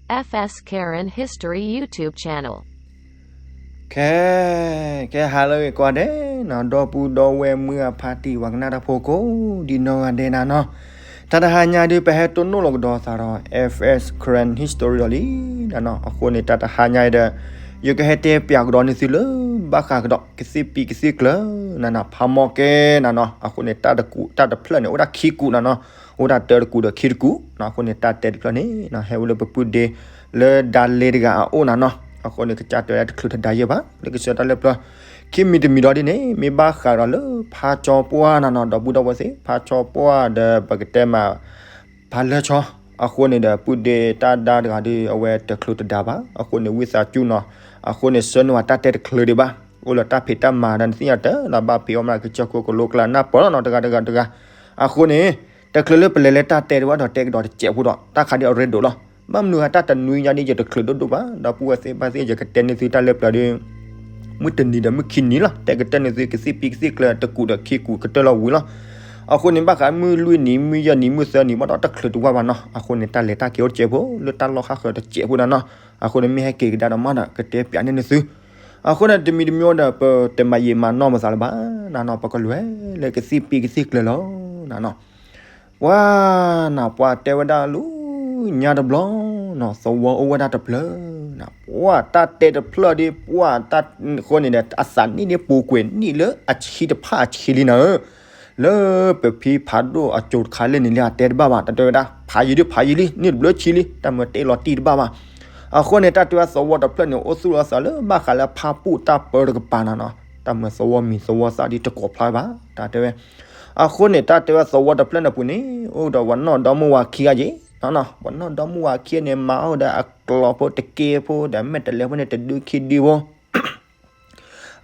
F S Karen History YouTube channel. ခဲ, ကဲဟါလၢအဂ့ၤကိးဂၤဒဲးနီၤ, ဒီပုၢ်ဒီဝဲၢ်မုၢ်အဖါတံၢ် ပှၤကနၣ်တၢ်ဖိကိးဒံးနီၢ်ဂၤဒဲးနၤနီၤ. တၢ်တဟါညါဒုး ပဟဲတိၢ်နီၣ်လီၤကဒီးသးဒီး F S Karen History ဒီးလံနၤနီၤ. အဃိန့ၣ် တၢ်တဟါညါအံၤဒီး ယကဟဲတဲပၠးကဒီးန့ၢ်သုလၢ ဘၣ်ဃးကဒီး ကသံၣ်ပံကသံၣ်ကျၢၤနၤနီၤ, ဖးမီၢ်ကဲနၤနီၤ. အဃိန့ၣ် တၢ်တကူး တၢ်တဖျၢၣ်န့ၣ် အိၣ်ဒၣ်ခံကူးနၤနီၤ, အိၣ်ဒၣ်တၢတကူးဒီးခံတကူးနီၤ. အဃိန့ၣ် တၢ်တဲတဖျၢၣ်န့ၣ် ဟဲဝဲလၢပပုၢ်ဒ့ လၢဒါလ့တဂၤအအိၣ်နၤနီၤ. အဃိန့ၣ် ကစၢ်တဲဝဲဒၣ်တချုးတဒါယဲၢ်ဘၣ် လၢကစၢ်တၢ်လၢပျၢၤ ခံမံၤတမံၤဒီးဒ်န့ၣ် မ့ၢ်ဘၣ်ဃးဒီးလၢဖါကၠီပှၢ်နၤနီၤ, ဒီပုၢ်ဒီဝဲၢ်သ့ၣ် ဖါကၠီပှၢ်ဒီး ပကတဲမး ဖါလၢဆီ. အဃိန့ၣ်ဒီး ပုၢ်ဒ့တၢ်ဒါတဂၤဒီး အဝဲတချုးတဒါဘၣ်. အဃိန့ၣ် ဝံသးစူၤနီၤ, အဃိန့ၣ် ဆှၢန့ၢ်ဝဲတၢ်တဲတချုးဒံးဘၣ်. အိၣ်လၢတၢ်ဖံးတၢ်မၤဒီး နသ့ၣ်ညါတၢ်လီၤ, ဘၣ်ဖံးအီၣ်မး ကစၢၢ်ခိၣ်ကလိကျါနၢ်ပၢၢ်လီၤနီၤ, တဂၤတဂၤတဂၤ. အဃိန့ၣ် တချုးလၢပလဲၤလၢတၢ်တဲတဝဲဒီး တဲကဒီးတစဲးဖိဒီး တၢ်ခးဒ်အရ့ဒိၣ်လီၤ. ဘၣ်မနုၤဃိ တၢ်တနွံညါဒ်ယတချုးဒိၣ်ဒိၣ်ဘၣ်, ဒီပုၢ်ဝဲၢ်သ့ၣ်ဘၣ်သ့ၣ် ယကတဲန့ၢ်သုတၢ်လၢပျၢၤဒီး မုၢ်တနံၤဒီးမုၢ်ခံနံၤလီၤ. တဲကတၢၢ်န့ၢ်သု ကသံၣ်ပံကသံၣ်ကျၢၤ တကူးဒီးခံကူးကတၢၢ်လီၤဝံၤလီၤ. အဃိန့ၣ် ဘၣ်ဃးမုၢ်လွံၢ်နံၤ မုၢ်ယဲၢ်နံၤ မုၢ်သၢနံၤ ဘၣ်ဒီးတချုးတဝၢ်ဘၣ်နီၤ. အဃိန့ၣ် တၢ်လဲၤတၢ်က့ၤအိၣ်တစဲးဖိ လၢတၢ်လီၢ်ခါဃၢၤတစဲးဖိနၤနီၤ. အဃိန့ၣ် မ့ၢ်ဟဲက့ၤကဒါဒီးမးဒီး ကတဲပၠးန့ၢ်သု. အဃိန့ၣ် တမံၤတမံၤဒီး ပတမၤယံာ်မၤနီၢ်ပသးလၢၤဘၣ်နၤနီၤ, ပကလဲၤလၢကသံၣ်ပံကသံၣ်ကျၢၤလီၤနၤနီၤ. ပှၤနၤ ပှၤတဲဝဲဒၣ်လၢ ညါတဘျီနီၤ သဝီအိၣ်ဝဲဒၣ်တဖျၢၣ်နၤ, ပှၤတၢ်တဲတဖျၢၣ်ဒီး ပှၤတၢ်ဃိန့ၣ်ဒီး အသးနံၣ်န့ၣ် ပူၤကွံာ်နံၣ်လၢအဆံတဖၣ်အဆံလံနၤဧၢ. လၢပဖံဖးဒိၣ်အစိၤတခါလၢန့ၣ်လံ အတဲတဘၣ်ဘၣ်, တၢ်တဲဝဲဒၣ် ဖးယံာ်ဒုးဖးယံာ်လံ နံၣ်တဘျုးဆံလံ တၢ်မၤတဲလီၤတံၢ်တဘၣ်ဘၣ်. အဃိန့ၣ် တၢ်တဲဝဲသဝီတဖျၢၣ်န့ၣ် အိၣ်သူၣ်လီၤသးလၢ ဘၣ်ဃးလၢဖါပူၣ်တၢ်ပၢတကပၤနၤနီၤ, တၢ်မၤသဝီမံၤသဝီသၣ်ဒ်တကိးဖျါဘၣ် တၢ်တဲဝဲ. အဃိန့ၣ် တၢ်တဲဝဲသဝီတဖျၢၣ်န့ၣ်ပူၤန့ၣ် အိၣ်ဒီးပှၤနီၢ်ဒီမုၢ်ဝၤခံဂၤယ့ၤနၤနီၤ, ပှၤနီၢ်ဒီမုၢ်ဝၤခံဂၤန့ၣ် မၤအိၣ်ဒီးအကျိၤဖိတက့ဖိဒီး မဲာ်တဲးလဲးဖိန့ၣ် တဒုခံဒုဖိ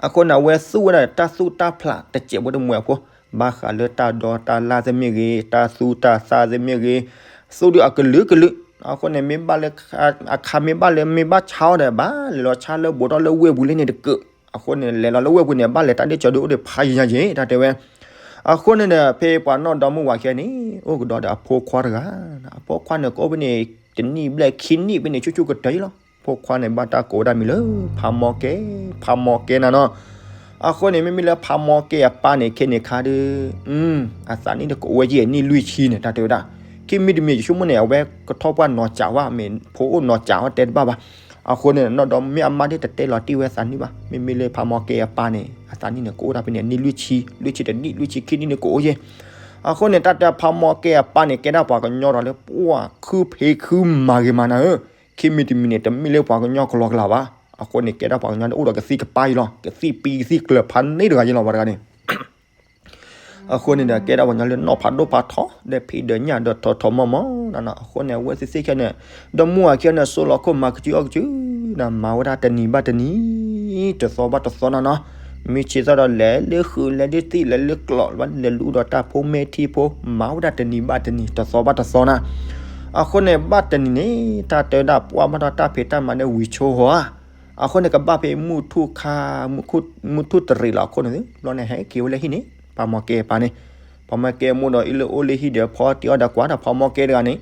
အဃိန့ၣ် အဝဲသူၣ်ဝဲဒၣ်တၢ်သူၣ်တၢ်ဖျးတစဲးဖိတမှဲးဖိ, ဘၣ်ဃးလၢတၢ်ဒီတၢ်လၢ်သ့ၣ်မ့ၢ်ဂ့ၤ, တၢ်သူတၢ်သၣ်သ့ၣ်မ့ၢ်ဂ့ၤ, သူၣ်ဒုးအကလုာ်ကလုာ်. အဃိန့ၣ် မ့ၢ်ဘၣ်လၢ အခါမ့ၢ်ဘၣ်လၢ မ့ၢ်ဘၣ်ဆါအီၤဒီး ဘၣ်လဲၤလီၤဆါလၢဘူးထီၣ်လၢဝ့ၢ်ပူၤလၢန့ၣ်တက့ၢ်. အဃိန့ၣ် လဲၤလီၤလၢဝ့ၢ်ပူၤန့ၣ် ဘၣ်လဲၤတၢ်ဒ့ၣ်ကၠီၤဒုးအိၣ်ဒီးဖးယံာ်ညါယ့ၤ တၢ်တဲဝဲ. အဃိန့ၣ်ဒီး ဖဲပှၤနီၢ်ဒီမုၢ်ဝၤခံဂၤန့ၣ် အိၣ်ကဒီးဒီးအဖိခွါတဂၤ, အဖိခွါန့ၣ် ကအိၣ်ဖဲန့ၣ် တနံၣ်ဘျဲၣ်ခံနံၣ်ဖဲန့ၣ် ဆူၣ်ဆူၣ်ကတၢၢ်အံၤလီၤ. ဖိခွါန့ၣ် ဘၣ်တၢ်ကိးဝဲဒၣ်မံၤလၢ ဖးမီၢ်ကဲ, ဖးမီၢ်ကဲနၤနီၤ. အဃိန့ၣ် မ့မ့ၢ်လၢဖးမီၢ်ကဲအပၢ်န့ၣ် ခဲန့ၣ်ခါဒီး အသးနံၣ်တကအိၣ်ဝဲယဲၢ်နံၣ်လွံၢ်ဆံန့ၣ် တၢ်တဲဝဲဒၣ်. ခံမံၤတမံၤ ယဆိကမိၣ်န့ၣ် အဝဲကထီၣ်ပှၢ်နီၢ်စးဝဲ မ့ၢ်ဖိအိၣ်နီၢ်စးဝဲတဲတဘၣ်ဘၣ်. အဃိန့ၣ် နီၢ်ဒီမုၢ်အမါဒ်တတဲလီၤတံၢ်ဝဲသးနံၣ်ဘၣ်. မ့မ့ၢ်လၢဖးမီၢ်ကဲအပၢ်န့ၣ် အသးနံၣ်န့ၣ် ကအိၣ်ဒၣ်ဖဲန့ၣ် နံၣ်လွံၢ်ဆံ, လွံၢ်ဆံတနံၣ် လွံၢ်ဆံခံနံၣ်န့ၣ် ကအိၣ်ယဲၢ်. အဃိန့ၣ် တၢ်တဲဖးမီၢ်ကဲအပၢ်န့ၣ် ကဲဒၣ်ပှၤကညီဒီးလၢ ပှၤခုဖံးခုမၤဂ့ၤမၤနၤဧၢ. ခံမံၤတမံၤန့ၣ် တမ့ၢ်လၢပှၤကညီကလီကလီဘၣ်. အဃိန့ၣ် ကဲဒၣ်ပှၤကညီန့ၣ် အိၣ်ဒီးကသံၣ်ကပၢ်အံၤလီၤ. ကသံၣ်ပံကသံၣ်ကျၢၤဖးန့ၢ်တဂၤယ့ၤလီၤ ပှၤတဂၤန့ၣ် အဃိန့ၣ်ဒီး ကဲဒၣ်ပှၤကညီလၢနီၢ်ဖးဒိၣ်ဖးထီ ဒီးဖံးဒီးညၣ်ဒီးထီၣ်ထီၣ်မီၢ်မီၢ်နၤနီၤ. အဃိန့ၣ် အဝဲသ့ၣ်သ့ၣ်ခဲန့ၣ် ဒီမုၢ်ဝၤခံဂၤန့ၣ် စိလီၤခိၣ်မၤကစုအီၣ်ကစုနၤ, မၤဝဲဒၣ်တနံၤဘၣ်တနံၤ တသီဘၣ်တသီနၤနီၤ. မ့ၢ်ဆံးသီဒီး လဲၤလၢဃုာ် လဲၤလၢသံၣ် လဲၤလၢကျီၢ် လဲၤလူဒီးတၢ်ဖိမဲာ်ထံဖိ မၤဝဲဒၣ်တနံၤဘၣ်တနံၤ တသီဘၣ်တသီနၤ. အဃိန့ၣ် ဘၣ်တနံၤန့ၣ် တၢ်တဲဝဲဒၣ် ပှၢ်ဘၣ်ဒီးတၢ်ဖံးတၢ်မၤဒီးဝံၤဆိဟီဧါ. အဃိန့ၣ် ကဘၣ်ဖဲမုၢ်ထူၣ်ခါ မုၢ်ထူၣ်တရံးလီၤအခိၣ်န့ၣ် ဘျီန့ၣ် ဟဲက့ၤဝဲလၢဟံၣ်န့ၣ် ဖးမီၢ်ကဲအပၢ်န့ၣ်. ဖးမီၢ်ကဲမိၢ်ဒီး အံၤလၢအိၣ်လၢဟံၣ်ဒီး ဖီတံၢ်အီၣ်ဒီးကွၢ်ဒီးဖးမီၢ်ကဲတဂၤန့ၣ်.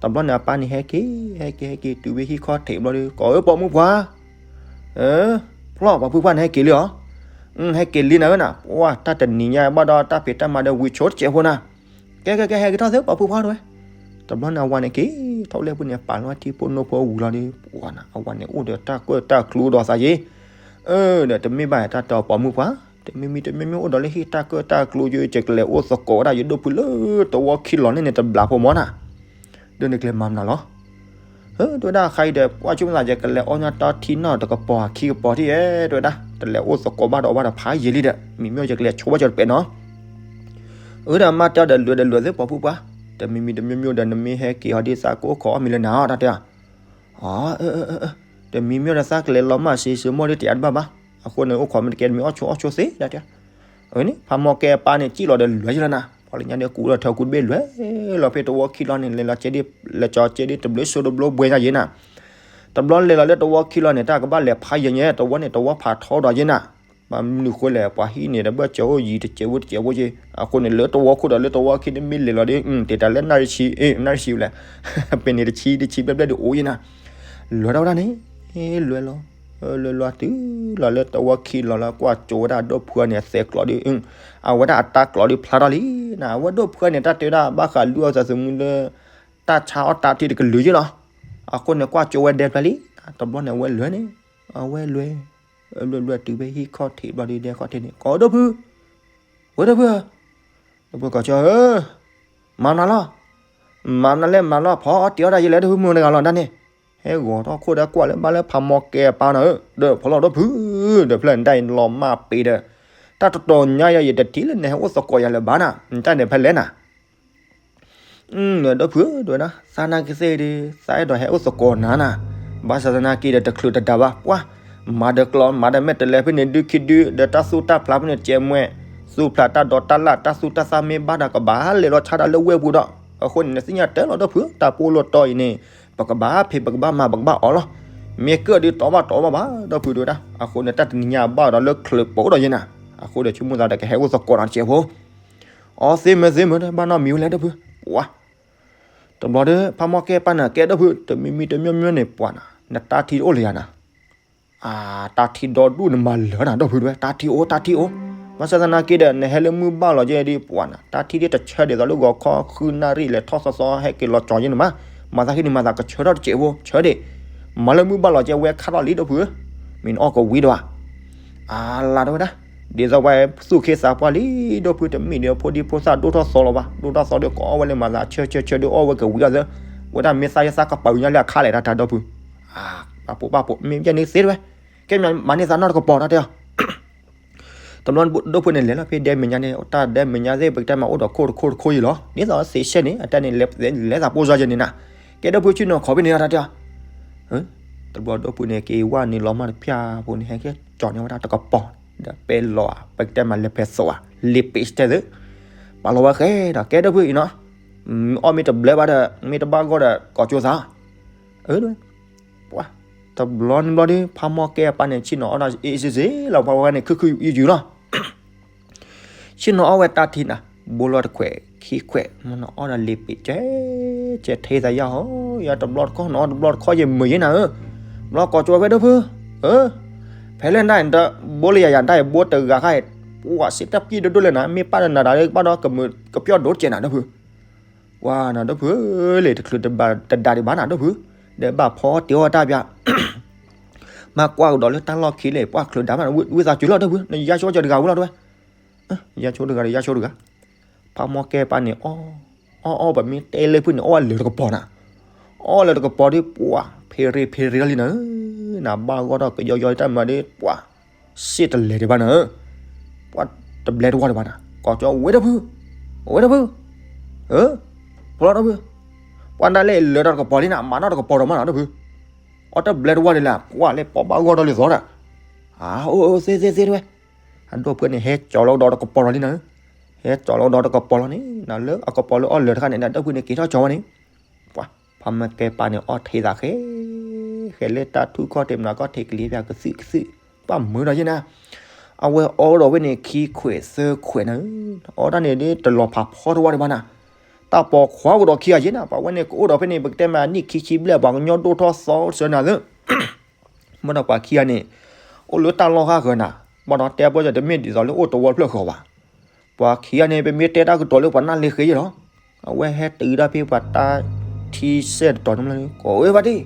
တဘျီန့ၣ် အပၢ်န့ၣ် ဟဲက့ၤ ဟဲက့ၤ ဟဲက့ၤ တုၤဝဲဟံၣ်ခီၣ်ထံးဘျီဒီး ကိးဧၢ ပိာ်မုၣ်ပှၢ်, ဖျီၣ် ပှၤဖုဖှၢ်န့ၣ် ဟဲက့ၤလံဧါ. ဟဲက့ၤလံနၤဧၢနၤ. ပှၢ် တၢ်တနံၤညါဘၣ်ဒီးတၢ်ဖံးတၢ်မၤဒီးဝံၤဆိတစဲးဖိနၤ. ကဲ ကဲ ကဲ ဟဲက့ၤထီၣ်သ့ ပိာ်ဖုဖှၢ်တဲဝဲ. တဘျီန့ၣ် အဝၤန့ၣ်က့ၤထီၣ်လၢပူၤန့ၣ် ပာ်လီၤထံဖိနိဖိဝံၤလီၤဒီး ပှၢ်နၤ အဝၤန့ၣ်အိၣ်ဒီးတၢ်ကၢၣ်တၢ်ကျူဒီးသးယ့ၤ. အၢ ဒီးတမ့ၢ်ဘၣ်တၢ်တဲပိာ်မုၣ်ပှၢ်, တမံၤမံၤတမံၤမံၤအိၣ်ဒီးလၢဟံၣ်တၢ်ကၢၣ်တၢ်ကျူယ့ၤ ယကလဲၤအိၣ်သကိးဝဲဒၣ်ယဒိၣ်ဖုလၢသဝီခံလီၤန့ၣ်န့ၣ် တဘျးဖိမီၢ်နၤ. ဒီးနကလဲၤမၤမနုၤလီၤ. ဟၢ တဲဝဲဒၣ် အခါအံၤဒီး ပှၢ်ဆိကမိၣ်သး ယကလဲၤအီၣ်ညါတၢ်ထံနီၢ်တကပီၤခံကပီၤထံၣ်ဧဲ တဲဝဲဒၣ် တလဲၤအိၣ်သကိးဘၣ်ဒီးဝဲဒီးဖးယံာ်လံဒီး မံၤမ့ၢ်ယကလဲၤဆိဘၣ်ကၠီတပဲာ်နီၤ. အၢ ဒီးမ့ၢ်တဲဒီး လဲၤဒီးလဲၤသ့ပိာ်ဖုပှၢ်, တမံၤမံၤတမံၤမံၤဒီး နမ့ၢ်ဟဲက့ၤဟီဒ်သးကအိၣ်ခိးအီၣ်မ့ၤလၢနၤအီၤ တၢ်တဲ. အၢ တမံၤမံၤဒီးသးကလဲၤလီၤမၢ်စံးစ့မိၢ်ဒ်တယးတဘၣ်ဘၣ်. အဃိန့ၣ် အိၣ်ခိးမ့ၢ်တကဲ တမ့ၢ်အီၣ်ဆိအီၣ်ဆိသ့ တၢ်တဲ. အန့ၣ် ဖးမီၢ်ကဲအပၢ်န့ၣ် စံၣ်လီၤဒီးလဲၤယလီၤနၤ, ပှၤလၢညါဒီးကူးလီၤထၢကူးတဘ့ၣ်လဲၤလီၤဖဲသဝီခံလီၤန့ၣ် လဲၤလီၤကဲဒ် လဲၤကၠီကဲဒ်တဘျုးစိတဘျုးဘှဲညါယ့ၤနၤ. တဘျီလဲၤလီၤလၢသဝီခံလီၤန့ၣ် တၢ်ကဘၣ်လဲၤဖးယံာ်ညါ သဝီန့ၣ် သဝီဖးထီဒီးယ့ၤနၤ. ဘၣ်မနုၤဃိလဲၣ် ပှၤဟံၣ်န့ၣ် တဘၣ်ကၠီအိၣ်ယံၤတစဲးဖိတစဲးဖိယ့ၤ. အဃိန့ၣ် လၢသဝီခိၣ်ဒီးလၢသဝီခံန့ၣ် မ့ၢ်လဲၤလီၤဒီး တ့ၢ်တၢ်လၢနၣ်ရံၣ်ဆံ နၣ်ရံၣ်ဆံလဲၣ်, ပ့ၤန့ၣ်တဆံတဆံဘျဲၣ်ဘျဲၣ်ဒုးအိၣ်ယ့ၤနၤ. လဲၤထီၣ်ဝဲဒၣ်န့ၣ် လဲၤလီၤ, လဲၤလီၤတုၤလီၤလၢတဝီခံလီၤလၢကွၢ်ကၠိဝဲဒၣ်ဒိၣ်ဖုန့ၣ် အသဲကျိးဒုး, အဝဲဒၣ်အတၢ်ကျိးဒုးဖျါထီၣ်လံနၤ, အဝဲဒိၣ်ဖုန့ၣ် တၢ်တဲဝဲဒၣ် ဘၣ်ဃးလူအီၣ်သးသမူလၢ တၢ်ဆါအီၣ်တၢ်ထံတကလုာ်ယ့ၢ်လီၤ. အဃိန့ၣ် ကွၢ်ကၠိဝဲဒဲဖျါလံ, တဘျီန့ၣ် အဝဲလဲၤန့ၣ်, အဝဲလဲၤ လဲၤလဲၤတုၤဖဲဟံၣ်ခီၣ်ထံးဘျီဒုး ဒဲခီၣ်ထံးန့ၣ် ကိးဒိၣ်ဖု, ဝဲဒိၣ်ဖုဧၢ, ဒိၣ်ဖုကိးကၠိဧၢ, မၤနၤလီၤ, မၤနၤလဲၣ်မၤလီၤ, ဖီအီၣ်တ့ၤအီၣ်တၢ်ယဲလဲၣ် ဒိၣ်ဖုမုၢ်တဂၤလီၤဒၣ်န့ၣ်, ဟဲဂီၤထီၣ်ခိၣ်ဒီးကွၢ်လၢဘၣ်လၢဖးမီၢ်ကဲအပၢ်နီၤဧၢ, ဒီးဖီလီၤဒိၣ်ဖု, ဒီးဖျၢၣ်နတၢ်အံၤလီၤမၢ်ပ့ၤဒီး, တၢ်တတီၤညါယၤ ယတထံၣ်လၢနဟဲအိၣ်သကိးယၤလၢၤဘၣ်နၤ, နတၢ်န့ၣ်ဖဲလဲၣ်နၤ ဒိၣ်ဖုဧၢ တဲဝဲဒၣ် သးနာ်က့သ့ၣ်ဒီး သးအဲၣ်ဒိးဟဲအိၣ်သကိးနၤနၤ, ဘၣ်ဆၣ်သနာ်က့ဒီးတချုးတဒါဘၣ် ပှၤ, မၤဒီးကျီ မၤဒီးမဲာ်တဲးလဲးဖဲန့ၣ် ဒုးခံဒုး ဒီးတၢ်သူၣ်တၢ်ဖျးဖဲန့ၣ် ကဲမွဲၢ်, သူၣ်ဖျးတၢ်ဒိးတၢ်လၣ် တၢ်သူၣ်တၢ်သၣ်မ့ၢ်ဘၣ်ဒီး ကဘၣ်လဲၤလီၤဆါတၢ်လၢဝ့ၢ်ပူၤဒီး, အဃိန့ၣ် နသ့ၣ်ညါတၢ်လီၤ ဒိၣ်ဖုဧၢ, တၢ်ပိၢ်လိာ်တီၤအံၤန့ၣ် ပကဘၣ်ဖံး ပကဘၣ်မၤ ပကဘၣ်အီၣ်လီၤ, မ့ၢ်ကၢၣ်ဒုးတီဘၣ်တီဘၣ်ဘၣ် ဒိၣ်ဖုတဲဝဲဒၣ်, အဃိန့ၣ် တၢ်တနံၤညါဘၣ်ဒီးလၢချုးပိာ်ဒီးယဲနၤ, အဃိဒီးဆိကမိၣ်သးဒီးကဟဲအိၣ်သကိးနၤတစဲးဖိ အီ သ့မ့ၢ်သ့မ့ၢ် ဘၣ်နီတမံၤဝဲလဲၣ် ဒိၣ်ဖု, ပှၤ, တဘျီဒီး ဖးမီၢ်ကဲပၢ်နၤ ကဲဒိၣ်ဖု တမံၤမံၤတမံၤမံၤန့ၣ် ပှၤနၤ နတၢ်ထံတအိၣ်လၢယၤနၤ, အါ တၢ်ထံဒီဒူၣ်နမၤလၢာ်နၤ ဒိၣ်ဖုတဲဝဲ တၢ်ထံအိၣ် တၢ်ထံအိၣ်, ဘၣ်ဆၣ်သနာ်က့ဒီး နဟဲလၢမုၢ်ဘၣ်လီၤကဲဒ်ပှၤနၤ တၢ်ထံဒ်တဆၢဒ်သိးလၢဂီၤခီဃုနၣ်ရံၣ်လဲၤထီၣ်သီသီ ဟဲက့ၤလီၤကၠီၤယဲန့ၣ်မး, မၤသးဟံးန့ၣ် မၤသးကဆၢထီၣ်တစဲးဖိ ဆၢဒ့ၣ်, မၤလၢမုၢ်ဘၣ်လီၤကဲဝဲခါထီၣ်လံ ဒိၣ်ဖုဧၢ, မ့ၢ်နအီၣ်ကဝံၤဒိၣ်ဧါ အါ လၢတဲဝဲဒၣ်, ဒ်သိးပှၤသူၣ်ခ့သးပှၢ်လံ ဒိၣ်ဖု တမ့ၢ်ဒီးဖိဒံဖိသၣ်ဒိၣ်ထီၣ်သီလီၤဘၣ်, ဒိၣ်ထီၣ်သီဒီး ကအီၣ်ဝဲလၢမၤသးဆၢဆၢဆၢဒီးအီၣ်ဝဲကဝံၤအီၤသၢ, ဝဲဒၣ်မ့ၢ်သးယသးကပာ်ညါလၢအခါလဲၣ် တၢ်တၢ် ဒိၣ်ဖု, အါ ပာ်ပိာ်ပာ်ပိာ် မ့ၢ်ပျဲန့ၣ်သ့တဝဲ, ကဲမၤန့ၢ်သးနီၢ်တကပီၤတၢ်တဲအီၤ တဘျီဒိၣ်ဖုန့ၣ်လဲၤလီၤဖဲဒဲမဲာ်ညါန့ၣ် တၢ်ဒဲမဲာ်ညါသ့ၣ် ပကတဲမၤအိၣ်ဒီးခိၣ်တခိၣ်တခိၣ်ယံၤလီၤ, ဒ်သိးသ့ၣ်ရှဲန့ၣ် အတၢ်န့ၣ် လဲၤသးပိၢ်စီယဲန့ၣ်နၤ, ကဲဒိၣ်ဖု ဆ့ၣ်နီၤခီဖဲန့ၣ် တၢ်တဲအီၤ, တဘျီဒိၣ်ဖုန့ၣ် က့ၤဝဲနုာ်လီၤမးတဖၣ်ဖိန့ၣ် ဟဲက့ၤကၠီၤန့ၢ်ဝဲဒၣ်တကပီၤ, ဒီးပဲလီၤဧါ ပကတဲမၤလဲၤဖဲသိးဧါ လ့ပ့ၤစတဲသ့, ပာ်လီၤဝဲဃဲဒီး ကဲဒိၣ်ဖုအံၤနီၤ, အီၣ်မ့ၢ်တဘျဲဘၣ်ဒီး မ့ၢ်တဘၣ်ဂီၢ်ဒီး ကိးကၠိသး, အၢ ပှၤ, တဘျီန့ၣ်ဘျီဒီး ဖးမီၢ်ကဲအပၢ်န့ၣ် ဆ့ၣ်နီၤအီၣ်ဒၣ်အ့ၣ်စ့ၣ်စ့ၣ်လီၤ ပှၤဝဲန့ၣ် ခုၣ်ခုၣ်ယုာ်ယုာ်လီၤ, ဆ့ၣ်နီၤအီၣ်ဝဲတၢ်ထံနၤ, ဘိလီၤတခွဲးခံခွဲး မ့ၢ်နအီၣ်ဒီးလ့ပ့ၤကဲ, ကဲထဲသးယၤဟီ, ယၤတဘျီတခီၣ် နအီၣ်တဘျီတခီၣ် ယမုာ်ယဲနၤဧၢ, ဘျီကိးကၠိဝဲဒိၣ်ဖု, အၢ, ဖဲလဲၣ်နတၢ်အံၤ ဘိလၢယၤယၤတၢ်အံၤ ဘိတဂၤဃါအံၤ, ပှၤစ့တၢ်ပျံၤဒိၣ်ဒိၣ်လဲၣ်နၤ မ့ၢ်ပၢ်ဒီးနၤဒီး ဘၣ်ဒီးကမုာ်ကပျီၢ်ဒိၣ်တကဲးနၤ ဒိၣ်ဖု ပှၤနၤ ဒိၣ်ဖုဧၢ, လံာ်တချုးတဒါဒံးဘၣ်နၤ ဒိၣ်ဖု, ဒီးဘၣ်ဖီတ့ၢ်အီၣ်တၢ်ပၠး, မၤကွၢ်ကဒီးလၢတၢ်လီၢ်ခံလဲၣ် ပှၤချုးဒါမး ဝံသးစူၤလီၤ ဒိၣ်ဖု, နယါဆိကၠီတဂၤဝံၤလီၤ ဒိၣ်ဖု, ယါဆိတဂၤဒီး ယါဆိတဂၤ, ဖးမီၢ်ကဲပၢ်န့ၣ် အီၣ်အီၣ် ပမ့ၢ်တဲလၢဖုန့ၣ် အီၣ်ဝဲလၢာ်တကပီၤနၤ, အီၣ်လၢာ်တကပီၤဒီး ပှၤ ဖ့ရ့ဖ့ရ့လီၤလံနၤဧၢ, နဘၣ်ဂီၢ်ထီၣ်ကယီယီတၢ်မၤဒီး ပှၤ စ့ၣ်တလဲၤဒံးဘၣ်နၤဧၢ, ပှၤတဘျဲတဝါဒံးဘၣ်နၤ, ကိးကၠီဝဲဒိၣ်ဖု, ဝဲဒိၣ်ဖု, အၢ, ဖီလီၤဒိၣ်ဖု, ပှၤဒၣ်လဲာ်လၢာ်တၢ်တကပီၤလံနၤ မၤနီၢ်တကပီၤဒီးမးနၤ ဒိၣ်ဖု, အီၣ်တဘျဲတဝါဒံးလၢ ပှၤလဲၤပိာ်ဘၣ်ဂီၢ်ထီၣ်လံသီဒီး, အၢ အိၣ်အိၣ် သ့သ့သ့တဝဲ, အဒိၣ်ဖုန့ၣ် ဟဲကၠီၤလီၤကဒီးတကပီၤလီၤလံနၤဧၢ, ဟဲကၠီၤလီၤကဒီးတကပီၤလီၤန့ၣ် နၤလၢအကပီၤလၢအီၣ်လၢာ်တခါန့ၣ် နၤ ဒိၣ်ဖုန့ၣ် က့ၤထီၣ်ကၠီၤဝဲန့ၣ်, ပှၤ ဖးမီၢ်ကဲပၢ်န့ၣ် အီၣ်ထဲသးဃဲ ဃဲလၢတၢ်ထူၣ်ခီၣ်ထံးမနုၤခီၣ်ထံးကလံၤပၠးကသုၣ်ကသုၣ်, ပှၤမုာ်ဒီးယဲနၤ, အဝဲအီၣ်ဒီးဝဲန့ၣ်ခံခွဲးသၢခွဲးနၤဧၢ, အီၣ်တၢ်န့ၣ်ဒ်တလီၤဖးဖီတဝါဒံးဘၣ်နၤ, တၢ်ပိာ်ခွါကဒီးခံဂၤယဲနၤ, ပှၤဝဲန့ၣ်ကအိၣ်ဒီးဖဲန့ၣ် ပကတဲမးနံၣ်ခံဆံဘျဲၣ် ပှၤကညီဒိၣ်ထီၣ်သီစၢၤနၤသၢ မ့ၢ်ဒီးပှၤခံဂၤန့ၣ် အိၣ်လၢတၢ်လီၢ်ဃၣ်ဃၢၤနၤ, ဘၣ်ဒီးတဲပှၤဒီးတမ့ၢ်ဒ်သိးလၢအိၣ်တဝီဖျၢၣ်ဃီဘၣ်, ပှၤခံဂၤန့ၣ် ပမ့ၢ်တဲတၢ်ကတိၤလၢပှၤနၢ်လ့ဃ့ယဲလီၤ, အဝဲဟဲတုၤဒၣ်ဖဲပှၤတၢ်ထံစဲၣ်တတီၤန့ၣ်လီၤ, ကိးဝဲဖါတံၢ်,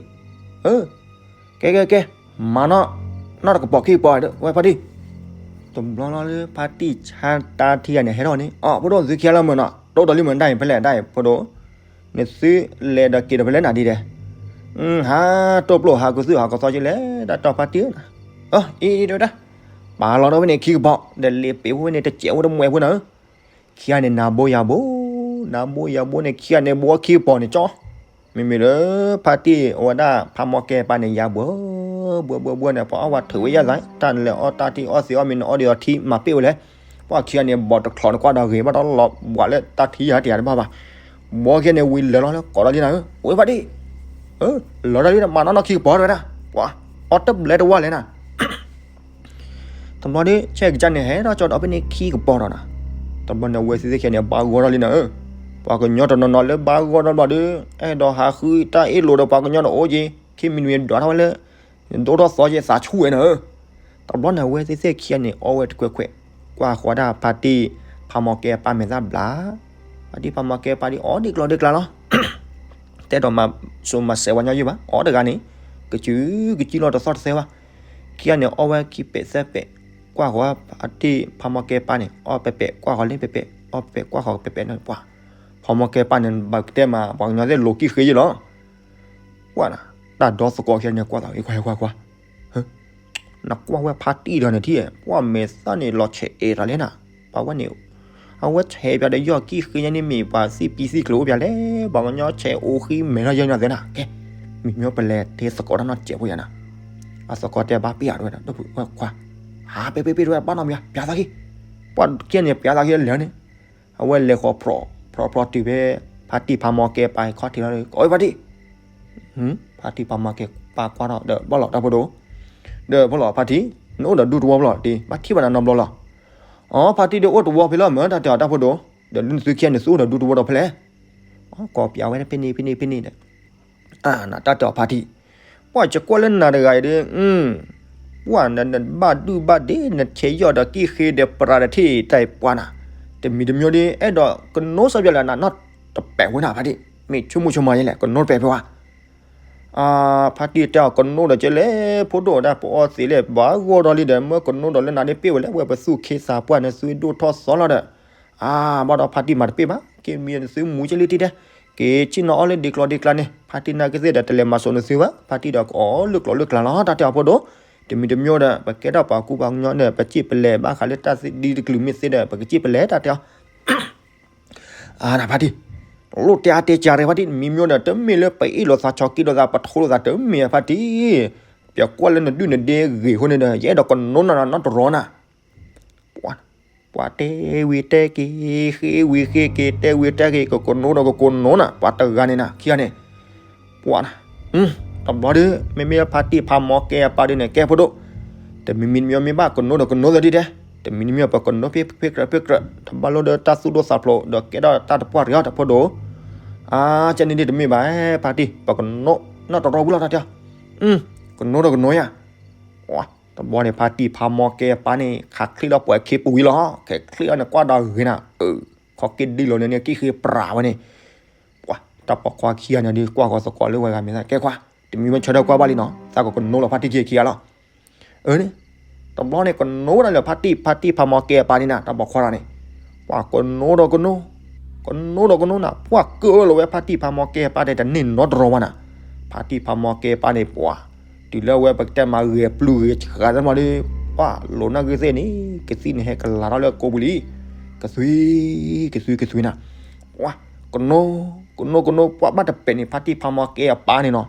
အၢ, ကဲကဲကဲ, မၤနီၢ်, နီၢ်တကပီၤခံကပီၤဒီး ဝဲဖါတံၢ်, တဘျီလီၤလၢဖါတံၢ်ဆါတၢ်ထံဂၤန့ၣ် ဟဲထီၣ်န့ၣ် အီ ဖိဒိၣ်သုခံဂၤလၢမုာ်နီၤ, တိၢ်ဒီးလံမုာ်တၢ်အံၤဖဲလဲၣ်တၢ်အံၤ ဖိဒိၣ် နသုလဲၤဒီးက့ၤဒီးဖဲလဲၣ်နၤဒ်လဲၣ်, ဟးတိၢ်ပျိၢ်ဟးကသုၣ်ဟးကသီက့လဲၣ် တၢ်တီၢ်ဖါတံၢ်ဧၢ, အၢ အံၤ အံၤ တဲဝဲဒၣ်, ပာ်လီၤဒီးဝဲန့ၣ်ခံကပီၤ ဒီးလ့ပ့ၤဖိဝဲန့ၣ် တစဲးဖိတမှဲးဖိနၤဧၢ, ခံဂၤန့ၣ် နၤဘိယၤဘိ, နၤဘိယၤဘိန့ၣ် ခံဂၤန့ၣ် ဘိခံကပီၤန့ၣ်ကၠီ, မ့မ့ၢ်လၢ ဖါတံၢ် အဝဲဒၣ် ဖးမီၢ်ကဲပၢ်န့ၣ် ယၤဘိ, ဘိဘိဘိန့ၣ် ပှၤအီၣ်ဝဲထုးဝဲယၤသး, တၢ်နလဲၤအီၣ်တၢ်ထံအီၣ်သ့အီၣ်မ့ၤ နအီၣ်ဒ်သိးထံမၤပ့ၣ်ဝဲလဲၣ်, ပှၤခံဂၤန့ၣ် ဘီးတချီးနကွၢ်ဒီးဂ့ၤ ဘၣ်ဒီးလီၤဘှးလၢတၢ်ထံယၤတယၤတဘၣ်ဘၣ်, ဘီခံဂၤန့ၣ် ဝံၤလၢာ်လီၤလၢကိးဒီးလံနၤဧၢ, ဝဲဖါတံၢ်, လီၤတၢ်လံ မၤနီၢ်နီၢ်ခံကပီၤတဲဝဲဒၣ်, ပှၤ အီၣ်တဘျဲတဝါလဲၣ်နၤ တဘျီဒီး ဆဲးကစၢ်န့ၣ် ဟဲထီၣ်ကၠီဒီးဖဲန့ၣ်ခံကပီၤဒီးနၤ, တဘျီန့ၣ် အဝဲသ့ၣ်သ့ၣ်ခံဂၤန့ၣ် ဘၣ်ဂီၢ်ထီၣ်လံနၤဧၢ, ပှၤကညီတနီၤနီၤလၢဘၣ်ဂီၢ်ထီၣ်ဘျီဒီး အဲၣ်ဒိးဟးဃုတၢ်အ့ၣ်လိာ်ဒီးပှၤကညီတအိၣ်က့ၤ, ခံမံၤနံၤဒွးထီၣ်ဝဲလၢ ဒိၣ်ထီၣ်သီက့သးဆူၣ်ဝဲနၢ်ဧၢ. တဘျီန့ၣ် အဝဲသ့ၣ်သ့ၣ်ခံဂၤန့ၣ် အီၣ်ဝဲတခွဲးခွဲး, ကွၢ်ဃီဒၣ်ဖါတံၢ်ဖးမီၢ်ကဲပၢ်မဲာ်သၣ်ဘျး, ဖါတံၢ်ဖးမီၢ်ကဲပၢ်ဒ်အီၣ်ဒ့ကျီဒ့ကျါလီၤ. တဲဒီးမၤစိၤမၤစဲးဝဲညီယုၢ်ဘၣ်, အီၣ်တဂၤန့ၣ် ကစုကစုလီၤတသီၣ်တသဲဘၣ်. ခံဂၤန့ၣ် အီၣ်ဝဲခံပဲာ်သၢပဲာ်, ကွၢ်ဃီဖါတံၢ်ဖးမီၢ်ကဲပၢ်န့ၣ် အီၣ်ပဲာ်ပဲာ် ကွၢ်ဃီလၢပဲာ်ပဲာ်, အီၣ်ပဲာ်ပဲာ် ကွၢ်ဃီပဲာ်ပဲာ်န့ၣ်ပှၤ, ဖးမီၢ်ကဲပၢ်န့ၣ် ဘၣ်ကတဲမး ပှၤကညီသ့ၣ်လိၤကံၣ်ဃ့ယဲလီၤ. ကွၢ်နၤ, တၢ်ဒီသကိးခံဂၤန့ၣ် ကွၢ်သး ကွၢ်ကွၢ်ကွၢ်, နကွၢ်ဝဲဖါတံၢ်ဒီးန့ၣ်ထံၣ်, ပှၤမဲာ်သၣ်န့ၣ်လီၤဆဲးအဲးတၢ်လဲၣ်နၤ, ပှၤဝဲန့ၣ်, အဝဲဆဲးပၠးဒီးယီၢ်ကံၣ်ဃ့ညါန့ၣ်မ့ၢ်ပှၤသံၣ်ပံသံၣ်ကျိၤအိၣ်ပၠးလဲၣ်, ပှၤကညီဆဲးအိၣ်ဃံမဲာ်ထီၣ်ယဲၢ်ညါသ့နၤ, ကဲ, မ့ၢ်မ့ၢ်ပလဲၤထဲသကိးတၢ်နီၢ်စဲးဖိယၤနၤ, အသကိးတဲဘၣ်ပ့ၢ်အီၤတဝဲဒၣ် ဒီပုၢ်ဝဲၢ်ခွါ, ဟးပဲပဲပဲတဝဲဒၣ်ဘၣ်နီတမံၤ ပၠးသးခံ, ပှၤခံဂၤန့ၣ်ပၠးသးခံလၢာ်န့ၣ် အဝဲလဲၤဃီၤဖြီဖြီတုၤဖဲ ဖါတံၢ်ဖးမီၢ်ကဲပၢ်ခီၣ်ထံးလီၤ, အိၣ်ဖါတံၢ်, ဖါတံၢ်ဖးမီၢ်ကဲပၢ်ကွၢ်ထီၣ်ဒီး ဘၣ်လီၤတၢ်ဖိဒိၣ်, ဒီးဖီလီၤဖါတံၢ်, နအိၣ်ဒီးဒူတဝီဖီလီၤတံၢ်, ဘၣ်ထံၣ်ဘၣ်နၤနီတဘျီလီၤ. အိ ဖါတံၢ်ဒီးအိၣ်တဝီဖဲလီၤမ့ၢ်တၢ်တဲအီၤတၢ်ဖိဒိၣ်, ဒီးလၢနသုခံဂၤန့ၣ်သုအိၣ်ဒီးဒူတဝီဒီးဖဲလဲၣ်, အိ ကိးပၠးဝဲဖဲန့ၣ်ဖဲန့ၣ်ဖဲန့ၣ်ဒီး နတၢ်တဲအီၤဖါတံၢ်, ပှၤယကွၢ်လၢနၤတဂၤအံၤဒီး, ပှၤနဘၣ်ဒုၣ်ဘၣ်ဒ့ နဆဲးယီၢ်ဒီးကံၣ်ဃ့ဒီးပရၤဒီးထံၣ်တၢ်အံၤပှၤနၤ, တမံၤတမံၤဒီး အဲၣ်ဒိးကနိးစၢ်ပၠးလၢနၤနီတပဲာ်ဝဲနၤဖါတံၢ်, မ့ၢ်ဆိကမိၣ်ဆိကမးယဲလဲၣ် ကနိးတပဲာ်ဖဲဝဲ ဖါတံၢ်တဲအီၤကနိးဒီးကဲလဲၣ် ဖိဒိၣ်ဒၣ်ပအီသံးလဲၣ် ဘၣ်ဂီၢ်ဒီးလံဒီး မ့ၢ်ကနိးဒီးလၢနၤဒ်ပ့ၢ်ဝဲလဲၣ် ဝဲပသူၣ်ခ့သးပှၢ်န့ၣ် သုဒိၣ်ထီၣ်သီလီၤဒီး, အါ ဘၣ်ဒီးဖါတံၢ်မၤတပ့ၢ်ဘၣ် က့ၤမံၤနသုမူကလံတံၢ်တဲ, က့ၤဆ့ၣ်နီၤအီၣ်လၢဒ့ကျီဒ့ကျါန့ၣ် ဖါတံၢ်နာ်က့သ့ၣ်ဒီး တလဲၤမၤစိာ်နသုဘၣ် ဖါတံၢ်ဒီးကအီၣ်လၢကျီလၢကျါလီၤ တၢ်တဲအီၤဖိဒိၣ်, တမံၤတမံၤဒီး ပကဲထီၣ်ပှၤကူပှၤကညီဒီး ပစံၣ်ပလဲၤဘၣ်ဃးလၢတၢ်ဒ်တကလုာ်မ့ၢ်သ့ဒီး ပကစံၣ်ပလဲၤတၢ်တဲအီၤ အါ ဖါတံၢ်, လိၣ်တဲအါတဲကၤရဲၣ်ဖါတံၢ် မံၤမံၤဒီး တမ့ၢ်လၢပအ့ၣ်လိာ်သး ဆီၣ်က့လိာ်သး ပထိလိာ်သး တမ့ၢ်ဧါဖါတံၢ်, ပကွၢ်လၢနဒုၣ်နဒ့ဂ့ၤအဃိန့ၣ်ဒီး ယအဲၣ်ဒိးကနိးနၤနီတရီနၤ, ပှၤတဲဝံၤတဲက့ၤ ဃ့ဝံၤဃ့က့ၤ တဲဝံၤတဲက့ၤ ကကနိးဒီးကကနိးနၤ ပှၤတဂၤန့ၣ်နၤ ခံဂၤန့ၣ် ပှၤနၤ, တဘျီဒီး မ့မ့ၢ်ဖါတံၢ်ဖးမီၢ်ကဲအပၢ်ဒ်န့ၣ် ကဲဖိဒိၣ်, တမံၤမံၤမ့ၢ်ဘၣ်ကနိးဒီးကနိးသးဒ်တဲ, တမံၤမံၤပကနိးဖဲဖဲကြၢးဖဲကြၢး တဘၣ်လိၣ်ဒီးတၢ်သူၣ်ဒိၣ်သးဖျိး ဒီးကဲထီၣ်တၢ်တပှၢ်တဂ့ၤတဖိဒိၣ်, အါ ကဲန့ၣ်ဒ်တမ့ၢ်ဘၣ် ဖါတံၢ် ပကနိးနီတရီဝံၤလီၤတၢ်တဲ, ကနိးဒီးကနိးယၤ တဘျီန့ၣ် ဖါတံၢ်ဖးမီၢ်ကဲအပၢ်န့ၣ် ခးချ့လီၤပှဲၤခ့ပူၤဝံၤလီၤ, ခဲချ့အီၤန့ၣ် ကွၢ်ဒီးဂ့ၤနၤ, ခီက့ဒ်လီၤန့ၣ်န့ၣ် ကံၣ်ဃ့ပြးဝဲန့ၣ်, ပှၤတၢ်ပိာ်ခွါခံဂၤန့ၣ်ဒီး ကွၢ်ဃီၤသကိးလၢဝဲဂၤမဲာ်သၣ် ကဲခွါ, တမံၤမ့ၢ်ဆၢထၢၣ်ကွၢ်ဘၣ်လံနီၤ, သးကကနိးလီၤဖါတံၢ်ခံဂၤခံဂၤလီၤ, အၢန့ၣ်, တဘျီန့ၣ် ကနိးဝဲဒၣ်လၢဖါတံၢ် ဖါတံၢ်ဖးမီၢ်ကဲအပၢ်န့ၣ်နၤ တၢ်ပိာ်ခွါတဂၤန့ၣ်, ပှၤကနိးဒီးကနိး, ကနိးဒီးကနိးနၤ ပှၤကၢအၢလီၤဝဲဖါတံၢ်ဖးမီၢ်ကဲအပၢ်တဲတန့ၢ်နီတရီဝဲနၤ, ဖါတံၢ်ဖးမီၢ်ကဲအပၢ်န့ၣ် ပှၤ တုၤလၢအဝဲပကတဲမၤဂဲၤပျုၢ်ဂဲၤဆှးသ့ၣ်မီၤဒီး, ပှၤလိာ်နၢ်ဂ့ၤသ့ၣ်န့ၣ် ကသံၣ်န့ၣ်ဟဲကလၤထီၣ်လၢကိာ်ပူၤလံ, ကသွံ, ကသွံ ကသွံနၤ, ပှၤ ကနိး, ကနိး ကနိး ပှၤဘၣ်တပဲာ်န့ၣ် ဖါတံၢ်ဖးမီၢ်ကဲအပၢ်န့ၣ်နီၤ,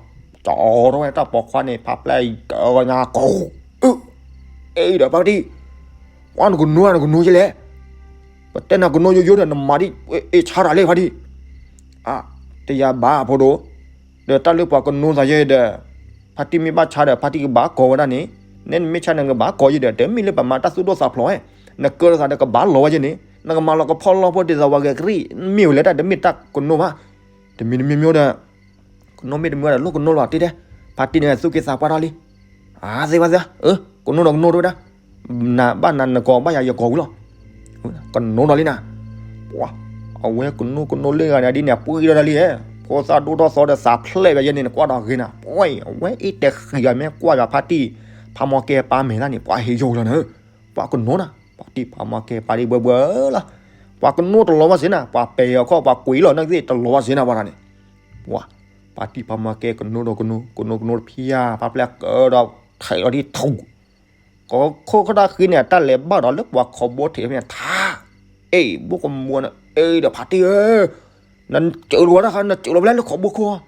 ကၠီထီၣ်ဝဲတၢ်ပိာ်ခွါန့ၣ် ဖးပျဲၢ်တဂၤညါကိာ်, အ့ဒီးဖါတံၢ်, ပှၤနကနိးနကနိးယဲလဲၣ်, ပတဲနၤကနိးယိယိဒီး နမၤဒ်အ့ၣ်ဆါတၢ်လဲၣ်ဖါတံၢ်, အါ, တယၤဘၣ်ဖိဒိၣ်, ဒီးတၢ်လၢပှၤကနိးသးယဲဒီး, ဖါတံၢ်မ့ၢ်ဘၣ်ဆါဒီး ဖါတံၢ်ကဘၣ်ကိးဝဲဒၣ်န့ၣ်, နဲနမ့ၢ်ဆါနကဘၣ်ကိးယဲဒီး တမ့ၢ်လၢပမၤတၢ်သူၣ်ဒိၣ်သးဖျိးဝဲ, နကၢလိာ်သးဒီးကဘၣ်လီၤဝဲယဲန့ၣ်, နကမၤလီၤကဖီလီၤဖိဒ်သိးဝဲဂဲၤကရံၣ်, မ့ၢ်ဝဲလဲၣ်တၢ်တမ့ၢ်တၢ်ကနိးဘၣ်, တမံၤတမံၤမံၤဒီး ကနိးမ့ၢ်တမံၤဒီး လိၣ်ကနိးလီၤတ့ၢ်တဲ, ဖါတံၢ်န့ၣ်သူၣ်က့သးပှၢ်ထီၣ်လံ, အသ့ဝဲသ့, ကနိးဒီးကနိးတဝဲဒၣ်, နဘၣ်နၤနကိးဘၣ်ယၤယကိးဝံၤလီၤ, ကနိးဒီးလံနၤ, ပှၤ, အဝဲကနိးကနိးလၢဂၤန့ၣ်ဒ်န့ၣ် အပှ့ၤဒီးတၢ်လံ, ဖိသၣ်ဒိၣ်ထီၣ်သီဒီးသးဖျဲးဘၣ်ယဲန့ၣ် နကွၢ်ဒီးဂ့ၤနၤ, ပှၤ, အဝဲအ့ၣ်တဲဃံၤဂၤမ့ၢ်ကွၢ်ယၤဖါတံၢ်, ဖးမီၢ်ကဲပၢ်မဲာ်သၣ်န့ၣ် ပှၤဟ့ၣ်ယိာ်လီၤနၤ, ပှၤကနိးနၤ, ဖါတံၢ်ဖးမီၢ်ကဲပၢ်ဒ်ဘှဲဘှဲလီၤ, ပှၤကနိးတလီၤဘၣ်စ့ၢ်နၤ, ပှၤပဲာ်အီၤခီၣ် ပှၤကွံာ်လီၤနၢ်ကသ့ၣ်တလီၤဘၣ်စ့ၢ်နၤ ပှၤတဂၤန့ၣ်, ပှၤ, ဖါတံၢ်ဖးမီၢ်ကဲကနိးဒီးကနိး, ကနိးကနိးတဖျၢၣ်, ဖးပျဲၢ်ကၢဒီးထဲးလီၤဒ်ထူၣ် ကခိၣ်ခီၣ်တၢ်ဃံန့ၣ် အတၢ်လဲၤဘၣ်ဒီးလၢပှၤခီဘိထံးဖဲန့ၣ်ထါ, အ့ၣ် ဘိၣ်ကမူန့ၣ် အ့ၣ်ဒီးဖါတံၢ်ဧၢ, နစၢၤလီၤဝဲတၢ်ခါ နစၢၤလီၤဝဲလၢခီဘိခိၣ်,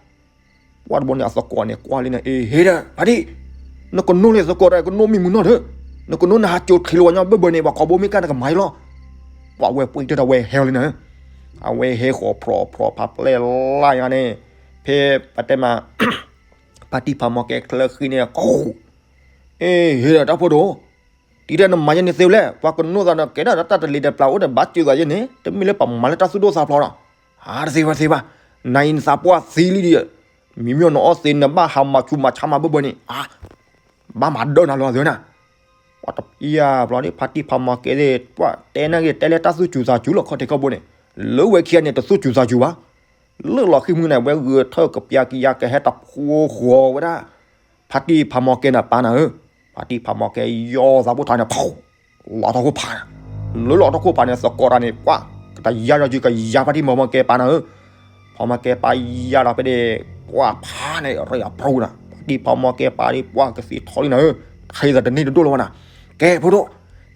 ပှၤတဘိန့ၣ် အသကိးန့ၣ်ကွၢ်လံန့ၣ် အ့ၣ် ဟ့ၣ်ဒီး ဖါတံၢ်, နကနိးလံသကိးဒီး ကနိးမံၤမုာ်နီၢ်ဒီး, နကနိးနဟးစိၤထံးလီၤဝဲညီဘၢဘၢန့ၣ် ပှၤခီဘိမ့ၢ်ကၢ်နကမၤအံၤလီၤ, ပှၤဝဲပှ့ၤတၢ်ဒီးဝဲဟဲလီၤလံန့ၣ်, အဝဲဟဲဃီၤဖြီဖြီဖးပျဲၢ်လၢ်ညါန့ၣ်, ဖဲပတဲမး ဖါတံၢ်ဖးမီၢ်ကဲချၢဃံန့ၣ် က အ့ၣ် ဟ့ၣ်ဒီးတၢ်ဖိဒိၣ်, တံၤတဲနမၤယဲန့ၣ်သ့ဝဲလဲၣ်, ပှၤကနိးသးဒီးကဲဒၣ်တၢ်တလံၤတပျၢ်အိၣ်ဒီးဘၣ်စၢၤသးယဲန့ၣ်, တမ့ၢ်လၢပမၤလၢတၢ်သူၣ်ဒိၣ်သးဖျိးဒီး, အါ တသ့ဘၣ်တသ့ဘၣ်, နအံၤနသးပှၢ်သံလံဒီး, မ့မ့ၢ်နအီသံးနဘၣ်ဟးမၤဆူးမၤဆါမၤဘၢဘၢန့ၣ် ဘၣ်မၤဒၢနၤလီၤသ့နၤ. ပှၤတပျၢ်ဘျီဒီး ဖါတံၢ်ဖးမီၢ်ကဲသ့ၣ် ပှၤတဲနၢ်က့ၤ တဲလၢတၢ်သူၣ်စူၤသးစူၤလီၤခီၣ်ထံးခီၣ်ဘိန့ၣ်, လၢဝဲခံဂၤန့ၣ် တသူၣ်စူၤသးစူၤဘၣ်. လၢလီၤဃံၢ်မုၢ်န့ၣ် ဝဲဂဲၤထၢၣ်ကပျၢ်ကယၤကဟဲတဖိဃီဝဲဒၣ် ဖါတံၢ်ဖးမီၢ်ကဲနၤပၢ်နၤဧၢ. ဖါတံၢ်ဖးမီၢ်ကဲယီၤသးဘိၣ်ထီၣ်န့ၣ် ဖီၣ် လီၤထီၣ်ခိၣ်ဖးနၤ, လၢလီၤထီၣ်ခိၣ်ဖးန့ၣ် သကိးတၢ်န့ၣ် ပှၤ ကတယါဒီးကယၤဖါတံၢ်ဖးမီၢ်ကဲပၢ်နၤဧၢ. ဖးမီၢ်ကဲပၢ်ယါဒီးဖဲန့ၣ် ပှၤဖးန့ၣ် ရ့အပျိနၤ, ဖါတံၢ်ဖးမီၢ်ကဲပၢ်ဒီး ပှၤကသံထီလံနၤဧၢ. ဃ့သးတန့ၢ်တဒိၣ်လီၤဘၣ်နၤ. ကဲဖိဒိၣ်,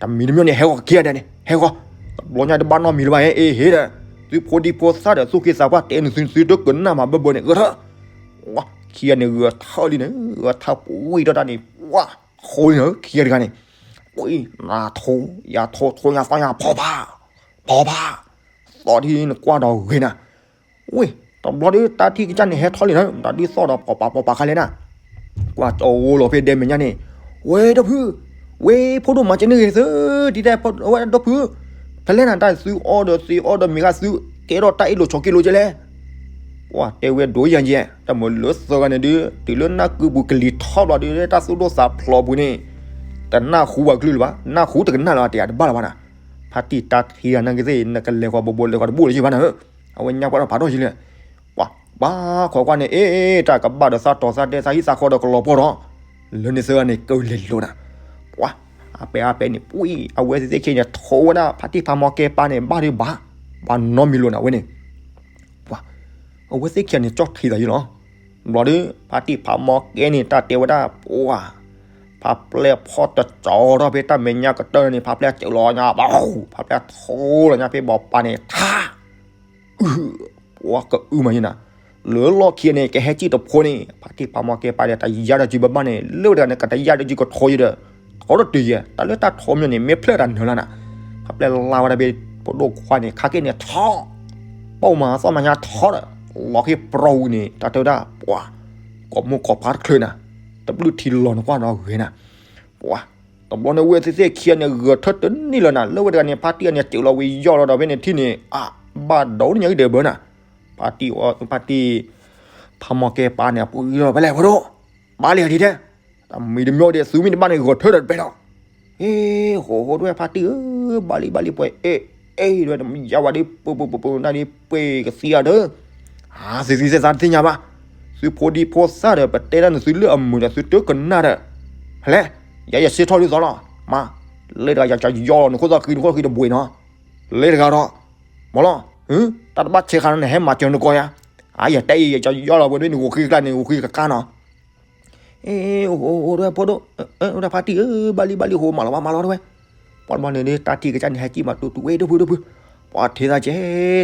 တမံၤတမံၤန့ၣ် ဟဲဂီၤခံဂၤဒဲးန့ၣ် ဟဲဂီၤ, တဘျီညါတဘၣ်နီတမံၤလၢၤဘၣ် အ့ဟ့ဒီး, သုဖိဒံဖိသၣ်ဒီး သူၣ်က့သးပှၢ်တဲနသုသုတကနၣ်မၤဘၢဘၢန့ၣ် ဂဲၤထၢၣ် ခံဂၤန့ၣ်ဂဲၤထၢၣ်လံန့ၣ် ဂဲၤထၢၣ်ပှံၢ်ထီၣ်တၢ်န့ၣ် ပှၤထိလံနၤဧၢ ခံဂၤတဂၤန့ၣ်, ပှံၢ်နၤထိ ယၤထိ ထိယၤသီယၤ ဖီၣ်ဖး ဖီၣ်ဖး, သီၣ်ထံနကွၢ်ဒီးဂ့ၤနၤ, ဝ့ၢ် တဘျီဒီး တၢ်ထံၣ်ကစၢ်န့ၣ်ဟဲထီၣ်လံနၤ တၢ်ဒုးသီၣ်ဒီး ပီၣ်ပာ်ပီၣ်ပာ်ခါလဲၣ်နၤ, ကွၢ်ကၠီဝဲလီၤဖဲဒဲမဲာ်ညါန့ၣ်, ဝဲဒီပုၢ်, ဝဲဖိဒိၣ်မၤစၢၤန့ၢ်ဂ့ၤသု, တံၤတဲဝဲဒီပုၢ်, ဖဲလဲၣ်နၤ တၢ်သုအီဒီးသံးအီဒီးမ့ၤဂၤသု, ကဲထီၣ်တၢ်အ့ၣ်လိာ်ဆိးက့လိာ်ကဲလဲၣ် ပှၤတဲဝဲဒိၣ်ယၤယဲ, တၢ်မၤလၢသၢဂၤန့ၣ်ဒုး တုၤလၢနၢ်ကုပူၤကလံၤထီၣ်ဘျီဒုး တၢ်သူၣ်ဒိၣ်သးဖျိးပူၤန့ၣ်, တနၢ်ဟူဘၣ်ကလုၢ်လၢၤဘၣ်, နၢ်ဟူတကနၣ်လၢၤဘၣ် တယၤတဘၣ်လၢၤဘၣ်နၤ, ဖါတံၢ်တၢ်ထံဂၤနာ်က့သ့ၣ် နကလဲၤဃီဘိဘိလဲၤဃီတဘိလၢၤယဘၣ်နၤဧၢ, အဝဲညါပှၢ်ထီၣ်ဖးထီၣ်ယလဲၣ်, ပှၤဘၣ်ခိးကွၢ်န့ၣ် အ့ တၢ်ကဘၣ်ဒီးသးတီၤသးဒဲးသးဟံၣ်သးဃီဒီးကလီၤပှီၢ်ဒီး, လၢန့ၣ်သၢဂၤန့ၣ် ကလဲၤလိၤနၤ, ပှၤ အပဲအပဲန့ၣ် ပှံၢ် အဝဲသ့ၣ်သ့ၣ်ခံန့ၣ် ထိဝဲဒၣ် ဖါတံၢ်ဖးမီၢ်ကဲပၢ်န့ၣ် ဘၣ်ဒုးဘၣ်, ဘၣ်နီတမံၤလိၤနၤဝဲန့ၣ်, ပှၤ အဝဲသ့ၣ်ခံဂၤန့ၣ် ကၠီၣ်ထံသးယလီၤ, ဘျီဒုး ဖါတံၢ်ဖးမီၢ်ကဲန့ၣ် တၢ်တဲဝဲဒၣ် ပှၤ ဖါပျဲၢ်ဖီၣ်တကၠီထီၣ်ဖဲတၢ်မဲာ်ညါကတၢၢ်န့ၣ် ဖါပျဲၢ်စၢၤလီၤညါ, ဖါပျဲၢ်ထိလီၤညါဖဲဘီပၢ်န့ၣ် ထါ အု ပှၤကအုမးယနၤ, လၢလီၢ်ခံန့ၣ် ကဟဲစံၣ်တဖိန့ၣ် ဖါတံၢ်ဖးမီၢ်ကဲပၢ်ဒီး တယါဒီးစုဘၣ်ဘၣ်န့ၣ် လၢဝဲတဂၤန့ၣ် ကတယါဒီးစုကထိယဒီး, ထိတတုၤယဲ တၢ်လၢတၢ်ထိမီၢ်န့ၣ် မ့ၢ်ဖျၢၣ်တၢ်နၢၤလၢနၤ, ဖါပျဲၢ်လါဝဲဒၣ်ဖဲဖိဒိၣ်ခွါန့ၣ် ခါက့ၢ်န့ၣ်ထီ, ပိာ်မၤသီၣ်မၤညါထီဒီး, လီၤဃံပြူၤန့ၣ် တၢ်တဲဝဲဒၣ် ပှၤ ကိးမိၢ်ကိးပၢ်တချုးနၤ, တဘျုးထံလီၤနကွၢ်ဒီးဂ့ၤနၤ, ပှၤ တဘျီန့ၣ် ဝဲသ့ၣ်သ့ၣ်ခံဂၤန့ၣ် ဂဲၤထၢၣ်တန့ၢ်လၢၤနၤ, လၢဝဲတဂၤန့ၣ် ဖါတံၢ်ဂၤန့ၣ် စၢၤလီၤဝံၤယီၢ်လီၤဒီးဖဲန့ၣ်ထံၣ်န့ၣ် အ ဘၣ်ဒိးန့ၣ်ညါက့ၤဒဲးဘၢနၤ, ဖါတံၢ် ဖါတံၢ် ဖးမီၢ်ကဲပၢ်န့ၣ် အပူၤအံၤလီၤဖဲလဲၣ်ဖိဒိၣ်, ဘၣ်လံဒ်တဲ, တၢ်မံၤတမံၤဒီး သုမ့ၢ်တဘၣ်န့ၣ် ဂဲၤထၢၣ်ဒီးတပဲဒီး, အ့ ဟိဟိဒွဲၣ်ဖါတံၢ်ဧၢ, ဘၣ်လံဘၣ်လံပှဲၤ အ့ အ့ ဒွဲၣ်တမံၤယါဝဲဒ် ပှဲၤပှဲၤပှဲၤပှဲၤနၤဒ် ပှဲၤကသံအီၤဒီး ဟါ သုသုသ့ၣ်သးတသ့ၣ်ညါဘၣ်, သုဖိဒံဖိသၣ်ဒီး ပတဲတၢ်န့ၣ်သုလၢအမုာ်ဒီးသုတကနၣ်ဒီး, ဖဲလဲၣ်, ယၤယဆ့ထီၣ်ဒ်သိးလီၤ, မၤ, လၢတဂၤယကယီလီၤ နခိၣ်သီဃံ နခိၣ်သီဃံတဘှံးနီၤ, လၢတဂၤဒီး, မၤလီၤ, တၢ်တဘၣ်ဆဲးခါန့ၣ် ဟဲမၤစၢၤနကီယါ, အါ ယတဲအံၤ ယကယီလီၤပှဲၤဒ်နဂိၢ်ဃံကျါန့ၣ် ဂိၢ်ဃံကကါနီၤ အ့ အိၣ်အိၣ်အိၣ်ဒွဲၣ်ဖိဒိၣ်, အိၣ်ဒွဲၣ်ဖါတံၢ်ဧၢ, ဘၣ်လံဘၣ်လံ ဟိမၤလီၤဘၣ်မၤလီၤဒွဲၣ်, ပှၤတဘျီန့ၣ်ဒ် တၢ်ထံၣ်ကစၢ်န့ၣ် ဟဲကံၣ်မးတူတူဝဲဒိၣ်ဖုဒိၣ်ဖု, ပှၤထံၣ်သးကဲ,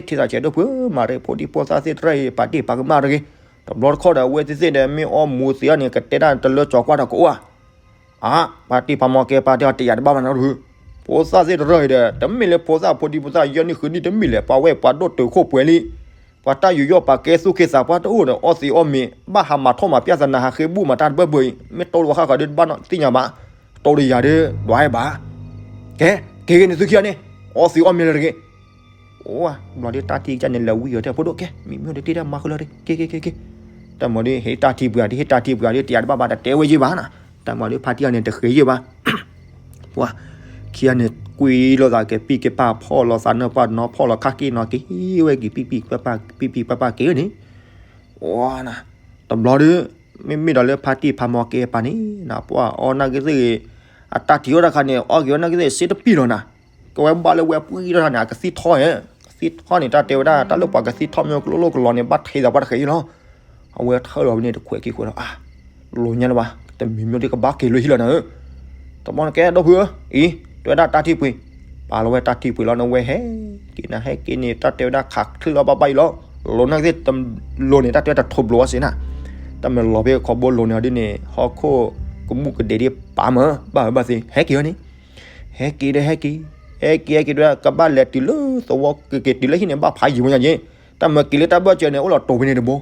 ထံၣ်သးကဲဒိၣ်ဖု, မၤရ့ဖိဒံဖိသၣ်သ့ၣ်တဖၣ်အံၤ ပာ်တ့ၢ်ပာ်ကမၣ်တဂ့ၤ, တဘျီတခီၣ်ဒီး အဝဲသ့ၣ်သ့ၣ်ဒီး မ့ၢ်အီၣ်မူၤသံးအီၤန့ၣ် ကတဲဒၣ်တလၢကၠီၤကွၢ်ဒီးကအိၣ်ဧါ အါ, ပာ်တ့ၢ်ပာ်မီၢ်ကဲပာ်တ့ၢ်အီၤတယာ်တဘၣ်ဘၣ်နီတဖု, ဖိသၣ်သ့ၣ်တဖၣ်အံၤဒီး တမ့ၢ်လၢဖိသၣ်ဖိဒံဖိသၣ်ယဲၢ်နံၣ်ဃုနံၣ်တမ့ၢ်လဲၣ်, ပှၤဝဲၢ်ပှၤဒိၣ်တုာ်ခိၣ်ပှဲၤလံ, ပှၤတၢ်ယူးယီၣ်ပာ်ကဲသူၣ်က့သးပှၢ်တအိၣ်ဒီး အီၣ်သံးအီၣ်မ့ၤ ဘၣ်ဟးမၤထီၣ်မၤပျၢ်သနၤဟးဃ့ဘူၣ်မၤတၢ်တဘၢဘၢအံၤ မ့ၢ်တိၢ်တဝီဃၣ်ဃၣ်ဒုးတဘၣ်နီတသ့ၣ်ညါဘၣ်, တိၢ်တယာ်ဒုးဒွးဘၣ်, ကဲ, က့ၤဂ့ၤန့ၣ်သုခံဂၤန့ၣ်, အီၣ်သံးအီၣ်မ့ၤလၢတဂ့ၤ အိၣ်, ဘျီဒ်တၢ်ထံၣ်ကစၢ်န့ၣ် လဲၤဝံၤအီၤထဲဖိဒိၣ်ကဲ, မံမ့ၢ်ဒ်တ့ၢ်တၢ်မၤဃုလီၤ, က့ၤက့ၤက့ၤက့ၤ, တၢ်မၤဒ်ဟ့ၣ်တၢ်ထံၣ်ပှၤဒ် ဟ့ၣ်တၢ်ထံၣ်ပှၤဒ် တယာ်တဘၣ်ဘၣ် တတဲဝဲယ့ၢ်ဘၣ်နၤ, တၢ်မၤဒ်ဖါတံၢ်အီၤန့ၣ် တဃ့ယ့ၢ်ဘၣ်, ပှၤ, ခံဂၤန့ၣ် ကွံလိာ်သးက့ၤ ပံၢ်က့ၤပၢ်ဖီၣ်လိာ်သးနၢ်ပှၢ်နီၤ ဖီၣ်လီၤခါက့ၤနီၤ က့ၤဝဲက့ၤ ပံၢ်ပံၢ်ပၢ်ပၢ် ပံၢ်ပံၢ်ပၢ်ပၢ်က့ၤန့ၣ်, အိၣ်နၤ, တဘျီဒုး, မ့မ့ၢ်ဒီးလၢဖါတံၢ်ဖးမီၢ်ကဲပာ်န့ၣ်နၤ ပှၤအီၣ်နာ်က့သ့ၣ်ဂ့ၤ, အတၢ်ထံၣ်အိၣ်တခါန့ၣ် အီၣ်က့ၤဝဲနာ်က့သ့ၣ် စ့တပံၢ်လီၤနၤ, ကဝဲဘၣ်လၢဝဲပှံၢ်ထီၣ်တခါန့ၣ် အကသံၣ်ထီၣ်န့ၣ် တၢ်တဲဝဲဒၣ် တၢ်လၢပှၤကသံၣ်ထီၣ်မ့ၢ်ကလိလိကလီၤန့ၣ် ဘၣ်ထံးသးပှၢ်တဃဲးယ့ၢ်လီၤ, အဝဲထၢၣ်လီၤဝဲန့ၣ် တခွဲးက့ၤခွဲးလီၤ အါ, လိၤညါလၢၤဘၣ် တမံၤမ့ၢ်ဒ်ကဘၣ်က့ၤလၢဟံၣ်လီၤနၤဧၢ, တဘျီန့ၣ်ကဲဒီပုၢ်ဧၢ, အံၤ, တဲဝဲဒၣ်တၢ်ထံၣ်ပှ့ၤ, ပာ်လီၤဝဲတၢ်ထံၣ်ပှ့ၤလီၤန့ၣ် ဝဲဟဲက့ၤနၤ ဟဲက့ၤန့ၣ် တၢ်တဲဝဲဒၣ်ခးချ့လီၤဘၣ်ဘၣ်အံၤလီၤ, လိၤနာ်က့သ့ၣ်တလိၤန့ၣ် တၢ်တဲဝဲတထိးဘျိးအီၤစ့ၢ်နၤ, တၢ်မၤလီၤဖဲခီဘိလိၤန့ၣ်အီၤဒ်န့ၣ် ဟီၣ်ခိၣ်ကမူၣ်ကဒဲးဒ်ပာ်မၢ် ဘၣ်ဧၢဘၣ်သ့ ဟဲက့ၤဝဲန့ၣ် ဟဲက့ၤဒီးဟဲက့ၤ, ဟဲက့ၤဟဲက့ၤဒီး ကဘၣ်လဲၤတုၤလၢသဝီက့ၤတုၤလၢဟံၣ်န့ၣ် ဘၣ်ဖးယံာ်ဝဲညါက့ၤ, တၢ်မၤက့ၤလၢတၢ်ဘၢၣ်စၢၤန့ၣ် အိၣ်လီၤတိၤဖဲန့ၣ်တဘိ,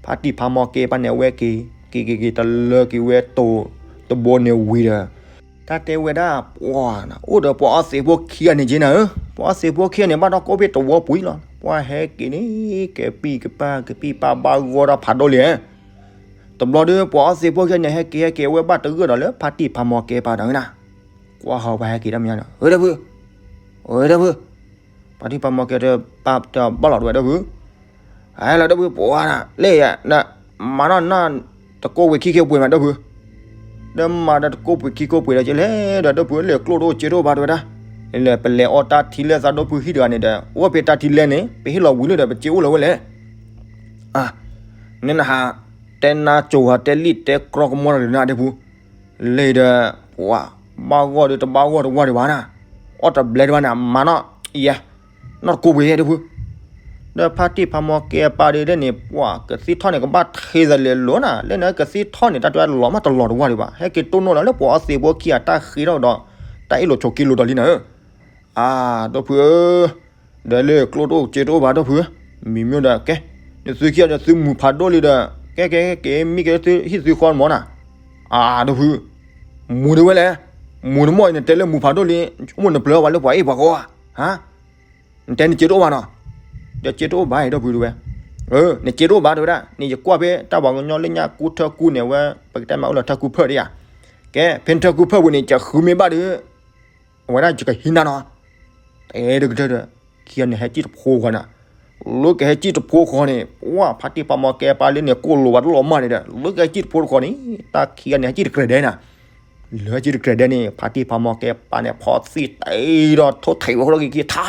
ဖါတံၢ်ဖးမီၢ်ကဲပာ်န့ၣ် အဝဲက့ၤ, က့ၤက့ၤက့ၤ တလၢက့ၤဝဲတိၤတဘိန့ၣ်ဝံၤဒီး, တၢ်တဲဝဲဒၣ်ပှၤ, အိၣ်ဒီးပှၤအီသံးဖိခံဂၤန့ၣ်က့ၤနၤဧၢ, ပှၤအီသံးဖိခံဂၤန့ၣ် ဘၣ်တၢ်ကိးဖဲသဝီပူၤလီၤ, ပှၤဟဲက့ၤန့ၣ် ကပံၢ်ကပၢ် ကပံၢ်ပၢ်ဘၣ်ဂီၢ်တၢ်ဖးဒိၣ်လံဧၢ တဘျီဒီး ပှၤအီသံးဖိခံဂၤန့ၣ် ဟဲက့ၤဟဲက့ၤဝဲဘၣ်တဂၢၢ်ဒီးလၢဖါတံၢ်ဖါမီၢ်ကဲပၢ်ဒီးနၤ, ကွၢ်ဃီၤပှၤဟဲက့ၤတၢ်မဲာ်ညါန့ၣ်, အၢ ဒီပုၢ်, အၢ ဒီပုၢ်, ဖါတံၢ်ဖါမီၢ်ကဲပၢ်တဘၣ်လီၤတဝဲ ဒီပုၢ်, ဟဲလီၤ ဒီပုၢ် ပှၤနၤ လၢယၤ မၤနီၢ်နၢ် တကိးပှ့ၤခံကိးပှ့ၤမး ဒီပုၢ်, ဒီးမၤဒီးတကိးပှ့ၤခံကိးပှ့ၤဒီး ကလဲၤဒီး ဒီပုၢ် လၢကျိၣ်တအိၣ်စ့တအိၣ်ဘၣ်တဝဲဒၣ်, လၢပလဲၤအီတၢ်ထံလၢသးဒီပုၢ်ဟံၣ်တဂၤန့ၣ်ဒီး အိၣ်ဖဲတၢ်ထံလဲၢ်န့ၣ် ပဟ့ၣ်လီၤဝံၤလၢဒီး ပစ့အိၣ်လီၤဝဲလဲၣ် နနဟး တဲနါစိၤဟး တဲလံၣ်တဲကြီကမီၤတၢ်ဒုးနၤ ဒီပုၢ်, လၢဒီး ပှၤ ဘၣ်ဂီၢ်ဒီးတဘၣ်ဂီၢ်တဝါဒံးဘၣ်နၤ, အီၣ်တဘျဲတဝါန့ၣ် မၤနီၢ်ယဲ နီၢ်တကိးပှ့ၤယဲ ဒီပုၢ်, ဒီးဖါတံၢ်ဖါမီၢ်ကဲပၢ်ဒီးန့ၣ် ပှၤကသံၣ်ထီၣ်န့ၣ် ကဘၣ်ထံသးလဲၤလိၤနၤ, လၢန့ၣ်ကသံၣ်ထီၣ်န့ၣ် တၢ်တဝဲလီၤမးတလီၤတဝါဒံးဘၣ်, ဟဲက့ၤတိၢ်နီၣ်လၢပှၤအီသံးဖိခံဂၤတၢ်ဃ့ထီၣ်ဒီး တၢ်အ့ၣ်လိာ်ဆိးက့လိာ်ဒီးလံနၤဧၢ အါ ဒီပုၢ်ဧၢ, ဒီးလၢကျိၣ်တအိၣ်စ့တအိၣ်ဘၣ် ဒီပုၢ်ဧၢ, မံၤမ့ၢ်ဒီးကဲ, နသုခံဂၤဒီးသုမူၤဖးဒိၣ်လံဒီး ကဲကဲကဲ မံကဲသုဟံၣ်သုဃီမၢ်နၤ, အါ ဒီပုၢ်, မူၤတဝဲလဲၣ်, မူၤတမီၢ်အံၤ နတဲလၢမူၤဖးဒိၣ်လံ, အိၣ်မူၤနပျၢၤဘၣ်လၢပှၤအ့ၣ်ပှၤဃီဧါ, နတဲနစ့တအိၣ်ဘၣ်နီၤ, ဒီးစ့တအိၣ်ဘၣ် ဒီပုၢ်တဝဲ, နစ့တအိၣ်ဘၣ်တဝဲဒၣ်, န့ၣ်ယကွၢ်ဖဲတၢ်ပှၤကညီလၢညါကူထၢကူန့ၣ် အဝဲ ပကတဲမးအိၣ်လၢထၢကူဖၢၣ်ဒံးဧါ, ကဲ ဖဲနထၢကူဖၢၣ်ပူၤန့ၣ် ယဃုမ့ၢ်ဘၣ်ဒီး အဝဲဒၣ်ယကဟံးနၤနီၤ, တဲတကတၢၢ်ဒီး ခံဂၤန့ၣ်ဟဲစံၣ်တဖိဃီန့ၣ်, လၢကဟဲစံၣ်တဖိဃီန့ၣ် ပှၤဖါတံၢ်ဖါမီၢ်ကဲပၢ်လၢန့ၣ် ကိၢ်လိာ်ဝဲတလီၤမၢ်န့ၣ်ဒီး လၢကဟဲစံၣ်တဖိတခီန့ၣ် တၢ်ခံဂၤန့ၣ် ဟဲစံၣ်တကြဲးဒဲးနၤ, လၢဟဲစံၣ်တကြဲးဒဲးန့ၣ် ဖါတံၢ်ဖါမီၢ်ကဲပၢ်န့ၣ် ဖီသံၣ်တဲဒီးထိၣ်ထံးဝဲဃီလီၤက့ၤခံထါ,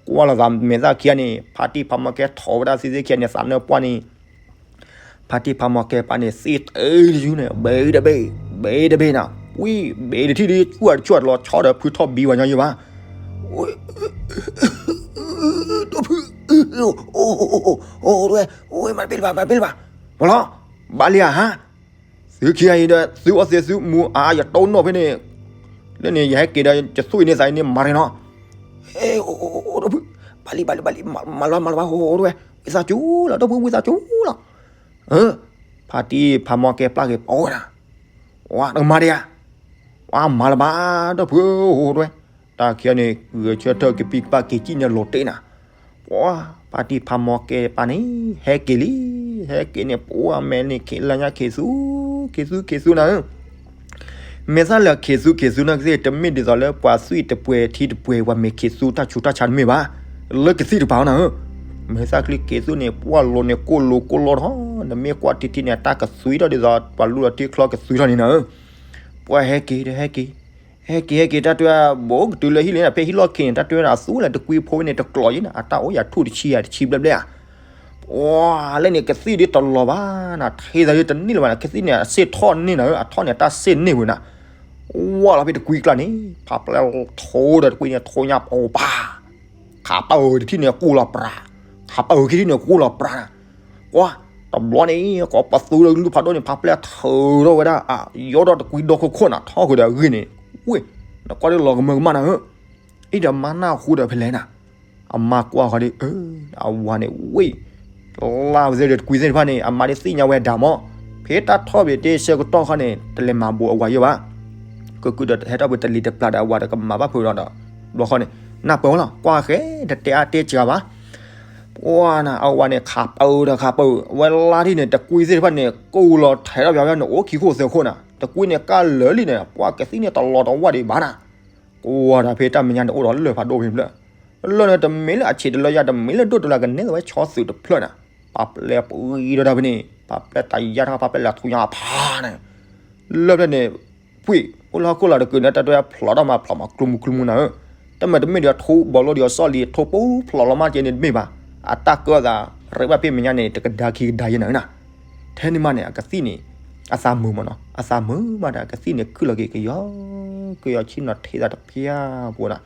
ကွၢ်လီၤသးမဲာ်သၣ်ခံဂၤန့ၣ် ဖါတံၢ်ဖါမီၢ်ကဲထီၣ်ဝဲဒၣ်သ့ၣ်သ့ၣ်ခံဂၤန့ၣ် သးနၢပှၢ်န့ၣ် ဖါတံၢ်ဖါမီၢ်ကဲပၢ်န့ၣ် သ့ၣ်တၢ်တယူၢ်န့ၣ် ဘ့တဘ့ၣ် ဘ့တဘ့ၣ်နၤ, ဝံၤ ဘ့တထံၣ်ဒ်ဆူၣ်အတဆူၣ်အတလီၤဆီဒီးဖုထီၣ်ဘံဝဲညီယံၤဘၣ်, ဒီပုၢ်, အိၣ်ဝဲ မၤတဘ့ၣ်လၢၤဘၣ် မၤတဘ့ၣ်လၢၤဘၣ်, ပှၤလီၤ, ဘၣ်လံဧါဟါ သုခံဂၤအံၤဒီး သုအီသံးသုမူၤအါ ယတိၢ်နီၣ်ဖဲန့ၣ်, လၢန့ၣ် ယဟဲက့ၤဒီး ယသူၣ်အံၤန့ၣ်သးအံၤန့ၣ် မၤရ့နီၤ, ဒီပုၢ်, ဘၣ်လံ ဘၣ်လံ ဘၣ်လံ မၤလီၤ မၤလီၤဘၣ် ဟိဟိတဝဲ, ဝံသးစူၤလီၤ ဒီပုၢ် ဝံသးစူၤလီၤ, ဖါတံၢ်ဖါမီၢ်ကဲပၢ်က့ၤပီဝဲဒၣ်, ဝါတကမၤဒံးဧါ, ဝါမၤလၢၤဘၣ် ဒီပုၢ်ဧၢ ဟိဟိတဝဲ, တၢ်ခံဂၤန့ၣ် ဂဲၤဆၢထၢၣ်က့ၤပံကပၢ်က့ၤစံၣ်န့ၣ်လိၤတ့ၢ်နၤ, ပှၤ ဖါတံၢ်ဖါမီၢ်ကဲပၢ်န့ၣ် ဟဲက့ၤလံ, ဟဲက့ၤန့ၣ် ပှၤမဲာ်န့ၣ်ခ့လၢညါခ့သူ, ခ့သူ ခ့သူနၤဧၢ မဲာ်သၣ်လၢခ့သူခ့သူနီၢ်ကသ့ၣ် တမ့ၢ်ဒ်သိးလၢပှၤသွံၣ်တပှဲၤထံတပှဲၤ ပှၤမ့ၢ်ခ့သူတၢ်ဆူးတၢ်ဆါတမ့ၢ်ဘၣ်, လၢကသံၣ်တပၤနၤဧၢ, မဲာ်သၣ်ချံခ့သူန့ၣ် ပှၤလိၤန့ၣ်ကိၢ်လိၤကိၢ်လိၤထီၣ်, နမ့ၢ်ကွၢ်ထံထံန့ၣ် အတၢ်ကသွံထီၣ်ဒ်သိး ပှၤလူလီၤထံချီကသွံထီၣ်န့ၣ်နၤဧၢ, ပှၤဟဲက့ၤဒီးဟဲက့ၤ, ဟဲက့ၤဟဲက့ၤတၢ်တွဲ ဘိကတုၤလၢဟံၣ်လံနၤ ဖဲဟံၣ်လီၢ်ခံန့ၣ် တၢ်တွဲဒၣ်အသူလၢတကွံဖိဝဲန့ၣ် တကျိးယံၤနၤ အတၢ်အိၣ်ယၤထူၣ်တဆံယၤတဆံဘျဲၣ်ဘျဲၣ်ဧါ ပှၤလၢန့ၣ် ကသံၣ်ဒ်တလီၤဘၣ်နၤ ထံသးဒ်တန့ၢ်လၢၤဘၣ်နၤ ကသံၣ်န့ၣ် အစ့ၣ်ထီၣ်န့ၢ်နၤဧၢ အထီၣ်န့ၣ် အတၢ်စ့ၣ်န့ၢ်ဝဲနၤ, ဝါလီၤဖဲတကွံကျါန့ၣ် ဖးပျဲၢ်ထိဒီးတကွံန့ၣ် ထိညါပှၤပၢ်, ခးပၢ်ဧၢတထံၣ်န့ၣ် ကိၢ်လီၤပြၤ, ခးပၢ်ဧၢခံထံၣ်န့ၣ် ကိၢ်လီၤပြၤနၤ, ကွၢ်, တဘျီန့ၣ် ကိးပသူလၢကလုၢ်ဖးဒိၣ်န့ၣ် ဖးပျဲၢ်ထုးထီၣ်ဝဲဒၣ် အယီၢ်ဒီးတကွံဒီခိၣ်ခိၣ်နၤ ထီၣ်ဃုာ်ဒီးအဂ့ၢ်န့ၣ်, ဝ့ၢ်, နကွၢ်ဒ်လီၤကမၢကမၣ်နၤဧၢ အံၤဒီးမါနၢ်ဟူဒီးဖဲလဲၣ်နၤ, အမါကွၢ်ဃီဒီး အၢ, အဝၤန့ၣ်ဝ့ၢ်, လါဝဲသ့ၣ်ဒီးတကွံသ့ၣ်တဖၣ်န့ၣ် အမါဒ်သ့ၣ်ညါဝဲဒၣ်မး, ဖဲတၢ်ထီၣ်ဘ့ၣ်တ့ၢ်ဆၢကတီၢ်ခီန့ၣ် တလဲၤမၤဘူးအဝၤယိာ်ဘၣ်, ကကုဒီးဟဲထီၣ်ပှၤတလံၤတပျၢ်ဒီးအဝၤဒီးကမၤဘၣ်ဖုးဒီး, ဘျီဃီန့ၣ်, နၢ်ပၢၢ်ဝဲလီၤ ကွၢ်ဃဲ တတဲအါတဲစှၤဘၣ် ပှၤနၤ အဝၤန့ၣ် ခးပၢၢ်ဒီးခးပၢၢ် ဝဲလါထံၣ်န့ၣ် တကွံသ့ၣ်တဖၣ်န့ၣ် ကိၢ်လီၤထဲးထီၣ်ပၠးဝဲန့ၣ် အိၣ်ခံခိၣ်သၢခိၣ်နၤ တကွံန့ၣ် ကၢ်လၢာ်လံန့ၣ် ပှၤကသံၣ်န့ၣ်တလီၤတဝၢ်ဒံးဘၣ်နၤ, ကွၢ်ဒၣ်ဖဲတၢ်မဲာ်ညါန့ၣ် အိၣ်ဒီးလၢၢ်ဖးဒိၣ်ဖဲန့ၣ်ဖျၢၣ်, လၢၢ်န့ၣ် တမ့ၢ်လၢအဆံးတလၢယၤ တမ့ၢ်လၢဒိၣ်တလၢ ကနဲၣ်လီၤဝဲဆီသုးတဖျၢၣ်နၤ, ပာ်ပျဲပှံၤဒီးတၢ်ဖဲန့ၣ် ပာ်ပျဲတၢ်ယါထီၣ် ပာ်ပျဲလၢထူညါဖးနၤ လၢၢ်ဖျၢၣ်န့ၣ် ပှံၢ် အိၣ်လၢဟီၣ်ခိၣ်လာ်တကုာ်န့ၣ် တၢ်တွဲဖျိးထီၣ်မးဖျိးမးကျူမူကျူမူနၤဧၢ, တၢ်မၤတမ့ၢ်ဒီးထိဘီလိဒီးအစီၣ်လံ ထိပူၤဖျိးလီၤမးကဲန့ၣ်တမ့ၢ်ဘၣ်, အတၢ်ကၢအသး ရ့ဘၣ်ဖဲမဲာ်ညါန့ၣ် တကဒါခံကဒါယဲနၤဧၢနၤ, ထဲန့ၣ်မးန့ၣ် အကသံၣ်န့ၣ် အသးမုာ်မးနီၤ အသးမုာ်မးဒီး အကသံၣ်န့ၣ်ခုၣ်လီၤက့ၤကယီ ကယီဆံနီၤ ထဲသးတဖျၢၣ်ပူၤနၤ,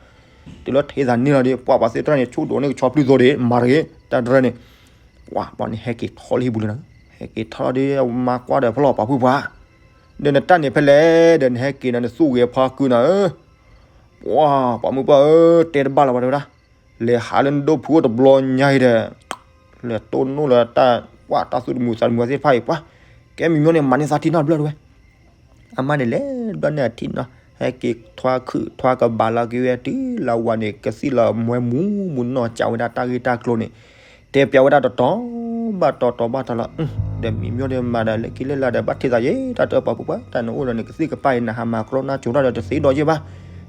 တုၤလၢထဲသးန့ၣ်လီၤဒီး ပှၤပှၤသ့ၣ်တဖၣ်န့ၣ် ဆူၣ်ဒိးန့ၢ်ကဆီပျုၢ်သိးဒီး မၤတဂ့ၤ တၢ်တရၢန့ၣ် ပှၤဘီန့ၣ်ဟဲက့ၤထီၣ်လၢဟံၣ်ပူၤလံနၤ, ဟဲက့ၤထီၣ်ဒီး မါကွၢ်ဒီးဖီလီၤပာ်ဖုၣ်ပှၤ, ဒီးနတၢ်န့ၣ်ဖဲလဲၣ် ဒီးနဟဲက့ၤဒီးနသူၣ်ဂဲၤဖီကုၢ်နၤဧၢ, ပှၤ ပှၤမုၢ်ပှၢ်ဧၢ တဲတဘၣ်လၢၤဘၣ်တဲဝဲဒၣ်, လဲၤဟးလၢနဒိၣ်ဖုအိၣ်တဘျီညါအံၤဒီး လဲၤတိၢ်နီၣ်လၢတၢ် ပှၤတၢ်သူၣ်တမုာ်သးတမုာ်သ့ၣ်တဖၣ်အံၤ ပှၤ ကဲမံၤမံၤန့ၣ် မၤန့ၢ်သးထံနီၣ်တဘျီတဝဲ အမါန့ၣ်လဲၤတဘျီန့ၣ်အထံနီၣ် ဟဲက့ၤထွါခုၣ်ထွါကဘၣ်လီၤက့ၤဝဲတုၤလၢဝၤန့ၣ် ကသံၣ်လီၤမွဲမူးမူးနီၢ်ကးဝဲဒၣ်တၢ်ဂ့ၢ်တၢ်ကျိၤန့ၣ် တဲပျးဝဲဒၣ်တတီၤ ဘၣ်တီတီဘၣ်တီလီၤ, ဒီးမံၤမၠိဒီးမၤဒီးလၢခံလၢလာ်ဒီး ဘၣ်ထံသးယဲ တၢ်တၢ်ပှၤပူၤပှၤ တၢ်နအိၣ်ဒီးနကသံၣ်ကပၤအံၤ နဟးမၤကြီနါစိၤတၢ်ဒီးတသ့ဒီးယဲဘၣ်,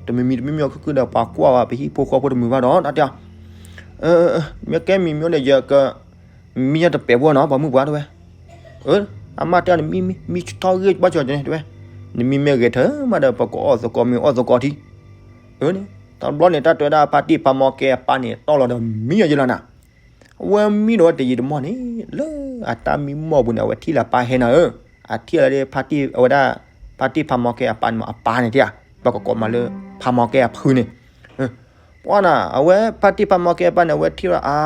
တမံၤမံၤတမံၤမံၤခုၣ်ခုၣ်ဒီးပှၤကွၢ်ဝဲပဟံၣ်ဖိဃီဖိတမုာ်ဘၣ်ဒီး တၢ်တဲအီၤ, မ့ၢ်ကဲမံၤမၠိဒီးယက မံယတပဲာ်ဖိနီၤ ပှၤမုၣ်ပှၤတဲဝဲ, အမါတဲန့ၣ် မံမံ မံထီၣ်ဂ့ၢ်ဘၣ်ကီန့ၣ်တဲဝဲ, နမံမ့ၢ်ဂဲၤထၢမးဒီး ပကအီၣ်သကိးမ့ၢ်အီၣ်သကိးထံ, န့ၣ် တဘျီန့ၣ် တၢ်တဲဝဲဒၣ် ဖါတံၢ်ဖါမီကဲအပၢ်န့ၣ် တီၢ်လီၤဒီးမံယဲလီၤနၤ, အဝဲမံဒီးဝဲတယံာ်တမီၢ်န့ၣ် လၢအတၢ်မံမီၢ်ပူၤန့ၣ် အဝဲထံၣ်လၢအပၢ်ဟဲနၤဧၢ, အထံၣ်လၢဒ် ဖါတံၢ်အဝဲဒၣ် ဖါတံၢ်ဖါမီကဲအပၢ်န့ၣ်မး အပၢ်န့ၣ်တဲဧါ, ပကကိးမးလၢ ဖါမီကဲအဖုန့ၣ် ပှၤနၤ အဝဲဖါတံၢ်ဖါမီကဲအပၢ်န့ၣ် အဝဲထံၣ်လီၤအါ,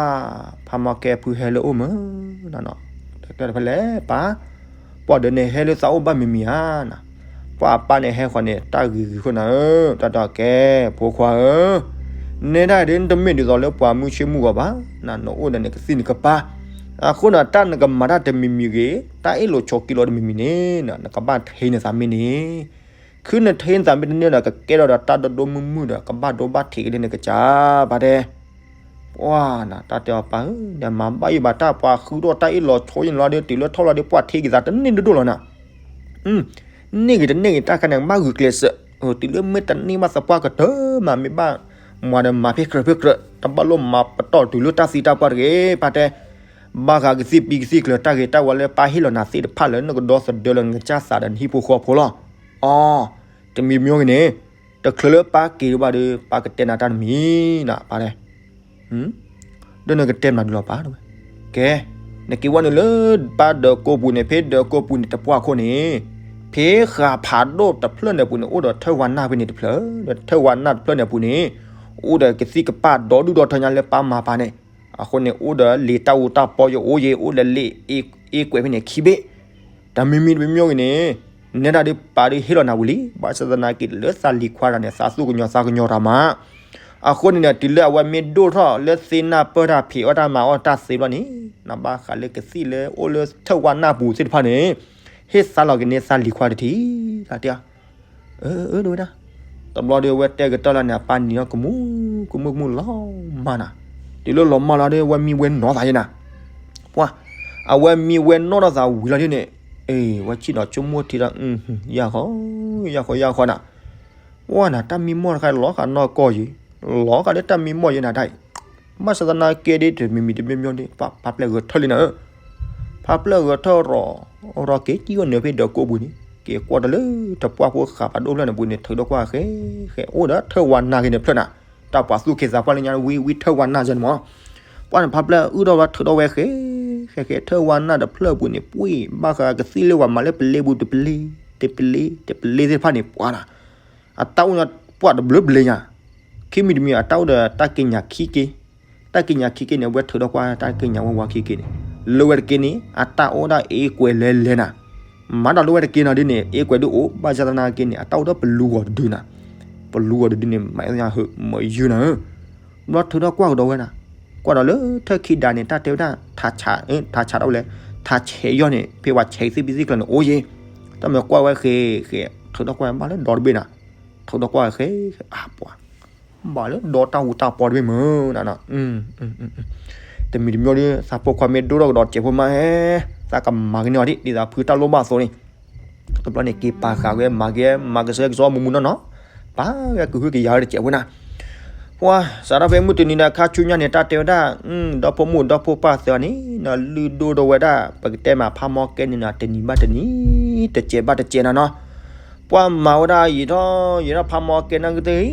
ဖါမီကဲအဖုဟဲလၢအအိၣ်မး, တၢ်တဖဲလဲၣ်ပၢ်, ပှၤဒီးန့ၣ်ဟဲလၢသးအိၣ်ဘၣ်မံၤမံၤဧါနၤ, ပှၤအပၢ်န့ၣ်ဟဲဃီန့ၣ် တၢ်ဂ့ၤဂ့ၤဃိနၤဧၢ, တၢ်တဲအီၤကဲ ဖိခွါဧၢ, နဲဒၣ်ဒ်နတမ့ၢ်ဒ်သိးလၢပှၤမုၢ်ဆ့ၣ်မုၢ်ဂီၤဘၣ်, နအိၣ်ဒီးနကသံၣ်နကပၤ, အဃိန့ၣ် တၢ်နကမၤတၢ်တမံၤမံၤဂ့ၤ, တၢ်အ့ၣ်လိာ်ဆိးက့လိာ်တမံၤမံၤန့ၣ် နကဘၣ်ထံနသးမ့ၢ်န့ၣ် ခုနထံနသးမ့ၢ်တန့ၢ်ဒီး ကကဲထီၣ်ဒီးတၢ်ဒိၣ်ဒိၣ်မုၢ်မုၢ်ဒီး ကဘၣ်ဒိဘၣ်ထံးက့ၤလၢနကစၢ်ဘၣ်တဲ, ပှၤနၤ တၢ်တဲအီၤပၢ်ဧၢ, နမၤဘၣ်ယိၣ်ဘၣ်တၢ် ပှၤဃုထီၣ်တၢ်အ့ၣ်လိာ်ဆိးယဲၢ်န့ၣ်လီၤဒီး တုၤလၢထီၣ်လီၤဒီး ပှၤထံက့ၤသးတန့ၢ်ဒိၣ်ဒိၣ်လီၤနၤ, န့ၢ်ဂ့ၤတန့ၢ်ဂ့ၤ တၢ်ခါန့ၣ် ကဘၣ်ဂုာ်ကျဲးစၢး, တုၤလၢမ့ၢ်တန့ၢ်ဘၣ်သပှၢ်ကတၢၢ်မး မ့ၢ်ဘၣ်မၤဒီးမၤဖ့ကြၢးဖ့ကြၢး တဘၣ်လိၣ်မၤပတီၢ်တုၤလၢတၢ်သံတၢ်ပှၢ်တဂ့ၤ ပၢ်တဲ, ဘၣ်ဃးကသံၣ်ပံကသံၣ်ကျၢၤ တၢ်ဂ့ၤတၢ်ဝါလၢပၢ်ဟ့ၣ်လီၤနၤသ့ၣ်တဖၣ်လၢနကဒီသဒၢလၢနကစၢ်သးဒီးနဟံၣ်ဖိဃီဖိလီၤ, အီ, တမံၤမံၤဂ့ၤန့ၣ်, တချုးလၢပၢ်က့ၤဒံးဘၣ်ဒီး ပၢ်ကတဲနၤတၢ်တမံၤနၤ ပၢ်တဲ ဒီးနကတဲမနုၤလီၤပၢ်, ကဲ, နက့ၤဝဲနုာ်လၢပၢ်ဒၢးကိးပူၤန့ၣ် ဖဲဒၢးကိးပူၤန့ၣ်တပှၢ်ခိၣ်န့ၣ်, ဖဲဃာ်ဖးဒိၣ်တဖျၢၣ်န့ၣ်ပူၤန့ၣ် အိၣ်ဒီးထၢၣ်ဝါနၢ်ဖဲန့ၣ်တဖျၢၣ်, ဒီးထၢၣ်ဝါနၢ်တဖျၢၣ်န့ၣ်ပူၤန့ၣ်, အိၣ်ဒီးကသံၣ်ကပၢ်ဒီဒူၣ်ဒီထၢညါလၢပၢ်မၤပၢ်န့ၣ်, အဃိန့ၣ် အိၣ်ဒီးလံာ်တၢ်အူတၢ်ပီယအိၣ်ယဲ အိၣ်ဒီးလံာ်အ့ကွဲးဖဲန့ၣ်ခံဘ့ၣ် တမံၤမံၤတမံၤမံၤဂ့ၤန့ၣ်, နဲဒၣ်ဒ်ပၢ်ဒ်ဟ့ၣ်လီၤနၤဝံၤလံ, ဘၣ်ဆၣ်သနာ်က့လၢသးလံၤခွါတဂၤန့ၣ် သးသူၣ်ကညီၤသးကညီၤတၢ်မး, အဃိန့ၣ်ဒီး တုၤလၢအဝဲမ့ၢ်ဒိၣ်ထီၣ်လၢသ့နၢ်ပၢၢ်တၢ်ဖံးအီၣ်တၢ်မၤအီၣ်တၢ်သ့ဘျီန့ၣ်, နဘၣ်ဃးလၢကသံၣ်လၢအိၣ်လၢထၢၣ်ဝါနၢ်ပူၤသ့ၣ်တဖၣ်န့ၣ်, ဟ့ၣ်သါလီၤက့ၤန့ၢ်သးလံၤခွါတထံၣ်, တၢ်တဲ, အၢ အၢ တဝဲဒၣ်, တဘျီဒီးအဝဲတဲကတၢၢ်လၢန့ၣ် အပၢ်နံၤလီၤကမူၣ်ကမူၣ်ကမူၣ်လီၤမၢ်နၤ, တုၤလၢလီၤမၢ်လီၤဒီး အဝဲမံဝဲနီၢ်သးယဲနၤ ပှၤ, အဝဲမံဝဲနီၢ်ထီၣ်သးဝံၤလီၤဒ်န့ၣ်, အဝဲဆ့ၣ်နီၤဆိကမိၣ်ထံဒီး, ယၢ်ဃီ, ယၢ်ဃီယၢ်ဃီနၤ, ပှၤနၤ တၢ်မံမီၢ်တခါလီၤဃာ်နီၢ်ကီၢ်ယံၤ, လီၤဃာ်ဒီးတၢ်မံမီၢ်ယဲနၤတၢ်အံၤ, ဘၣ်ဆၣ်သနာ်က့ဒ်တမံၤမံၤတမံၤမံၤဒ် ဖးဖျၢၣ်ဂဲၤထၢၣ်လံနၤဧၢ, ဖးဖျၢၣ်ဂဲၤထၢၣ်ရီၤ, ရီၤက့ၤကံၣ်အီၣ်နၢၤဖဲဒၢးကိးပူၤန့ၣ်, က့ၤကွၢ်ဒီးလၢတပှၢ်ဖိဃာ်ဖးဒိၣ်ဖျၢၣ်န့ၣ်ပူၤန့ၣ် ထုးထီၣ်ကွၢ်ဃဲ, ဃဲအိၣ်ဒီးထၢၣ်ဝါနၢ်ဂ့ၤန့ၣ်ဖျၢၣ်နၤ, တၢ်ပှၤသူၣ်က့သးပှၢ်လၢညါဝံဝံထၢၣ်ဝါနၢ်ယဲန့ၣ်မး, ပှၤန့ၣ် ဖးဖျၢၣ်အုၣ်ထီၣ်ဝဲထုးထီၣ်ဝဲဃဲ, ဃဲဃဲထၢၣ်ဝါနၢ်တဖျၢၣ်ပူၤန့ၣ် ပှ့ၢ်ဘၣ်ဃးကသံၣ်လၢပှၤမၤလၢပလ့ပူၤတပလ့, တပလ့, တပလ့သ့ၣ်တဖၣ်န့ၣ် ပှၤနၤ, အတၢ်အိၣ်ညီပှၢ်တဘျုးဘျ့ညါ, ခံမံၤတမံၤအတၢ်အိၣ်ဒီးတၢ်က့ညါခံက့, တၢ်က့ညါခံက့န့ၣ် အဝဲထုးထီၣ်ကွၢ်တၢ်က့ညါဝဲဝါခံက့န့ၣ်, လၢဝဲတက့န့ၣ် အတၢ်အိၣ်ဒၣ်အ့ကွဲးလဲၤလဲၤနၤ, မၤဒီးလၢဝဲတက့နီၤဒ်န့ၣ် အ့ကွဲးဒုအိၣ် ဘၣ်ဆၣ်သနာ်က့န့ၣ် အတၢ်အိၣ်ဒီးပလူဂီၤတဒုနၤ, ပလူဂီၤတဒုန့ၣ် မၤညါဟၢမၤယုၤနၤဧၢ, ဘျီထုးထီၣ်ကွၢ်ကဒီးဝဲနၤ, ကွၢ်ဒီးလၢထၢၣ်ခံဒါန့ၣ် တၢ်တဲဝဲဒၣ် ထးဆး, ထးဆးဒၣ်ဝဲလဲၣ်, ထးဆဲးယီၢ်န့ၣ် ဖဲပှၤဆဲးသ့ၣ်ဖံသ့ၣ်ကျၢၤန့ၣ် အိၣ်ယဲ, တၢ်မ့ၢ်ကွၢ်ဝဲဃဲ, ဃဲထုးထီၣ်ကွၢ်ဘၣ်လၢဒီတဘ့ၣ်နၤ, ထုးထီၣ်ကွၢ်ဃဲ, အပှၤ ဘၣ်လၢဒီတၢ်အူတၢ်ပီတဘ့ၣ်မုၢ်နၤနီၤ, တမံၤတမံၤဒီး သးဖိခွါမ့ၢ်ဒိၣ်ထီၣ်ကဒီးစဲးဖိမး, သးကမၤကန့ၢ်အီၤဒ် ဒ်သိးဖုတၢ်လိၣ်ဘၣ်အသိးန့ၣ်, တဘျီန့ၣ် က့ၤပာ်ဃာ်ဝဲ မၤက့ၤ မၤကဆှဲကဆှီမုာ်မုာ်နီၢ်နီၢ်, ပာ်ဝဲကဟုကယာ်ဝဲတစဲးဖိနၤ, ပှၤ စးထီၣ်ဖဲမုၢ်တနံၤဒီး ခါဆူညါန့ၣ် တၢ်တဲဝဲဒၣ်, ဒီဖိမိၢ်ဒီဖိပၢ်သ့ၣ်အီၤန့ၣ် လုၢ်ဒိၣ်ထီၣ်ဝဲဒၣ် ပကတဲမးဖးမီကဲန့ၣ်နီၤ တနံၤဘၣ်တနံၤ, တစဲးဘၣ်တစဲးနၤနီၤ ပှၤမၤဝဲဒၣ်ယံာ်ထီၣ်ယံာ်ထီၣ် ဖးမီကဲနၢ်ကသ့ၣ်,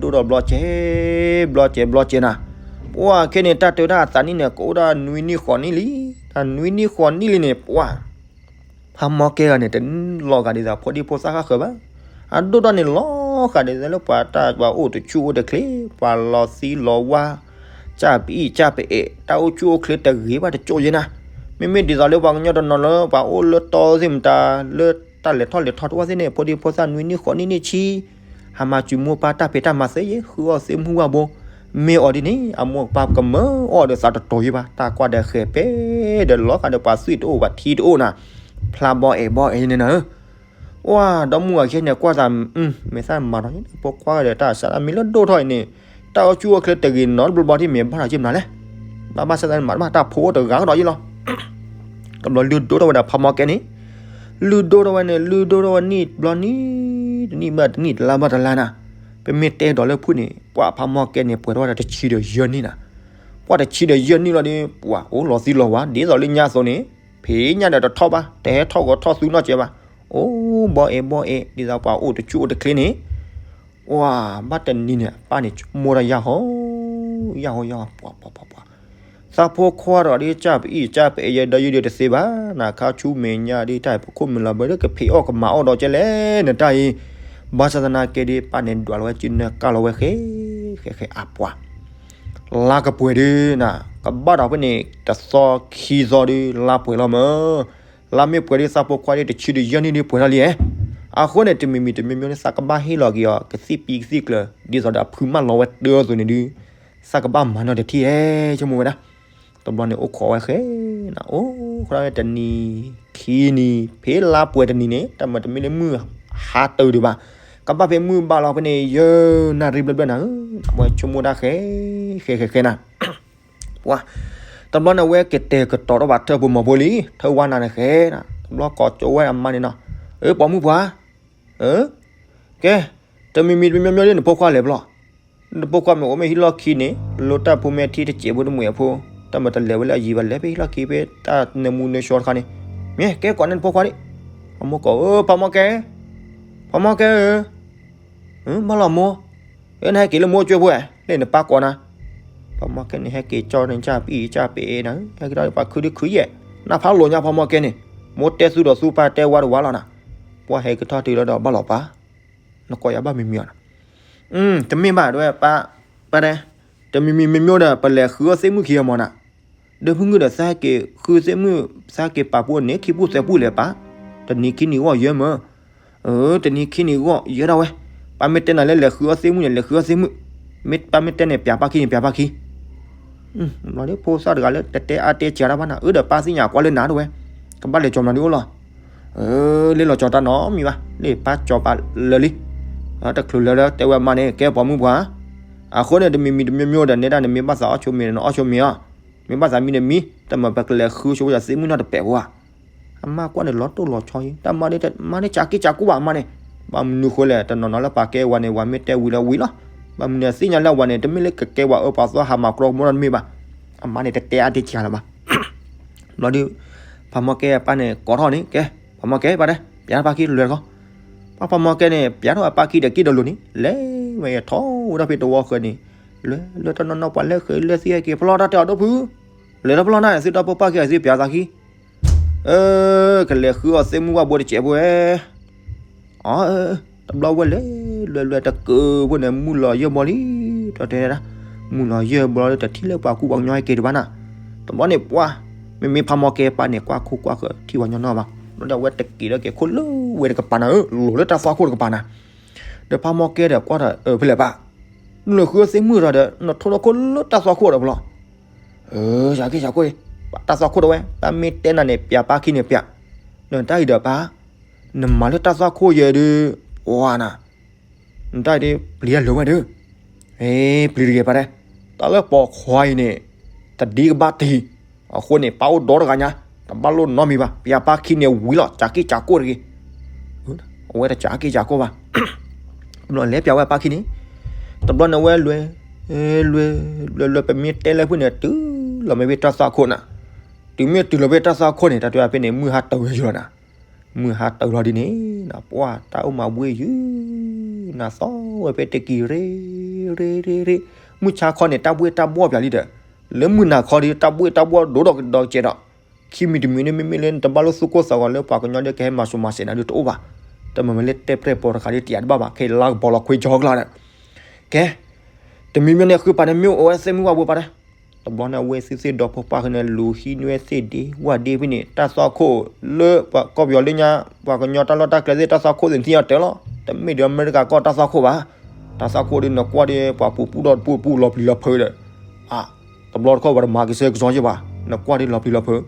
ဒိၣ်ထီၣ်ဘျီစဲး, ဘျီစဲး ဘျီစဲးနၤ, ပှၤခဲန့ၣ် တၢ်တဲဝဲဒၣ်အသးနံၣ်န့ၣ် ကအိၣ်ဒၣ်နွံနံၣ်ဃိးနံၣ်လံ, တၢ်နွံနံၣ်ဃိးနံၣ်လံန့ၣ် ပှၤ ဖးမီကဲဂၤန့ၣ် တလီၤဂာ်ဒ်သိးဖိဒံဖိသၣ်ဃၣ်ဃၢၤဘၣ်, အဒိၣ်ထီၣ်န့ၣ်လီၤဂာ်ဒ်သိးလၢပှၤတၢ်ပှၤအိၣ်တဆူၣ်အိၣ်တချ့, ပှၤလီၤသံလီၤဝါ, ကၢ်ပအံၣ်ကၢ်ပအဲၣ်, တၢ်အိၣ်ဆူၣ်အိၣ်ချ့တဂ့ၤဘၣ်တကၠိယဲနၤ, မ့မ့ၢ်ဒ်သိးလၢပှၤကညီတနီၤလၢ ပှၤအိၣ်လၢတီသ့ၣ်မတၤ လၢတၢ်လဲၤထီၣ်လဲၤထီတအိၣ်သ့ၣ်န့ၣ် ဖိဒံဖိသၣ်နွံနံၣ်ဃိးနံၣ်နံၣ်ဆံ ဟးမၤစူၤမိၢ်ပၢ်တၢ်ဖံးတၢ်မၤသ့ယဲ ဃုအီၣ်သ့မူဘၣ်ဘိ, မ့ၢ်အီၤဒ်န့ၣ် အမိၢ်ပၢ်ကမၢအီၣ်ဒီးသးတတီၤယဲဘၣ်, တၢ်ကွၢ်ဒီးဃဲၤပဲဒီးလီၤဂာ်ဒီးပှၤသွံၣ်တအိၣ် ပှၤထံတအိၣ်နၤ, ဖျါဘီအဲၣ်ဘီအဲၣ်ယဲန့ၣ်နၤဧၢ, ပှၤဒီမုၢ်အီၤယဲန့ၣ် ကွၢ်သး, မ့ၢ်သးမၤထီၣ်ယဲန့ၣ် ဖိခွါဒီးတၢ်စးဒၣ်မ့ၢ်လၢဒိၣ်ထီၣ်အံၤန့ၣ်, တၢ်အိၣ်ဆူၣ်အိၣ်ချ့တဂ့ၤနီတဘျီဘျီဒ်မ့ၢ်ဘၣ်ထီၣ်ယဲမနုၤလဲၣ်, ဘၣ်ဘၣ်ဆၣ်သးမၤတဘၣ်တၢ်ဖိအိၣ်တဂၤကဒီးယဲလီၤ တဘျီလုၢ်ဒိၣ်ထီၣ်ဝဲဒၣ်ဖးမီၢ်ကဲန့ၣ်, လုၢ်ဒိၣ်ထီၣ်ဝဲန့ၣ် လုၢ်ဒိၣ်ထီၣ်ဝဲနံၣ်တဘျီနံၣ်, တနံၣ်ဘၣ်တနံၣ် တလါဘၣ်တလါနၤ, ပမ့ၢ်တဲဒီးလၢဖုၣ်န့ၣ် ပှၤဖးမီၢ်ကဲန့ၣ် ပှဲၤထီၣ်ဝဲဒၣ်တဆံဒီးယဲၢ်နံၣ်နၤ, ပှၤတဆံဒီးယဲၢ်နံၣ်လီၤဒီး ပှၤအိၣ်လီၤသံလီၤဝါ ဒ်သိးလၢညါအသိးန့ၣ်, ဖဲညါဒီးတထီၣ်ဘၣ် တဟဲထီၣ်ဂီၤထီၣ်သူနီၢ်ကဲဘၣ်, အိၣ်ဘီအဲၣ်ဘီအဲၣ် ဒ်သိးပှၤအိၣ်တဆူၣ်အိၣ်တချ့န့ၣ် ဝါ ဘၣ်တနံၤန့ၣ် အပၢ်န့ၣ် မိၢ်တၢ်ယၢ်ဟီ, ယၢ်ဟီယၢ်ဟီ ပှၤပှၤပှၤပှၤ, သးဖိခွါဒီးဒ်ကၢ်ပအံၣ်ကၢ်ပအဲၣ်ယဲဒီးယုၢ်ဒီးတသ့ဘၣ်, နခါဆူမဲာ်ညါဒ်တၢ်ပခိၣ်မုၢ်လီၤဘၢဒီးကဖံးအီၣ်ကမၤအီၣ်ဒီးကဲလဲၣ် နတၢ်အံၤ, ဘၣ်ဆၣ်သနာ်က့ဒီး ပၢ်န့ၣ်ဒွးလီၤဝဲစုနၢကၢ်လီၤဝဲဃဲ, ဃဲဃဲအပှၤ လါကပှဲၤဒုးနၤ, ကဘၣ်ဒီးဖဲန့ၣ် တသီခံသီဒုး လါပှဲၤလီၤမၢ်, လါမ့ၢ်ပှဲၤဒုး သးဖိခွါဒုး တဆံဒီးယဲၢ်နံၣ်ဒုးပှဲၤထီၣ်လံဧါ, အဃိန့ၣ် တမံၤမံၤတမံၤမံၤန့ၣ် သးကဘၣ်ဟ့ၣ်လီၤက့ၤအီၤ ကသံၣ်ပံကသံၣ်ကျၢၤ ဒ်သိးဒီးအဖုမၢလီၤဝဲတၢ်အသိးန့ၣ်ဒုး, သးကဘၣ်မၤနီတထံၣ်ဧါ, ဆိကမိၣ်ဝဲဒၣ်, တဘျီန့ၣ်အိၣ်ခိးဝဲဃဲနၤ, အိၣ်ခိးဝဲတနံၤ, ခံနံၤ, ဖဲလါပှဲၤတနံၤန့ၣ် တၢ်မၤတမ့ၢ်လၢမုၢ်ဟါတၢၤဒံးဘၣ်, ကဘၣ်ဖဲမုၢ်ဘၣ်လီၤဖဲန့ၣ် ယဲၢ်နၣ်ရံၣ်ဘျဲၣ်ဘျဲၣ်နၤဧၢ, အဝဲဆိကမိၣ်ဒၣ်ဃဲ, ဃဲဃဲဃဲနၤ ပှၤ, တဘျီန့ၣ်အဝဲကတဲာ်ကတီၤထီၣ်ဘၣ်ထၢၣ်ဖိမီၤဖိလံ, ထၢၣ်ဝါနၤန့ၣ်ဃဲနၤ, တဘျီကိးကၠိဝဲအမါန့ၣ်နီၤ, အၢ ပိာ်မုၣ်ပှၤ, အၢ, ကဲ, တမံၤမံၤတမံၤမံၤဒီး နဖိခွါလဲၤဖဲလဲၣ်, နဖိခွါမ့ၢ်အိၣ်မ့ၢ်ဟံၣ်လီၢ်ခံန့ၣ် လိၣ်တၢ်ဖိမ့ၢ်ထံၣ်တစဲးဖိတမှဲးအဖိ, တၢ်မၤတလဲၤဝဲလၢအယံၤဘၣ် လဲၤဖဲဟံၣ်လီၢ်ခံဖဲတၢ်နၢမူနၢဆှီတခါန့ၣ်, မ့ၢ်ကဲကိးန့ၢ်နဖိခွါဒံး, အမိၢ်ကိး အၢ ဖးမီၢ်ကဲ, ဖးမီၢ်ကဲဧၢ ဘၣ်လီၤမိၢ်, နဟဲက့ၤလၢမိၢ်ကၠိဖိဧါ, လၢနပၢ်ကိးနၤ, ဖးမီၢ်ကဲန့ၣ် ဟဲက့ၤကၠီန့ၣ် ကၢ်ပံၣ်ကၢ်ပ့ၤနၤ, ဟဲက့ၤထီၣ်ပှၤခုဒုခုယဲၢ်, နဖးလိာ်ညါဖးမီၢ်ကဲန့ၣ်, မိၢ်တဲသူဒီးသူပၢ်တဲဝါဒီးဝါလီၤနၤ, ပှၤဟဲက့ၤထီၣ်တုၤလီၤဒီးဘၣ်လီၤပၢ်, နကိးယၤဘၣ်မံၤမံၤအီၤနၤ, တမ့ၢ်ဘၣ်ဒ်ဝဲပၢ်, ပၢ်တဲ, တမံၤမံၤမ့မ့ၢ်ဒီး ပလဲၤဃုအီၣ်သ့ၣ်မုၣ်ခံဂၤမၢ်နၤ, ဒီးမုၢ်ဂုၢ်ဒီးသးဟဲက့ၤဃုသ့ၣ်မုၣ်, သးဟဲက့ၤပာ်ဖှိၣ်န့ၣ် ခံပူၣ်သၢပူၣ်လဲၤပာ်, တနံၤခံနံၤဂီၢ်ယဲၢ်မၢ်, အၢ တနံၤခံနံၤဂီၢ်ယဲၢ်ဒၣ်ဝဲ, ပၢ်မ့ၢ်တဲနၤလၢလဲၤဃုအီၣ်သ့ၣ်မုၣ်န့ၣ် လဲၤဃုအီၣ်သ့ၣ်မုၣ်, မ့ၢ်ပၢ်မ့ၢ်တဲန့ၣ် ပျးပၢ်ခံန့ၣ် ပျးပၢ်ခံ ဘျီဒ်ဖိသၣ်တဂၤလၢတတဲအါတဲစှၤတၢ်ဘၣ်နၤ, အၢ ဒီးပၢ်သ့ၣ်ညါကွၢ်လၢနၤတဝဲ, ကဘၣ်လဲၤကၠီၤမနုၤဒုးအိၣ်လီၤ, လၢလီၤကၠီၤတၢ်နီတမံၤဘၣ်, လၢပၢ်ကၠီၤပာ်လၢာ်လံ, တချုးလၢာ်လၢတဲဝဲအမါန့ၣ် ကဲပိာ်မုၣ်ပှၤ, အဃိန့ၣ် တမံၤမံၤတမ့မ့ၢ်ဒီး နဲဒၣ်နမ့ၢ်ဘၣ်သးအီၣ်ဆိမ့ၤ နအီၣ်ဆိမ့ၤအီၤ, မ့ၢ်ဘၣ်သးမံနမံ, တမ့ၢ်ပကလဲၤဃုဆိဝဲဒၣ်သ့ၣ်မုၣ်နီတပဲာ်ဖိဧါ အမါကွၢ်န့ၣ်လီၤတိၢ်လီၤဆီအံၤ, တၢ်မါန့ၣ် မါန့ၣ်ကးက့ၢ်ကးကိၢ်ဘၣ်အမါန့ၣ်, ဘၣ်မနုၤဃိလဲၣ် တနီၤနီၤလၢပာ်ကဲဝဲန့ၣ် ဝဲမ့ၢ်တဲဝံၤလၢဝံၤလီၤ, ဘၣ်မနုၤသ့ၣ်ညါလၢဝဲန့ၣ် တမ့ၢ်လၢကကဲဝဲအၢပှၤသီဟးမၤကြီကမိၣ်နီတမံၤဘၣ်, အမါန့ၣ်တတဲအါတဲစှၤလၢၤဘၣ်, ဘျီဒုး, ဖးမီၢ်ကဲအပၢ်န့ၣ်ကိးထီၣ်န့ၣ် ကဲ, ဖးမီၢ်ကဲပၢ်တဲ, ပျးထီၣ်ပၢ်ခံတလဲၤတခီ, ပှၤဖးမီၢ်ကဲန့ၣ် ပျးထီၣ်အပၢ်ခံဒီးက့ၤဒီးလိၤန့ၣ် လဲၤဝဲထီၣ်ဝဲဒၣ်ဖဲတဝီဃၢၤန့ၣ်, လဲၤလၢတနီၤနီၤပှၤလၢဃဲၤလၢသံဟဲက့ၤဖျီတၢ်တဲအီၤဒိၣ်ဖု လဲၤထီၣ်ဖျီနၤ သုတၢ်ဖိပၢ်ခံဂၤသုပျးသးခံ, အၢ ကလဲၤဃုအီၣ်သ့ၣ်မုၣ်ဝၣ်ဘိတစဲးဖိဧါ, အၢ တဘျီဝဲလဲၤ လွဲလွဲတကၢၢ်ဖိန့ၣ် မုၢ်လီၤယဲၢ်ဘီလံ, တတဲဒၣ်, မုၢ်လီၤယဲၢ်ဘီလံ တထံၣ်လၢပှၤကူပှၤကညီဟဲက့ၤတဘၣ်နၤ, တဘျီန့ၣ်ပှၤ, မ့မ့ၢ်ဖးမီၢ်ကဲပၢ်န့ၣ် ကွၢ်ခိၣ်ကွၢ်ဃၢၤထံၣ်ပှၤကညီနီၢ်ဘၣ်, ဘျီဒီးအဝဲတက့ၤဒီးက့ၤခိၣ်လၢဝဲတကပၤနၤဧၢ, လီၤလၢတၢ်သွၣ်ခိၣ်တကပၤနၤ, ဒီးဖးမီၢ်ကဲဒီးကွၢ်ဒီး အၢ ဖဲလဲၣ်ပၢ် နလဲၤဃုအီၣ်သ့ၣ်မုၣ်ဒီး နထိၣ်ဒီးခိၣ်လၢတၢ်သွၣ်ခိၣ်ဒီးဖဲလဲၣ်, အၢ ယၤက့ၢ်ယၤကိၢ်, တၢ်သွၣ်ခိၣ်တဝဲ တၢ်မ့ၢ်တဲနၤန့ၣ် ပျးပၢ်ခံန့ၣ်ပျး, နတၢ်အံၤဒီးပၢ်, နမၤလၢတၢ်သွၣ်ခိၣ်ယဲၢ်ဒုး, ပှၤနၤ, နတၢ်အံၤဒုး ပျံၤတၢ်လၢာ်ဝဲဒုး, ပျံၤတဂ့ၤပၢ်တဲ, တၢ်လၢပိာ်ခွါအံၤန့ၣ်, တဒံကဘၣ်တံၢ်, အဃိန့ၣ် ပၢ်အိၣ်ဒီတဂၤညါ, တဘၣ်လိၣ်နီတမံၤဘၣ်, ပျးပၢ်ခံန့ၣ်ဝံၤလီၤ ကးက့ၢ်ကးကိၢ်တဂ့ၤ အဝဲတကးက့ၢ်ကးကိၢ်ဘၣ်, ဘျီလဲၤပျးဝဲအပၢ်ခံန့ၣ်, တဘျီန့ၣ်ဝဲလွဲ, လွဲ, လွဲလွဲပမ့ၢ်တဲလၢဖုၣ်န့ၣ် တုၤလီၤမ့ၢ်ဖဲတၢ်သွၣ်ခိၣ်နၤ, တုၤမ့ၢ်တုၤလီၤဖဲတၢ်သွၣ်ခိၣ်န့ၣ် တၢ်တဲဖဲန့ၣ် မုၢ်ဟါတၢၤဝဲယီၤနၤ, မုၢ်ဟါတၢၤလီၤဒ်န့ၣ်, ပှၤတၢ်အိၣ်မးဝ့ၢ်ယုၢ်, နၤသီဝဲဖဲတကံၤရ့, ရ့, ရ့, ရ့, မုၢ်ဆါခီန့ၣ် တၢ်ဘှ့ၣ်တၢ်ဘှီၣ်ပျးလံဒီး, လၢမုၢ်နၤခီဒီး တၢ်ဘှ့ၣ်တၢ်ဘှီၣ်ဒိၣ်ဒီးကဒီးကဲးဒီး ခံမံၤတမံၤန့ၣ် မ့မ့ၢ်လၢနတဘၣ်လိၣ်သူၣ်ကိၢ်သးဂီၤလၢပှၤကညီဒီးကဟဲမၤစိၤမၤစဲးနၤဒုးတအိၣ်ဘၣ်, တမ့ၢ်မ့ၢ်လၢတဲပြဲၢ်ပိာ်တခါဒုးတယာ်တဘၣ်ဘၣ်, ခဲအံၤလါကပီၤလီၤခွ့ကၠီကျါဒီး, ကဲ, တမံၤမံၤန့ၣ်ဃုပၢ်န့ၣ်မ့ၢ်အိၣ်ဝဲသ့ၣ်မုၣ်ဝၣ်ဘိပၢ်တဲ, တဘျီန့ၣ်အဝဲသ့ၣ်သ့ၣ်ဒီဖိပၢ်ဃုာ်န့ၣ် လူၤဟံးန့ၢ်သ့ၣ်ဒ့ဝၣ်ဒ့ဖဲန့ၣ် တၢ်သွၣ်ခိၣ်လၢပှၤကီၢ်ပယီၤလၢညါ ပှၤကညီတၢ်လီၢ်တၢ်ကျဲသ့ၣ်တၢ်သွၣ်ခိၣ်သ့ၣ်နထံၣ်အီၤတၢ်လီၤ, တမ့ၢ်ဒီးအမဲရကၤကီၢ်တၢ်သွၣ်ခိၣ်ဘၣ်, တၢ်သွၣ်ခိၣ်ဒုးနကွၢ်ဒီး ပှၤပူၤပူၤဒီးတပူၤပူၤလီၤပျံၤလီၤဖုးဒီး, တဘျီတခီၣ်ပှၤတမၤက့ၤဆၢကစီယဲၢ်ဘၣ်, နကွၢ်ဒီးလီၤပျံၤလီၤဖုး,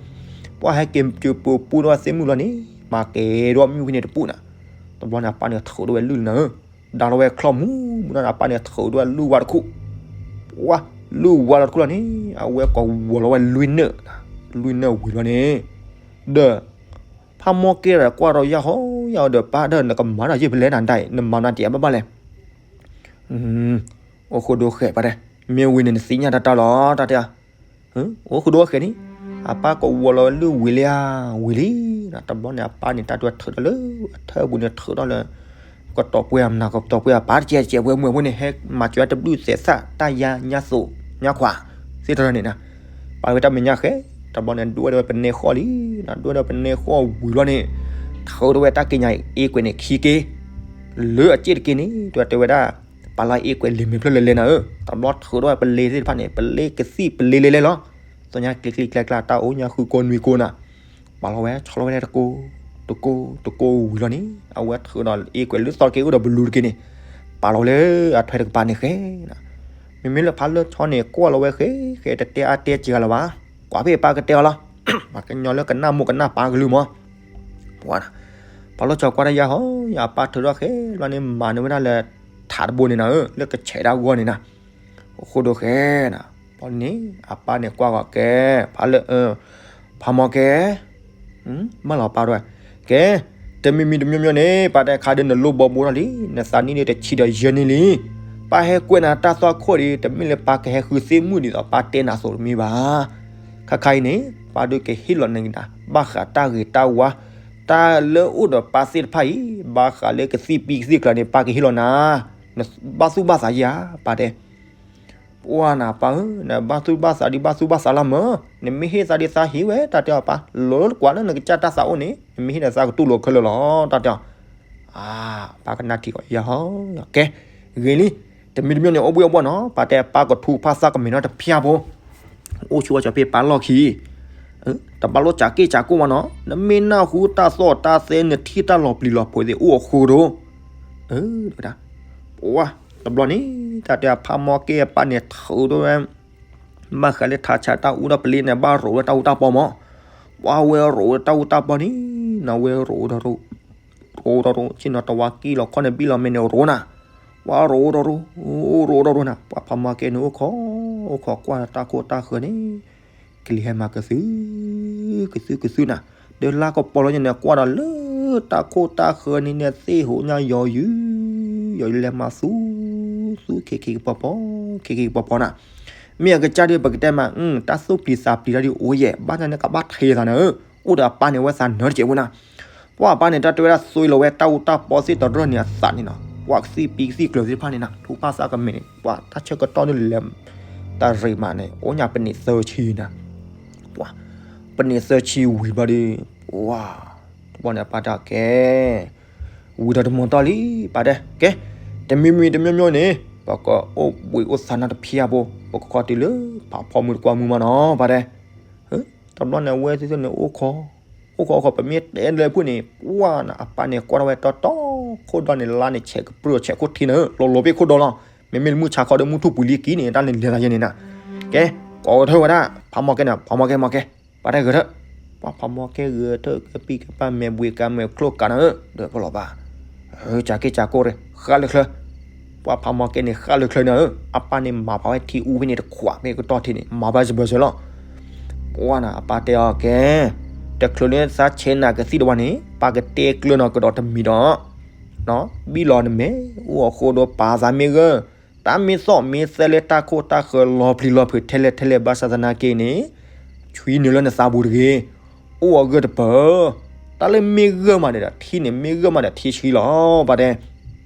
ပှၤဟဲက့ၤကၠိၤပူၤပူၤဒီးသ့ၣ်မုၣ်လီၤန့ၣ် မၤကဲၤဒီးမုၢ်ဖဲန့ၣ်တပူၤနၤ, တဘျီန့ၣ်အပၢ်န့ၣ်ထုးထီၣ်ဝဲလုၢ်လီၤနၤဧၢ, ဒါလီၤဝဲချီၣ်မူမူနီၤ အပၢ်န့ၣ်ထုးထီၣ်ဝဲလုၢ်ဝါတခူၣ်, ပှၤ, လုၢ်ဝါလီၤတခူၣ်လီၤန့ၣ် အဝဲကိးဝီၤလီၤဝဲလွံၢ်နၢၣ်, လွံၢ်နၢၣ်ဝံၤလီၤန့ၣ်, ဒီး ဖးမီၢ်ကဲဒီးကွၢ်ဒီးယၢ်ဟီယၢ်ဒီး ပၢ်ဒီး နကမၤတၢ်ယဲၢ်ဖဲလဲၣ်နၤဒၣ်အံၤ နမၤနၤတယဲၢ်ဘၣ်ဘၣ်လဲၣ်. အိၣ်ဃိဒိဃဲးပၢ်တဲ, မ့ၢ်ဝံၤန့ၣ်နသ့ၣ်ညါတၢ်တၢ်လီၤ တၢ်တဲ. အိၣ်ဃိဒိဃဲးန့ၣ်, အပၢ်ကဝီၤလီၤဝဲလၢဝံၤလံဧါ, ဝံၤလံ. တဘျီန့ၣ် အပၢ်န့ၣ် တၢ်ဒွဲၣ်ထုးထီၣ်လၢအထၢပူၤန့ၣ် ထုးထီၣ်လၢ ကတီၤပှဲၤအမနၤ ကတီၤပှဲၤအပၢ်တကဲတကဲ ပှဲၤမုၢ်အပူၤန့ၣ် ဟဲမၤစၢၤတဘျုးသဲးသၣ် တၢ်ယါညါသိးညါခွး သ့ၣ်တဖၣ်န့ၣ်နၤ, ပာ်ဝဲတၢ်မဲာ်ညါဃဲ, တဘျီန့ၣ် ဒွဲၣ်ထီၣ်ဝဲပနဲဃီၣ်လံ, ဒွဲၣ်ထီၣ်ပနဲဃီၣ်ဝံၤလီၤန့ၣ်, ထုးထီၣ်ဝဲတၢ်က့ညါအ့ကွဲးန့ၣ်ခံက့, လၢအစ့ၣ်တက့န့ၣ် တဲဝဲဒၣ်, ပာ်လီၤအ့ကွဲးလံာ်မဲာ်ဖျၢၣ်လဲၤလဲၤနၤဧၢ, တဘျီထုးထီၣ်ဝဲပလ့သ့ၣ်တဖၣ်န့ၣ် ပလ့ကသံၣ်ပလ့လဲၤလဲၤလီၤ, သညါကျ့ကျ့ကျါကျါ တၢ်အိၣ်ညါဃုကိးနွံကိးနၤ ပာ်လီၤဝဲ ဆီလီၤဝဲဒၣ်တကိး, တကိးတကိးဝံၤလီၤန့ၣ် အဝဲထုးဒီးအ့ကွဲးလၢသီတက့အိၣ်ဒီးဘလူးတက့န့ၣ်, ပာ်လီၤဝဲလၢအထွဲတကပၤန့ၣ်ဃဲနၤ, မ့မ့ၢ်လၢဖးလၢဆီန့ၣ် ကွၢ်လီၤဝဲဃဲဃဲ တတဲအါတဲစှၤလၢၤဘၣ်, ကွၢ်ဖဲအပၢ်ကတဲအီၤလီၤ, ပှၤကညီလၢကနၣ်မိၢ်ကနၣ်ပၢ်ကလုၢ်မး ပှၤနၤ, ဖးလီၤဆီကွၢ်တၢ်ယါဟီ ယအပၢ်ထုးထီၣ်ဃဲလီၤန့ၣ် မၤန့ၢ်ဝဲဒၣ်လၢ ထးတဘိန့ၣ်နၤဧၢ လၢကဆဲးတၢ်ဂီၢ်န့ၣ်နၤ, အိၣ်ဃိဒိဃဲနၤ, ဘီန့ၣ် အပၢ်န့ၣ်ကွၢ်ဂီၤကဲ, ဖးလၢ, ဖးမီၢ်ကဲ မၢလီၤပၢ်တဝဲ, ကဲ, တမံၤမံၤတမံၤမံၤန့ၣ် ပၢ်တဲခါဒီးနလိၣ်ဘီဘိထီၣ်လံ, နသးနံၣ်န့ၣ်တဆံဒီးယဲၢ်နံၣ်လံ, ပၢ်ဟဲကွဲးနၤတၢ်သွၣ်ခိၣ်ဒီး တမ့ၢ်လၢပၢ်ကဟဲဃုသ့ၣ်မုၣ်ဒ်သိးပၢ်တဲနၤသိးတမ့ၢ်ဘၣ်. ခါခါအံၤန့ၣ် ပၢ်ဒုးကဟ့ၣ်လီၤနၤ ဘၣ်ဃးတၢ်ဂ့ၤတၢ်ဝါ, တၢ်လၢအိၣ်ဒီးပၢ်သ့ၣ်တဖၣ်အံၤ, ဘၣ်ဃးလၢကသံၣ်ပံကသံၣ်ကျၢၤန့ၣ် ပၢ်ကဟ့ၣ်လီၤနၤ, နဘၣ်သူၣ်ဘၣ်သးယါ, ပၢ်တဲ ပှၤနၤပၢ်ဧၢ, နဘၣ်သူၣ်ဘၣ်သးဒ်ဘၣ်သူၣ်ဘၣ်သးလီၤမၢ်, နမ့ၢ်ဟ့ၣ်သးဒ်သးဟ့ၣ်ဝဲ တၢ်တဲအီၤပၢ်, လီၤကွၢ်လၢနကစၢ်တၢ်သးအိၣ်န့ၣ် နမ့ၢ်ဟ့ၣ်ဒီးသးကတူၢ်လိာ်ခဲလၢာ်လီၤ တၢ်တဲအီၤ, အါ, ပၢ်ကနၣ်ထံကီးယၤဟီ, ကဲ, ဂ့ၤလံ, တမံၤတမံၤန့ၣ် အိၣ်ဘှံးအိၣ်ဘှီၣ်နီၤ, ပၢ်တဲပၢ်ကထူဖးသးကမဲာ်နီၤတဖၠၣ်ဖိ အိၣ်ဆူၣ်ဝဲကၠီၤဖဲပၢ်လီၢ်ခံ, တဘၣ်လိၣ်စးက့ၢ်စးကိၢ်မးနီၤ, နမ့ၢ်နၢ်ဟူတၢ်သီၣ်တၢ်သဲ နထံၣ်တၢ်လီၤပျံၤလီၤဖုးသ့ၣ်အိၣ်အဃိကဒီး, ဝဲဒၣ်, ပှၤ, တဘျီန့ၣ် တၢ်တဲဖးမီၢ်ကဲအပၢ်န့ၣ်ထုးထီၣ်ဝဲ ဘၣ်ဃးလၢထးဆးတၢ်အူတၢ်ပလ့န့ၣ် ဘၣ်ရိးဝဲတၢ်အူတၢ်ပီမး, ပှၤဝဲရိးဝဲတၢ်အူတၢ်ပီန့ၣ်, နဝဲရိးဝဲဒီး ရိးဒီးရိး ဆ့ၣ်နီၤတဝါကံၢ်လီၤခီၣ်န့ၣ် ဘံၣ်လီၤမဲာ်န့ၣ်ရိးနၤ, ပှၤရိးဒီးရိး, ရိးဒီးရိးနၤ, ပှၤဖးမီၢ်ကဲန့ၣ်အိၣ်ခိး, အိၣ်ခိးကွၢ်တၢ်ခိၣ်တၢ်ဃၢၤန့ၣ် ကလံၤဟဲမၤကသု, ကသုကသုနၤ, ဒီးလါကပီၤလီၤညါန့ၣ် ကွၢ်ဒီးလၢတၢ်ခိၣ်တၢ်ဃၢၤန့ၣ်န့ၣ် သ့ၣ်ဟိးညါယီၤယုာ်, ယီၤယုာ်လဲၤမၤသူ, သူခ့ခ့ကပီၤပီၤ, ခ့ခ့ကပီၤပီၤနၤ, မ့ၢ်အကစၢ်ဒ်ပကတဲမး, တၢ်သူၣ်ပျံၤသးပျံၤတၢ်ဒ်အိၣ်ယဲၢ်, ဘၣ်ဆၣ်န့ၣ်ကဘၣ်ထဲသးနၤဧၢ, အိၣ်ဒီးအပၢ်န့ၣ်ဝဲသးနၢတကဲးဝဲနၤ, ပှၤအပၢ်န့ၣ် တၢ်တဲဝဲဒၣ်သွံလီၤဝဲတၢ်အူတၢ်ပီသ့ၣ်တရၢၢ်န့ၣ်အသးန့ၣ်နီၤ, ပှၤကသံၣ်ပံကသံၣ်ကျၢၤသ့ၣ်တဖၣ်န့ၣ်နၤ, ထူဖးသးကမဲာ်န့ၣ် ပှၤတၢ်ဆၢကတီၢ်န့ၣ်လဲၤ တၢ်ရ့မးန့ၣ် အိၣ်ညါပနံးသၢဆံနၤ, ပှၤ, ပနံးသၢဆံဝံၤဘျီဒီး, ပှၤ, တဘျီန့ၣ် အပၢ်တဲကဲ, ဝံၤဒီးတမီၤတီၢ်လံ, ပၢ်တဲ, ကဲ, တမံၤမံၤတမံၤမံၤန့ၣ် ပကအိၣ်ဘှံးအိၣ်သါနီတဖျၢၣ်ဖိ, ပကခီတုၤလၢဖးဖီမုၢ်တကွၢ်မုၢ်မးနီၤ, ပၢ်တဲ, တဘျီန့ၣ် အဝဲသ့ၣ်န့ၣ်အိၣ်ခိး, အိၣ်ခိးအိၣ်ခိး ပမ့ၢ်တဲလၢဖုၣ်န့ၣ် ပှၤနၤ အပၢ်န့ၣ်ကွၢ်ထီၣ်ဝဲတီတီ, ခိၣ်ဒီန့ၣ် လါန့ၣ်ဆဲးကပြုၢ်ဆဲးခိၣ်ထံနၤ, လီၤလီၤပ့ၢ်ခိၣ်ဒီလီၤ, မ့မ့ၢ်လၢမုၢ်ဆါခီဒီးမုၢ်ထူၣ်ပူၤလံကံန့ၣ် တၢ်န့ၣ်လဲၤသးယဲၢ်န့ၣ်နၤ, ကဲ, ကိးကထၢဝဲဒၣ် ဖးမီၢ်ကဲန့ၣ် ဖးမီၢ်ကဲ မီၢ်ကဲ, ပၢ်တဲဂဲၤထၢၣ်, ပှၤဖးမီၢ်ကဲဂဲၤထၢၣ် ကပံၢ်ကပၢ်မဲာ်ဘှံးကါမဲာ်ချိၣ်ကးနၤဧၢ, ဒီးပလီၤဘၣ်, စးက့စးကိၢ်ရ့ ဃၣ်လၢချၢ ပှၤဖးမီၢ်ကဲန့ၣ် ဃၣ်လၢချၢနၤဧၢ, အပၢ်န့ၣ်မၤဖးဝဲထံအူဖဲန့ၣ်တခွးဖဲကတီၢ်ထံန့ၣ် မၤဖးစၢၤဘၢၣ်စၢၤလီၤ, ပှၤနၤ အပၢ်တဲအီၤကဲ, တချုးလၢသးဆဲးနၤကသံၣ်တဝါန့ၣ် ပၢ်ကတဲကျၢၤနီၤကဒီးတမံၤဒီး ဘံၣ်လီၤနမဲာ်, အိၣ်အဃိဒီးပာ်သးမ့ၢ်ဂၢၢ်, တၢ်မ့ၢ်သီၣ်မ့ၢ်သဲလၢတၢ်ခိၣ်တၢ်ဃၢၤလီၤပျံၤလီၤဖုးထဲလဲၣ်ထဲလဲၣ် ဘၣ်ဆၣ်သနာ်က့န့ၣ်, ဆွံနုာ်လၢနသးပူၤတဂ့ၤ, အိၣ်အဂၢၢ်တပၢၢ်, တၢ်လၢမ့ၢ်ဂၢၢ်မးဒီးထံန့ၣ် မ့ၢ်ဂၢၢ်မးဒီးထံဆှံလီၤ ပၢ်တဲ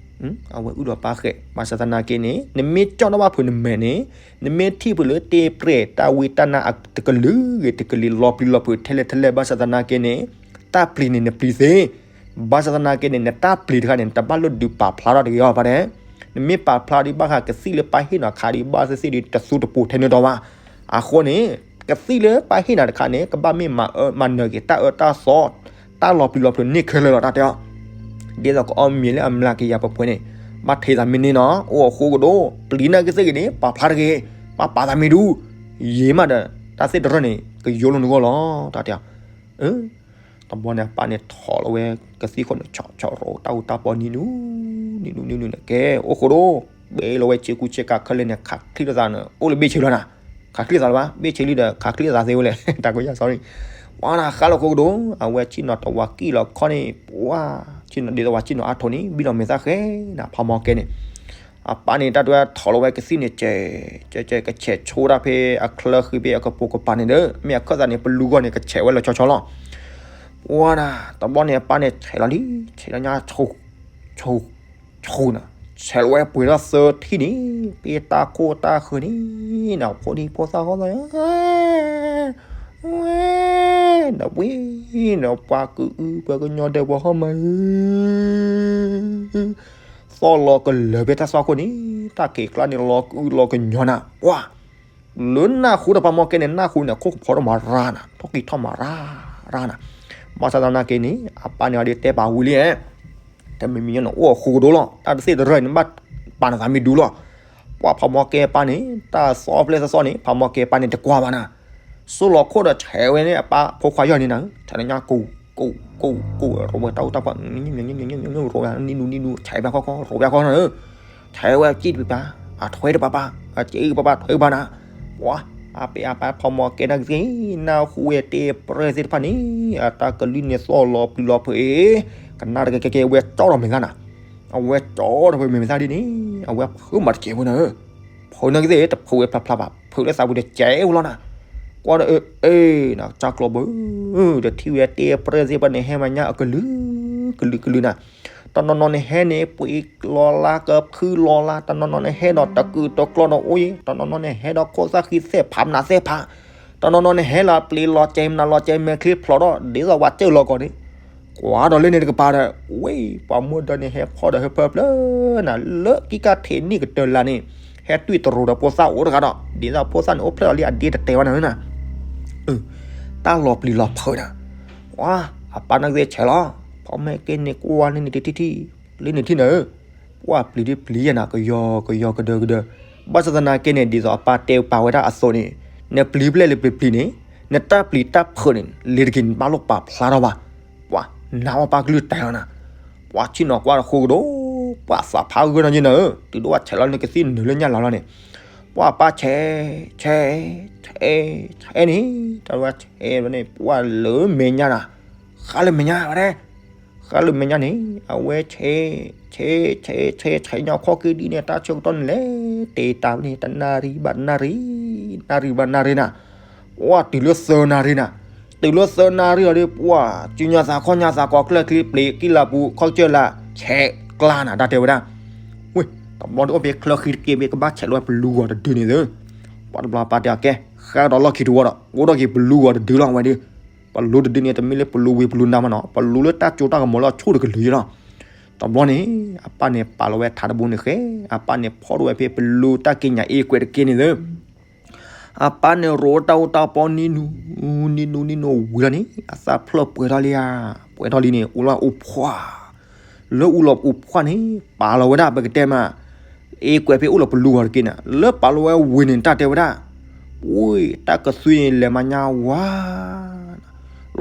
အဝဲအုၣ်ဒီးပၢ်ဃဲး ဘၣ်ဆၣ်သနာ်က့န့ၣ် နမ့ၢ်ကၠီၣ်တၢ်ဘၣ်ဖုးနမဲာ်န့ၣ်, နမ့ၢ်ထံၣ်ဖုးလၢတ့ပြဲၢ်တၢ်ဝံတၢ်နါအတကလုာ်ဂ့ၤတကလုာ်လီၤပျံၤလီၤဖုးထဲလဲၣ်ထဲလဲၣ် ဘၣ်ဆၣ်သနာ်က့န့ၣ်, တၢ်ပျံၤန့ၣ်နပျံၤသ့, ဘၣ်ဆၣ်သနာ်က့န့ၣ် နတၢ်ပျံၤတခါန့ၣ် နတဘၣ်လိၣ်ဒုးပာ်ဖျါထီၣ်တဂ့ၤအီၤ ပၢ်တဲ, နမ့ၢ်ပာ်ဖျါဒံးဘၣ်ဃးကသံၣ်လၢပၢ်ဟ့ၣ်နၤခါဒံးဘၣ်သ့ၣ်သ့ၣ်ဒီး တသူတပူၤထဲန့ၣ်ဒီးဘၣ်, အဃိန့ၣ် ကသံၣ်လၢပၢ်ဟ့ၣ်နၤတခါန့ၣ် ကဘၣ်မ့ၢ်မၤအၢမၤနၢၤက့ၤတၢ်အၢတၢ်သီ, တၢ်လီၤပျံၤလီၤဖုးန့ၢ်ခဲလၢာ်လီၤ တၢ်တဲအီၤ, ဒ်သိးကအီၣ်မ့ၤလၢအမျးကယၤပှဲၤပှဲၤန့ၣ်, ဘၣ်ထဲသးမ့ၢ်န့ၢ်နီၤ အိၣ်အဃိကဒီး ပျံၤနၤကသ့ၣ်ဂ့ၤန့ၣ် ပာ်ဖျါတဂ့ၤ, ပာ်ပာ်သးမ့ၢ်ဒူ, ယံာ်မးဒီး တၢ်သ့ၣ်တရၢၢ်န့ၣ် ကယိလိၤနဂီၢ်လီၤ တၢ်တဲအီၤ တဘျီန့ၣ် အပၢ်န့ၣ်ထီၣ်လီၤဝဲကသံၣ်ခိၣ်န့ၣ် ဆီၣ်ဆီၣ်ရိးတၢ်အူတၢ်ပီနံၤနူ, နံၤနူနံၤနူန့ၣ် ကဲ အိၣ်ဃိဒီး ဘဲလီၤဝဲဆ့ကူဆ့ကၤခဲလၢာ်န့ၣ် ခးချံလိာ်သးန့ၣ် အိၣ်လၢဘ့ၣ်ဆ့လီၤနၤ, ခ ခးချံသးလၢၤဘၣ်, ဘ့ၣ်ဆ့လံဒီး ခးချံသးသ့ဝဲလဲၣ်, တၢ်ကယၢ် sorry. ပှၤနၤဃါလီၤခိကဒိၣ်, အဝဲဆ့ၣ်နီၤတဝးကံၣ်လီၤခီန့ၣ်, ပှၤဆ့ၣ်နီၤဒ်သိးဝဲဆ့ၣ်နီၤအါထိးန့ၣ် ဘံၣ်လီၤမဲာ်သၣ်ဃဲနၤ ဖးမီၢ်ကဲန့ၣ်. အပၢ်န့ၣ် တၢ်တဝဲထီၣ်လီၤဝဲကသံၣ်န့ၣ် ကဲးကဲးကဲး ကဆဲးဆိတၢ်ဖဲအချၢဃံဖဲအကပိာ်ကပၤန့ၣ်ဒီး မ့ၢ်အခၢၣ်သးန့ၣ် ပလူဂီၢ်န့ၣ် ကဆဲးဝဲလီၤဆီဆီလီၤ. ပှၤနၤ တဘျီန့ၣ် အပၢ်န့ၣ် ဆဲးလီၤလံ, ဆဲးလီၤညါ ဆူၣ် ဆူၣ် ဆူၣ်နၤ, ဆဲးလီၤဝဲပှဲၤထီၣ်သၢထံၣ်န့ၣ်, ဖဲတၢ်ခိၣ်တၢ်ဃၢၤန့ၣ်နၤ, ဖိဒံဖိသၣ်ဃီသီ, ဝဲ နဝဲ နပှၤကအု ပှၤကညီဒီးပှၤဟီၣ်မးဧၢ, သီၣ်လီၤကလၢာ်ဖဲတၢ်သွၣ်ခိၣ်န့ၣ်, တၢ်က့ၤကျါန့ၣ် လီၤကအုလီၤကညီနၤ, ပှၤ လၢနၢ်ဟူဒီးဖးမီၢ်ကဲန့ၣ် နၢ်ဟူန့ၣ် ခိၣ်ကဖီထီၣ်မၤရါနၤ, ထီၣ်ကံၢ်ထီၣ်မၤရါရါနၤ. ဘၣ်ဆၣ်သနာ်က့န့ၣ် အပၢ်န့ၣ်အီၤဒ်တဲပာ်ဝံၤလံ, တမံၤမံၤညီနုၢ်အိၣ်အဃိကဒိၣ်လီၤ, တၢ်တသ့ၣ်တရၢၢ်န့ၣ် ဘၣ်ပာ်နသးမံၤဒူလီၤ. ပှၤဖးမီၢ်ကဲအပၢ်န့ၣ် တၢ်သီဖျဲၣ်သီသီန့ၣ် ဖးမီၢ်ကဲအပၢ်န့ၣ် တကွၢ်ဘၣ်နၤ. စိၣ်လီၤခိၣ်ဒီးဆဲးဝဲန့ၣ် အပၢ်ဖိခွါယီၢ်န့ၣ်နၤ, ဆဲးလီၤညါကိၢ် ကိၢ် ကိၢ် ကိၢ် ရိးဝဲတၢ်အူတၢ်ပှၤ ရိးဝဲ နံၣ်နူနံၣ်နူ ဆဲးဘၣ်ခီခီ ရိးဝဲခီခီနၤဧၢ, ဆဲးဝဲကံၣ်တပၤပၤ, အထွဲတပၤပၤ, အကံၣ်ပၤပၤထွဲပၤနၤ. ပှၤ အပၢ်အပၢ်ဖးမီၢ်ကဲနၤကသ့ၣ် နၢ်ဟူဝဲတဲပြဲၢ်သ့ၣ်တဖၣ်န့ၣ် အတၢ်ကလုၢ်န့ၣ်သီၣ်လီၤပျံၤလီၤဖုးအံၤ, ကနၣ်တကဲကဲကဲ အဝဲကၠီထီၣ်မဲာ်သၣ်နၤ, အဝဲကၠီထီၣ်ဖဲမဲာ်သၣ်ဒ်န့ၣ် အဝဲဖုးမၤတကဲးဖိနၤဧၢ. ဖုးနၤကသ့ၣ် တဖုးဝဲဖျါဖျါဘၣ်, ဖုးလၢသးပူၤတကဲးဖိလီၤနၤ. ကွၢ်ဒီးအ့ၣ် အ့ၣ် နကၢ်ကျီဘၢ တထံၣ်ဝဲတဲပြဲၢ်သ့ၣ်တဖၣ်န့ၣ် ဟဲမၤညါအကလုာ် ကလုာ်ကလုာ်နၤ. တနီၤနီၤန့ၣ်ဟဲန့ၣ် ပှ့ၤလီၤလၢကဖုလီၤလၢ, တနီၤနီၤန့ၣ်ဟဲဒီးတကုာ်တကျီဒီးအိၣ်ယံၤ, တနီၤနီၤန့ၣ်ဟဲဒီးခိၣ်သၣ်ဃံသဲၣ်ဖးမနၤသဲၣ်ဖး, တနီၤနီၤန့ၣ်ဟဲလီၤပျံၤလီၤကဲမနၤလီၤကဲမဲာ်ချံဖျိးဒီး ဒ်သိးဝဲစၢၢ်လီၤကီးန့ၣ် ကွၢ်ဒီးလၢန့ၣ်တကပၤဒီး ဝဲ ပှၤမုၢ်ဒီးန့ၣ် ဟဲဖီၣ်ဒီးဟဲဖၢဖျၢနၤ လၢကံကၢ်ထံးနံၣ်ကတၢၢ်လၢ်န့ၣ် ဟဲတွံၢ်တရူးဒီးဖိသၣ်အိၣ်တဂၤဒီး ဒ်သိးဖိသၣ်န့ၣ် အိၣ်ဖျဲၣ်လီၤလံအဒ့တတဲဝဲနၤဧၢနၤ. တၢ်လီၤပျံၤလီၤဖုးနၤ, ဝါ အပၢ်နၢ်ကသ့ၣ်ဆဲးလီၤ, ဖီမီၢ်ကဲန့ၣ်ကွၢ်န့ၣ်န့ၣ်တထံၣ်ထံၣ်, လၢန့ၣ်ထံၣ်နၤဧၢ, ပှၤပျံၤဒ်ပျံၤယဲနၤ ကယီကယီကဒၢကဒၢ, ဘၣ်ဆၣ်သနာ်က့န့ၣ် ဒ်သိးအပၢ်တဲပာ်ဝဲဒၣ်အသိးန့ၣ်, နပျံၤဖဲလဲၣ်လၢပျံၤပျံၤန့ၣ်, နတၢ်ပျံၤတၢ်ဖုးန့ၣ် လ့ၤတက့ၤန့ၣ် ဘၣ်လိၣ်ပာ်ဖျါထီၣ်ဘၣ်, ပှၤနးဝဲပၢ်ကလုၢ်တဲလီၤနၤ, ပှၤဆ့ၣ်နီၤကွၢ်တဃိကဒီး, ပှၤသးဖးဂၢၢ်နီၤယဲနၤဧၢ, တုၤဒိၣ်ဝဲဆဲးလီၤန့ၣ်ကသံၣ်နုာ်လၢညၣ်လၤလီၤန့ၣ်, ပှၤပၢ်ဆဲး, ဆဲး, ဆဲး, ဆဲးန့ၣ်, တၢ်ဝဲဆဲးန့ၣ် ပှၤလၢမဲာ်ညါနၤ, ဃါလၢမဲာ်ညါဝဲဒၣ် ဃါလၢမဲာ်ညါန့ၣ် အဝဲဆဲး, ဆဲး, ဆဲး, ဆဲး, ဆဲးညါခီက့ၤဒ်န့ၣ် တၢ်ဆၢကတီၢ်န့ၣ်လဲၤတဲတၢ်န့ၣ် တနၣ်ရံၣ်ဘၣ်နၣ်ရံၣ်, နၣ်ရံၣ်ဘၣ်နၣ်ရံၣ်နၤ, ပှၤတုၤလၢသၢနၣ်ရံၣ်နၤ, တုၤလၢသၢနၣ်ရံၣ်အီၤဒီး ပှၤစုညါသးခီၣ်ညါသးကီးကျၢၢ်ချံပျံၤကံၢ်လၤပူၤ ခီၣ်ကစၢၢ်လၢ် ဆဲးကျါနၤ တၢ်တဲဝဲဒၣ်, ဝ့ၢ် တဘျီဒုးအိၣ်ဖဲချၢဃံတက့ၢ် ဖဲကဘၣ်ဆဲးလီၤဝဲပလူဂီၤတဒုန့ၣ်သု, ပှၤတဘျီပၢ်တဲအကဲ, ဃါဒီးလီၢ်ခံတဝီဒီး အိၣ်ထီၣ်က့ၤပလူဂီၤတဒုလီၤဝဲဒီး, ပလူတဒုန့ၣ် တမ့ၢ်လၢပလူဝ့ၤပလူနါမးနီၤ ပလူလၢတၢ်ကၠိတၢ်ကမီၤလၢအဆူၣ်တကလုာ်လီၤ. တဘျီန့ၣ် အပၢ်န့ၣ်ပာ်လီၤဝဲထးတဘိန့ၣ်ဃဲ, အပၢ်န့ၣ်ဖီၣ်ထီၣ်ဝဲဖဲပလူတၢ်က့ညါအ့ကွဲးတက့ၢ်န့ၣ်သု, အပၢ်န့ၣ်ရိးတၢ်အိၣ်တၢ်ပီနံၤနူ, နံၤနူနံၤနူဝံၤလီၤန့ၣ် အသးဖျၢၣ်ပှဲၤထီၣ်လံဧါ, ပှဲၤထီၣ်လံန့ၣ် အူလီၤအိၣ်ဖှီၣ်, လၢအူလီၤအိၣ်ဖှီၣ်န့ၣ် ပာ်လီၤဝဲဒၣ်ပကတဲမး အ့ကွဲးဖဲအိၣ်လၢပလူဂီၤတက့ၢ်န့ၣ် လၢပာ်လီၤဝဲဝ့ၤန့ၣ် တၢ်တဲဝဲဒၣ်, ဝ့ၢ် တၢ်ကသွံန့ၣ် လဲၤမၤညါဝါ,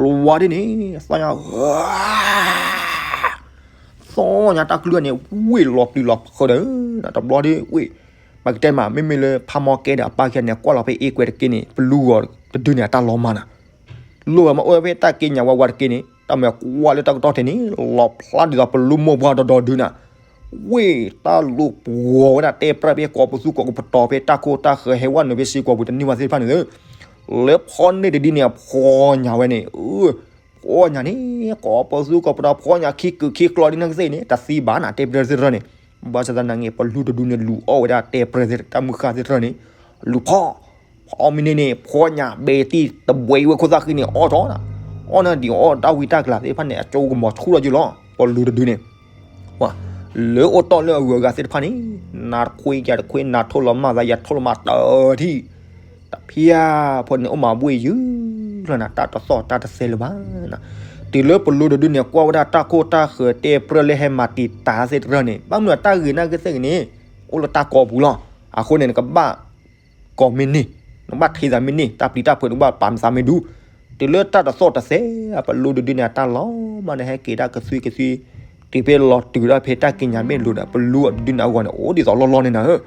လီၤဝါဒ်န့ၣ် သီၣ်ညါ, သီၣ်ညါတၢ်ကလုၢ်န့ၣ် ဝ့ၢ်လီၤပျံၤလီၤဖုးဒီး တဘျီဒ်ဝ့ၢ်, ပကတဲမး မ့မ့ၢ်လၢဖးမီၢ်ကဲဒီးအပၢ်ခံဂၤန့ၣ် ကွၢ်လီၤဖဲအ့ကွဲးတက့ၢ်န့ၣ် ပလူဂီၤတဒုန့ၣ် အတၢ်လီၤမၢ်နၤ လိၣ်ဝဲမ့ၢ်အိၣ်ဝဲဖဲတၢ်က့ညါဝါဝါတက့ၢ်န့ၣ် တၢ်မၤကွၢ်လၢတၢ်ကတီၢ်ထဲန့ၣ် လီၤဖျါဒ်သိးပလူမိၢ်ပှၢ်ဒီဒီဒုနၤ, ဝ့ၢ်တၢ်လိၣ်ပှီၤဝဲဒၣ်တဲပြဲၢ်ဖဲကိးပသူကိးကပတီၤဖဲတၢ်ခိတၢ်ဃၢၤ ဟဲဝဲနုာ်ဖဲစ့ၢ်ကီးပူၤတန့ၢ်ဝဲသ့ၣ်တဖၣ်န့ၣ်သု, လၢဖီၣ်န့ၢ်တဒ်န့ၣ် အဖှီၣ်ညါဝဲန့ၣ်, ဖှီၣ်ညါန့ၣ် ကိးပသူကိးပတီၤဖှီၣ်ညါခံကုာ်ခံကျီဒ်န့ၣ်ကသ့ၣ်န့ၣ် တသံဘၣ်နၤ တဲပြဲၢ်သ့ၣ်တဖၣ်န့ၣ်, ဘၣ်ဆၣ်သနာ်က့ ပလူတဒုန့ၣ် လူၤအီၣ်ဝဲဒၣ်တဲပြဲၢ်သ့ၣ်တၢ်မုၢ်ဃၢ်သ့ၣ်တဖၣ်န့ၣ်, လူၤဖီၣ် ဖီမ့ၢ်န့ၣ်န့ၣ် ဖှီၣ်ညါဘဲတံၢ်တဘှဲးဝဲခိၣ်သၣ်ဃံန့ၣ် အီၣ်ထီၣ်နၤ, အီၣ်နၤဒံးအီၣ်တၢ်ဝံတၢ်ကလၤသ့ၣ်တဖၣ်န့ၣ် အကၠိကမီၤဆူၣ်ထီၣ်ယုၢ်လီၤ. ပလူတဒုန့ၣ် လၢအိၣ်တီၢ်လၢအဂုၤအဂၤသ့ၣ်တဖၣ်န့ၣ် နၤတခွ့ယၤတခွ့ နၤထိၣ်လီၤမၢ်သး ယၤထိၣ်လီၤမၢ်တထံၣ်, တဖၣ်ဖိန့ၣ် အိၣ်မၤဘှ့ၣ်ယုၢ်လီၤနၤ တၢ်တသီၣ်တၢ်တသဲလၢၤဘၣ်နၤ. တုၤလၢပလူတဒုန့ၣ် ကွၢ်ဝဲဒၣ်တၢ်ခိတၢ်ဃၢၤတဲပြဲၢ်လၢဟဲမၤတံာ်တာ်သ့ၣ်တဖၣ်န့ၣ် ဘၣ်မနုၤတၢ်ဂ့ၤနာ်က့သ့ၣ်ဂ့ၤန့ၣ် အိၣ်လၢတၢ်ကိးပူၤလီၤ. အဃိန့ၣ် နကဘၣ် ကိးမ့ၢ်န့ၢ်, နဘၣ်ထံၣ်သးမ့ၢ်န့ၢ်, တၢ်ပျံၤတၢ်ဖုးနကဘၣ်ပာ်မသးမ့ၢ်ဒူ, တုၤလၢတၢ်တသီၣ်တသဲ ပလူတဒုန့ၣ် အတၢ်လီၤမၢ်န့ၣ် ဟဲက့ၤဒၣ်ကသွံကသွံ, တုၤဖဲလီၤတုၤဒၣ်ဖဲတၢ်က့ညါဘ့ၣ်လိၤဒီး ပလူအဒုန့ၣ်အဂီၢ်န့ၣ် အိၣ်ဒ်သိးလီၢ်လီၢ်န့ၣ်နၤဧၢ,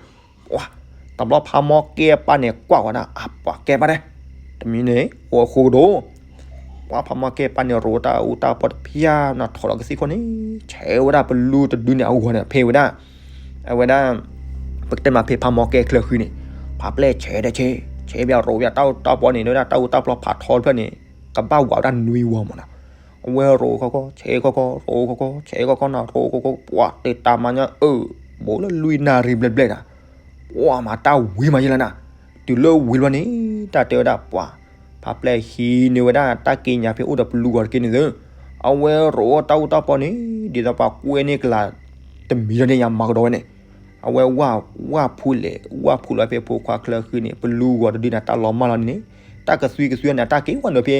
ပှၤ, တၢ် တဘျီဖးမီကဲအပၢ်န့ၣ်ကွၢ်ဝဲဒၣ် အပှၤကဲပၢ်တဲ, တမံၤန့ၣ် အိၣ်ဃိကဒီး, ပှၤဖးမီကဲအပၢ်န့ၣ် ရိးတၢ်အူတၢ်ပီတဖၣ်နီၤ ထီၣ်လီၤကသံၣ်ခိၣ်န့ၣ် ဆဲးဝဲဒၣ်ပလူတဒုန့ၣ်အဂီၢ်န့ၣ် ဖဲဝဲဒၣ် အဝဲဒၣ် ပကတဲမးဖဲဖးမီကဲချၢဃံန့ၣ်, ဖးပျဲၢ်ဆဲးဒီးဆဲး, ဆဲးဘၣ်ရိးဘၣ်တၢ်အူတၢ်ပီန့ၣ် ဒ်ဝဲဒၣ်တၢ်အူတၢ်ပီဖးထီတဖျၢၣ်န့ၣ် ကဘၣ်ဝးဝဲဒၣ်နွံဝီမးနီၤ. အဝဲရိးခီခီ ဆဲးခီခီ ရိးခီခီ ဆဲးခီခီနီၤ ရိးခီခီ ပှၤတဲတၢ်မၤညါအၢ ဘူးလၢလွံၢ်နၣ်ရံၣ်ဘျဲၣ်ဘျဲၣ်နီၤ, ပှၤမၤတၢ်ဝံၤမးယဲလၢနၤ, တုၤလၢဝံၤလီၤန့ၣ် တၢ်တဲဝဲဒၣ်ပှၤ ဖးပျဲၢ်ဟံးန့ၢ်ဝဲဒၣ်တၢ်က့ညါဖဲအိၣ်ဒီးပလူဂီၤတက့ၢ်န့ၣ်သ့, အဝဲရိးတၢ်အူတၢ်ပီန့ၣ် ဒ်သိးပှၤကွဲန့ၢ်ကလၤ တမံၤဒီးန့ၣ်ယမၤကဒီးဝဲန့ၣ်, အဝဲဝၢ်ဖူလဲၣ် ဝၢ်ဖူလီၤဖဲဖိခွါချၢဃံန့ၣ် ပလူဂီၤတဒုန့ၣ် တၢ်လီၤမၢ်လီၤန့ၣ်န့ၣ်, တၢ်ကသွံကသွံန့ၣ် တၢ်က့ၤဝဲန့ၣ်ဖဲ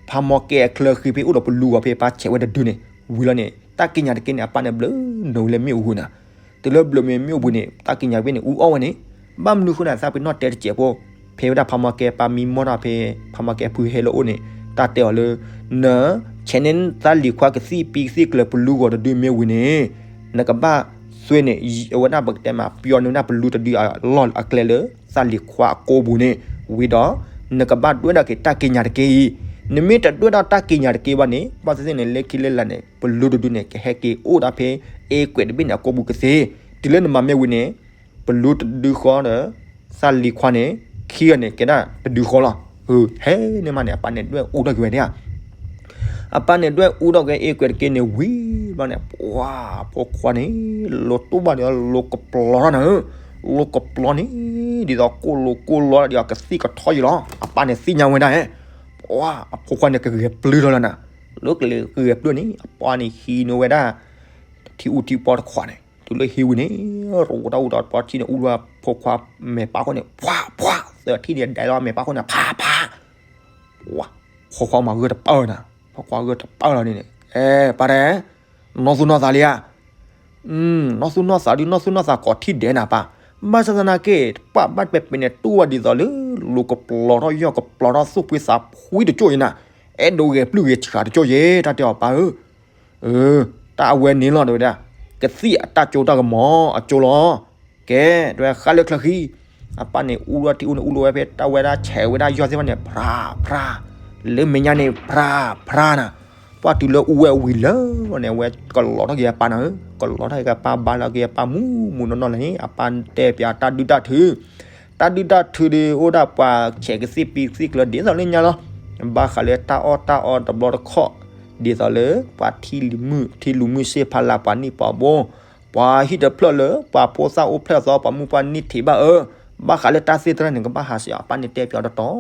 ဖးမီကဲအချၢဃံဖဲအိၣ်ဒီးပလူဂီၤဖဲပၢ်ဆဲးဝဲတဒုန့ၣ်, ဝံၤလီၤန့ၣ် တၢ်က့ညါတက့ၢ်န့ၣ် အပၢ်န့ၣ်ဘျုးနုာ်ဝဲလၢမ့ၣ်အူပူၤန့ၣ်, တုၤလၢဘျုးမ့ၢ်မ့ၣ်အူပူၤန့ၣ် တၢ်က့ညါဖဲန့ၣ် အူအီၣ်ဝဲန့ၣ်, ဘၣ်မနုၤဃိန့ၣ် သးပ့ၤနီၣ်တဲတစဲးဖိ, ဖဲဝဲဒၣ်ဖးမီကဲပၢ်မံမီၢ်ထီၣ်ဖဲ ဖးမီကဲဖုဟဲလၢအအိၣ်န့ၣ် တၢ်တဲအီၤလၢ န ဆဲးန့ၢ်သးလံၤခွါကသံၣ်ပံကသံၣ်ကျၢၤပလူဂီၤတဒုမ့ၢ်ဝံၤန့ၣ်, နကဘၣ်သွဲန့ၣ် အဝဲဒၣ်ပကတဲမး ပယီၤန့ၢ်ဝဲဒၣ်ပလူတဒုအလီၢ်အကျဲလၢ သးလံၤခွါအကိပူၤန့ၣ်, ဝံၤဒီး နကဘၣ်ဒွဲၣ်ဒၣ်က့ၤတၢ်က့ညါတက့ၢ်အံၤ, နမ့ၢ်တဒွဲၣ်ဒၣ်တၢ်က့ညါတက့ၢ်ဘၣ်န့ၣ် ဘၣ်သ့ၣ်သ့ၣ်န့ၣ် လၢခံလၢလာ်န့ၣ် ပလူတဒုန့ၣ် ကဟဲက့ၤအိၣ်ဒၣ်ဖဲ အ့ကွဲးတဘ့ၣ်န့ၣ်အကိပူၤကသ့, တုၤလၢနမၤမ့ၢ်ဝံၤန့ၣ် ပလူတဒုဃီဒီး သးလံၤခွါန့ၣ် ခံဂၤန့ၣ် ကဲဒၣ်တဒုဃီလီၤ. ဟဲန့ၣ်မးန့ၣ် အပၢ်န့ၣ်ဒွဲၣ်အူထီၣ်က့ၤဝဲဒၣ် အပၢ်န့ၣ်ဒွဲၣ်အူထီၣ်က့ၤအ့ကွဲးတက့ၢ်န့ၣ်ဝံၤဘျီန့ၣ် ပှၤဖိခွါန့ၣ် လိၤတူၢ်ဘၣ်ဒ်သိးလိၤကပျီၤထီၣ်န့ၣ်, လိၤကပျီၤန့ၣ် ဒ်သိးကိၣ်လိၤကိၣ်လီၤဒ်သိးကသံၣ်ကထီယံၤလီၤ. အပၢ်န့ၣ်သ့ၣ်ညါဝဲဒၣ်ဧါ, ပှၤအဖိခွါန့ၣ်ကဂဲၤပျုၢ်ထီၣ်လီၤနၤ, လၢကလဲၤကဂဲၤပျုၢ်န့ၣ် အပၢ်န့ၣ်ဟံးန့ၢ်ဝဲဒၣ် ထံအူထံပီတခွးန့ၣ် တုၤလၢဟံးဝံၤန့ၣ် ရိးတၢ်အူတၢ်ပီထံန့ၣ် အူလၢဖိခွါမဲာ်ပၢ်ခိၣ်န့ၣ် ပှၤပှၤ သၢထံၣ်န့ၣ်ဒဲးလီၤမဲာ်ပၢ်ခိၣ်န့ၣ် ဖးဖး ပှၤ ဖိခွါမၤဂၢၢ်တပၢၢ်နၤ, ဖိခွါဂၢၢ်တပၢၢ်လီၤန့ၣ် အဲ ပၢ်တဲ နီၢ်သူၣ်နီၢ်သးလံဧါ, နီၢ်သူၣ်နီၢ်သးဒုး နီၢ်သူၣ်နီၢ်သးကိးထံၣ်ဒဲးနၤပၢ်, ဘၣ်ဆၣ်သနာ်က့ ပှၤဘၣ်ပဲပဲန့ၣ် တူၢ်ဝဲဒ်သိးလၢ လိၤကပျီၤထီၣ်ယီၢ်ကပျီၤထီၣ်သူၣ်ဖှံသးဖှံတကၠိၢ်အံၤနၤ, အဲၣ်ဒိးဂဲၤပျုၢ်ဂဲၤဆှးတကၠိၢ်ယဲ တၢ်တဲအီၤပၢ်ဧၢ တၢ်အဝဲန့ၣ်လီၤ တဲဝဲဒၣ်, ကသံၣ်အတၢ်ကၠိတၢ်ကမီၤအကၠိလီၤ, ကဲ တဲဝဲဃါလၢချၢဃံ, အပၢ်န့ၣ်အူထံအူန့ၣ် အူလီၤဝဲဖဲတၢ်ဝဲဒၣ်ဆဲးဝဲဒၣ်ယီၢ်သ့ၣ်တဖၣ်န့ၣ် ဖြးဖြး, လၢမဲာ်ညါန့ၣ် ဖြးဖြးနၤ, ပှၤတုၤလၢအူဝဲဝံၤလၢာ်န့ၣ် အဝဲကလီၤထီၣ်က့ၤအပၢ်နၤဧၢ, ကလီၤထီၣ်က့ၤအပၢ်ဘါလီၤက့ၤအပၢ်မူမူနီၢ်နီၢ်လၢန့ၣ် အပၢ်တဲပၠးတၢ်ဒုၣ်တၢ်ထု တၢ်ဒုၣ်တၢ်ထုဒီး အိၣ်ဒၣ်ပှၤဆဲးကသံၣ်ပံကသံၣ်ကျၢၤဒ်သိးလၢညါလီၤ, ဘၣ်ဃးလၢတၢ်အီၣ်တၢ်အီတဘျီတခီၣ်, ဒ်သိးလၢ ပှၤထံလူၤမုၢ်စ့ဖးလးပှၤနံၣ်ပီဘိ, ပှၤဟံၣ်တဖျၢၣ်လၢ ပှၤဖိသၣ်အိၣ်ဖျဲၣ်သီပှၤမုၢ်ပှၢ်နံၣ်ထံးဘၣ်အၢ, ဘၣ်ဃးလၢတၢ်သ့ၣ်တဖၣ်န့ၣ် ကဘၣ်ဟးဆှဲးအပၢ်န့ၣ်တဲပၠးတီတီ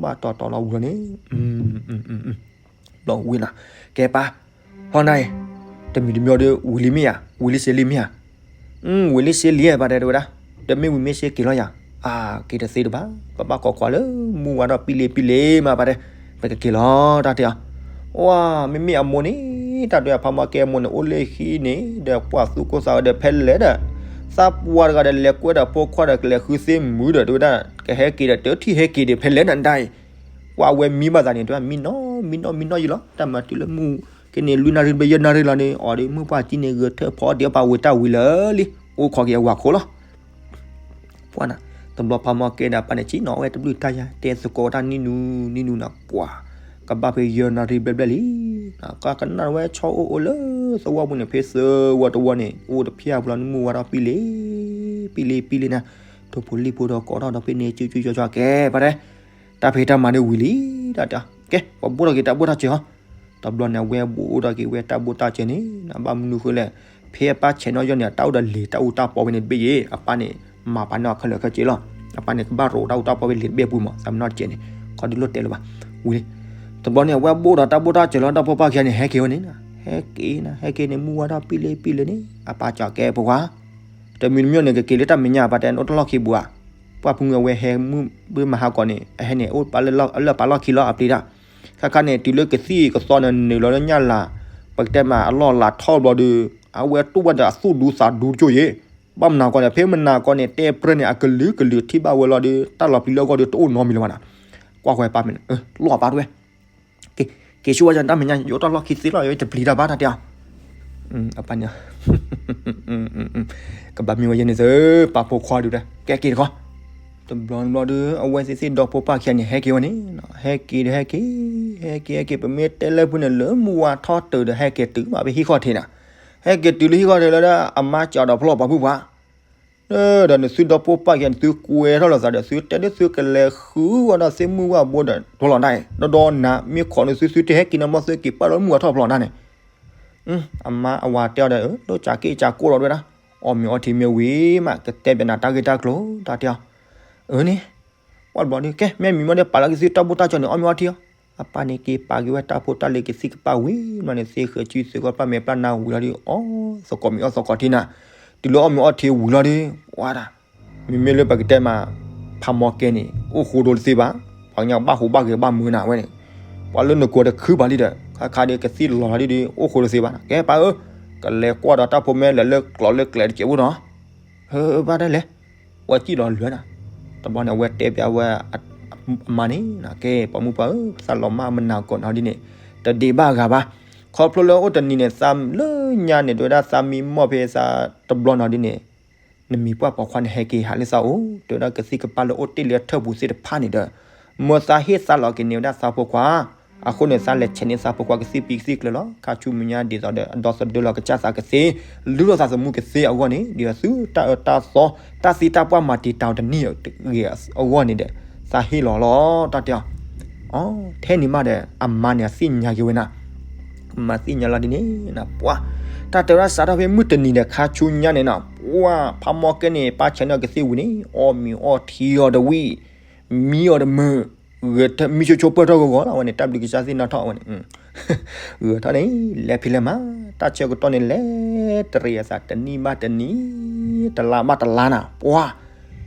ဘၣ်တီတီလီၤဝံၤလီၤန့ၣ် ဘျီဝံၤနၤ, ကဲပၢ်, ဟီနၤအံၤ, တမံၤတမံၤဒီး ဝံၤလံမ့ၢ်ဧါ, ဝံၤလံစ့လံမ့ၢ်ဧါ, ဝံၤလံစ့လံ ပၢ်တဲတဲဝဲဒၣ်, တမ့ၢ်ဝံၤမ့ၢ်စ့က့ၤလီၤယၤ, အါ က့ၤတသ့တဘၣ်, ပဘၣ်ခိးကွၢ်လၢမုၢ်ဝါထီၣ်ပံလ့ပံလ့မး ပၢ်တဲ, ပကက့ၤလီၤ တၢ်တဲအီၤ, ဝါ မ့မ့ၢ်အမိၢ်န့ၣ် တၢ်တဲအဖါမီၢ်ကဲအမိၢ်န့ၣ် အိၣ်လၢဟံၣ်န့ၣ် ဒီးကွၢ်သူၣ်ကိၢ်သးဂီၤဒီးဖဲလဲၣ်ဒီး, သးပှၢ်တဂၤဒီးလဲၤကွဲဒီးဖိခွါဒီး ကလဲၤဃုသ့မုာ်ဒီး တဲဝဲဒၣ် ကဟဲက့ၤဒီး တထံၣ်ဟဲက့ၤဒီး ဖဲလဲၣ်နဒၣ်အံၤ, ကွၢ်ဝဲမံဘၣ်သးန့ၣ် တဲဝဲ မံနီၤ မံနီၤ မံနီၤယံၤလီၤ, တၢ်မၤတုၤလၢမုၢ် က့န့ၣ် လွံၢ်နၣ်ရံၣ်ဘျဲၣ် ယဲၢ်နၣ်ရံၣ်လီၤန့ၣ် အီၤဒီး မုၢ်ပှၢ်ကံန့ၣ် ဂဲၤထၢၣ်ဖီဒံးပှၤဝံၤတၢ်ဝံၤလၢာ်လံ, အိၣ်ခိးက့ၤအဝၤခိၣ်လီၤ. ပှၤနၤ, တဘျီဖါမီၢ်ကဲဒီးပၢ်န့ၣ် ဆ့ၣ်နီၤဝဲတဘျုးတၢ်ယၤ တဲသကိးတၢ်နံၣ်နူနံၣ်နူနၤ ပှၤ ကဘၣ်ဖဲယဲၢ်နၣ်ရံၣ်ဘျဲၣ်ဘျဲၣ်လံ, ကကနၣ်ဝဲဆီအိၣ်အိၣ်လၢသဝီပူၤန့ၣ် ဖဲသဝီတဝီန့ၣ် အိၣ်တဖျၢၣ်ပူၤလီၤ နမုၢ်ဝါထီၣ်ပံလ့ ပံလ့ပံလ့နၤ, ထိၣ်ဖိလံၣ်ဖိဒီးကိးထီၣ်ဒီးဖဲန့ၣ် စုစုယီယီကဲ ပၢ်တဲ တၢ်ဖံးတၢ်မၤန့ၣ်ဝံၤလံ, တၢ်တဲ ကဲ ပဘိၣ်ထီၣ်က့ၤတၢ်ဘိၣ်တၢ်စၢၤဟီ, တဘျီန့ၣ် အဝဲဘိၣ်ထီၣ်က့ၤဝဲတၢ်ဘိၣ်တၢ်စၢၤန့ၣ် ဘၣ်မနုၤဃိလဲၣ်, ဖဲအပၢ်ဆဲးနီၣ်ယီၢ်န့ၣ် အတၢ်အိၣ်ဒီးလံာ်တၢ်အူတၢ်ပီဖဲန့ၣ်တဘ့ၣ်ယဲၢ်, အပၢ်န့ၣ် မၤပာ်န့ၢ်အီၤခဲလၢာ်ခဲဆ့လီၤ, အပၢ်န့ၣ် ကဘၣ်ရိးတၢ်အူတၢ်ပီဖဲလံာ်တဘ့ၣ်အပူၤမး သးမ့ၢ်နီၣ်တစဲးန့ၣ်, ခီဒုးလိၣ်တဲလၢၤဘၣ်, ဝံၤလံ, တဘျီန့ၣ် အဝဲဘိၣ်ဒီးတၢ်ဘိၣ်တၢ်စၢၤလီၤ ဒီဖိပၢ်ခံဂၤန့ၣ် ဟဲက့ၤဝဲန့ၣ်, ဟဲက့ၤနၤ ဟဲက့ၤန့ၣ် မုၢ်ဝါထီၣ်ပံလ့ပံလ့န့ၣ် အပၢ်ကၠီၤကဲဖိခွါ တမံၤတမံၤန့ၣ် ကက့ၤလၢတၢ်မဲာ်ညါ ပၢ်တဲအိၣ်တၢ်လီၢ်ခံပူၤဧါ, ပှၤဖုညါဝဲဟဲမုၢ်ဘၣ်မဟါကီးန့ၣ် အဟဲန့ၣ် အိၣ်ပာ်လၢအလၢၢ်ပာ်လီၢ်ခံလီၤအပျံၤတၢ်, ခါခါန့ၣ် တုၤလၢကသံၣ်ကသီန့ၣ် နုာ်လီၤလၢညၣ်လၤ, ပကတဲမးအလီၢ်လၤထီၣ်ဘျီဒီး အဝဲတူၢ်ဘၣ်ဒီးအသူၣ်ဒူသးဒူတကၠိၢ်ယဲၢ်, ဘၣ်မနုၤကီးန့ၣ် ဖဲမနုၤကီးန့ၣ် တဲပြၢန့ၣ် အကလုာ်ကလုာ်ထံၣ်ဘၣ်ဝဲလီၤဒီး တၢ်လီၤပျံၤလၢအဂီၢ်ဒီးတအိၣ်နီတမံၤလၢၤဘၣ်နၤ, ကွၢ်ဃီပၢ်မ့ၢ်န့ၣ် လီၢ်ပာ်တဝဲ က့ၤဆူဝဲယတၢ်မဲာ်ညါ ယအိၣ်တၢ်လီၢ်ခံသ့လီၤ ယတပျံၤတၢ်ဘၣ်တၢ်တဲအီၤ, အပၢ်န့ၣ် ကဘၣ်မ့ၢ်ဝဲယဲန့ၣ်သၢ ပာ်ဖိခွါဒုးတဲ ကဲက့ၤတခီ, တဘျီတဘျီဒီး အဝဲသ့ၣ်သ့ၣ်ဒီဖိပၢ်ခံဂၤန့ၣ် ဟဲက့ၤဝဲန့ၣ်, ဟဲက့ၤဒီးဟဲက့ၤ, ဟဲက့ၤဟဲက့ၤ ပမ့ၢ်တဲလၢဖုန့ၣ် လၢမုၢ်ဝါထီၣ်တုၤဒီး ဟဲက့ၤတုၤဘၣ်ဖဲဟံၣ်ခီၣ်ထံးနၤ, ဟဲက့ၤတုၤလၢဟံၣ်ခီၣ်ထံးလၢ အမါစံးဒီးဖျီၣ်ပှၤဖုပှၤ ဒီးနသုဒီဖိပၢ်ခံဂၤန့ၣ် သုကွဲထီၣ်လိာ်သးဒီး သုတဲဒ်သုကလဲၤဃုဝဲဒီးသ့ၣ်မုၢ်ဝါဘိဒီး ထိၣ်လီၤတၢ်အံၤ ဒီဒီနၤ မ့ၢ်ခိးနသု သုတဟဲက့ၤနီၤ မ်သုက့ၤပာ်လီၤမုၢ်ဝါထီၣ်ဖျီၣ်နၤန့ၣ် အမါအဝၤတဲအီၤဒီး ဒိၣ်စးက့ၣ်စးကိၣ်လီၤဒဝဲဒၣ်, အီၣ်မ့ၤအီထံမ့ၢ်ဝံၤမး ကတဲဘၣ်နၤတၢ်ဂ့ၢ်တၢ်ကျိၤ တၢ်တဲအီၤ, အၢန့ၣ်, ပှၢ်တဘျီဒီး ကဲ မ့ၢ်မံၤမ့ၢ်ဒီး ပာ်လီၤက့ၤသုတၢ်ဘူၣ်တၢ်ကၠီန့ၣ် အီၣ်မ့ၤအီထံအီၤ, အပၢ်န့ၣ်က့ၤပာ်က့ၤဝဲတၢ်ဖိတၢ်လံၤကသံၣ်ကပၢ်ဝံၤမးန့ၣ် သ့ဃဲၤစုသ့ကီၢ်ပၢ်မဲာ်ပျၢ်နါဝံၤလီၤဒီး အီၣ်သကိးမ့ၤအီၣ်သကိးထံနၤ, တုၤလၢအီၣ်မ့ၤအီထံဝံၤလီၤဒီး ပှၢ်တၢ် မ့မ့ၢ်လၢပကတဲမး ဖးမီၢ်ကဲန့ၣ် အိၣ်ဃိဒိတသ့ဘၣ်, ပှၤကညီဘၣ်ဟူးဘၣ်ဂဲၤဘၣ်မုာ်နၤဝဲန့ၣ်, ပှၤလၢနကိးတခုဘၣ်လံဒီး ခါခါဒီးကသံၣ်လီၤလီၤဒ်ဒီး အိၣ်ဃိတသ့ဘၣ်, ကဲပၢ်ဧၢ, ကလဲၤကွၢ်ဒီးတၢ်ဖိမ့ၢ်လဲၤလၢကျိၤလၢကျဲတကဲးဖိနီၤ, ဟၢ ဘၣ်တၢ်လဲၣ်, ပှၤစံၣ်လီၤလၢာ်နၤ, တဘျီန့ၣ် အဝဲတဲပျးဝဲ အမါန့ၣ် ကဲ ပိာ်မုၣ်ပၢ်ဧၢ, သးလီၤမၢ်မနၤကိးနီၤဒ်န့ၣ် တဒံးဘၣ်ဂၤဘၣ်, ခီဖျိလၢအိၣ်တနံၤန့ၣ် သးလၢညါန့ၣ် တဝဲဒၣ်သးမံမီၢ်ဖဲသးတဘျီနီၤဒ်န့ၣ် နမံၤပှၢ်ပိာ်ခွါန့ၣ် ဟဲက့ၤဟးလၢသးအိၣ် တဲဝဲဒၣ်ကသံၣ်ကပၢ်လၢအိၣ်တ့ၢ်လၢအထၢၣ်ပူၤသ့ၣ်တဖၣ်န့ၣ်ဒီး မ်သးဟ့ၣ်သးလီၤက့ၤန့ၢ်ဝဲဒၣ်သးဖိခွါ, အဃိန့ၣ် သးလဲၤဆဲးန့ၢ်သးဖိခွါကသံၣ်ပံကသံၣ်ကျၢၤလီၤ. ခါဆူမဲာ်ညါဒ်သိးဒီး အဒီသဒၢလီၤကစၢ်သးကသ့, လုၢ်လိာ်သးသမူကသ့အဂီၢ်န့ၣ် ဒ်သိးသုတၢ်အၢတၢ်သီ တၢ်သံတၢ်ပှၢ်မၤတံာ်တာ်အီၤတနံၣ်ဂ့ၤအဂီၢ်န့ၣ်ဒီး သးဟ့ၣ်လီၤလီၤ တၢ်တဲအီၤ ထဲန့ၣ်မးဒီး အမါန့ၣ် အသ့ၣ်ညါက့ၤဝဲနၤ, မၤသ့ၣ်ညါလီၤဒ်န့ၣ် ပှၤ တၢ်တဲဝဲဒၣ်စးထီၣ်ဖဲမုၢ်တနံၤဒီးခါဆူညါန့ၣ်နီၤ ပှၤ ဖးမီၢ်ကဲန့ၣ် ပၢ်ဆဲးန့ၢ်အီၤကသ့ၣ်ဝံၤန့ၣ် အီၣ်မ့ၤအီထံအီၤတဝံၤ မံအီၤတမုာ်, ဂဲၤမံဆိဆိပၢၢ်ထီၣ်ဂီၤဂီၤလီၤ. အဝဲန့ၣ် တၢ်ဘျုးကစၢ်သ့ၣ်နီၣ်ထီၣ်ဝဲန့ၣ် ဂဲၤထီၣ်န့ၣ် လဲၤဖံးလဲၤမၤ တၢ်ဆၢကတီၢ်န့ၣ် လဲၤတရံးအသးတနံၣ်ဘၣ်တနံၣ် တလါဘၣ်တလါနၤ ပှၤ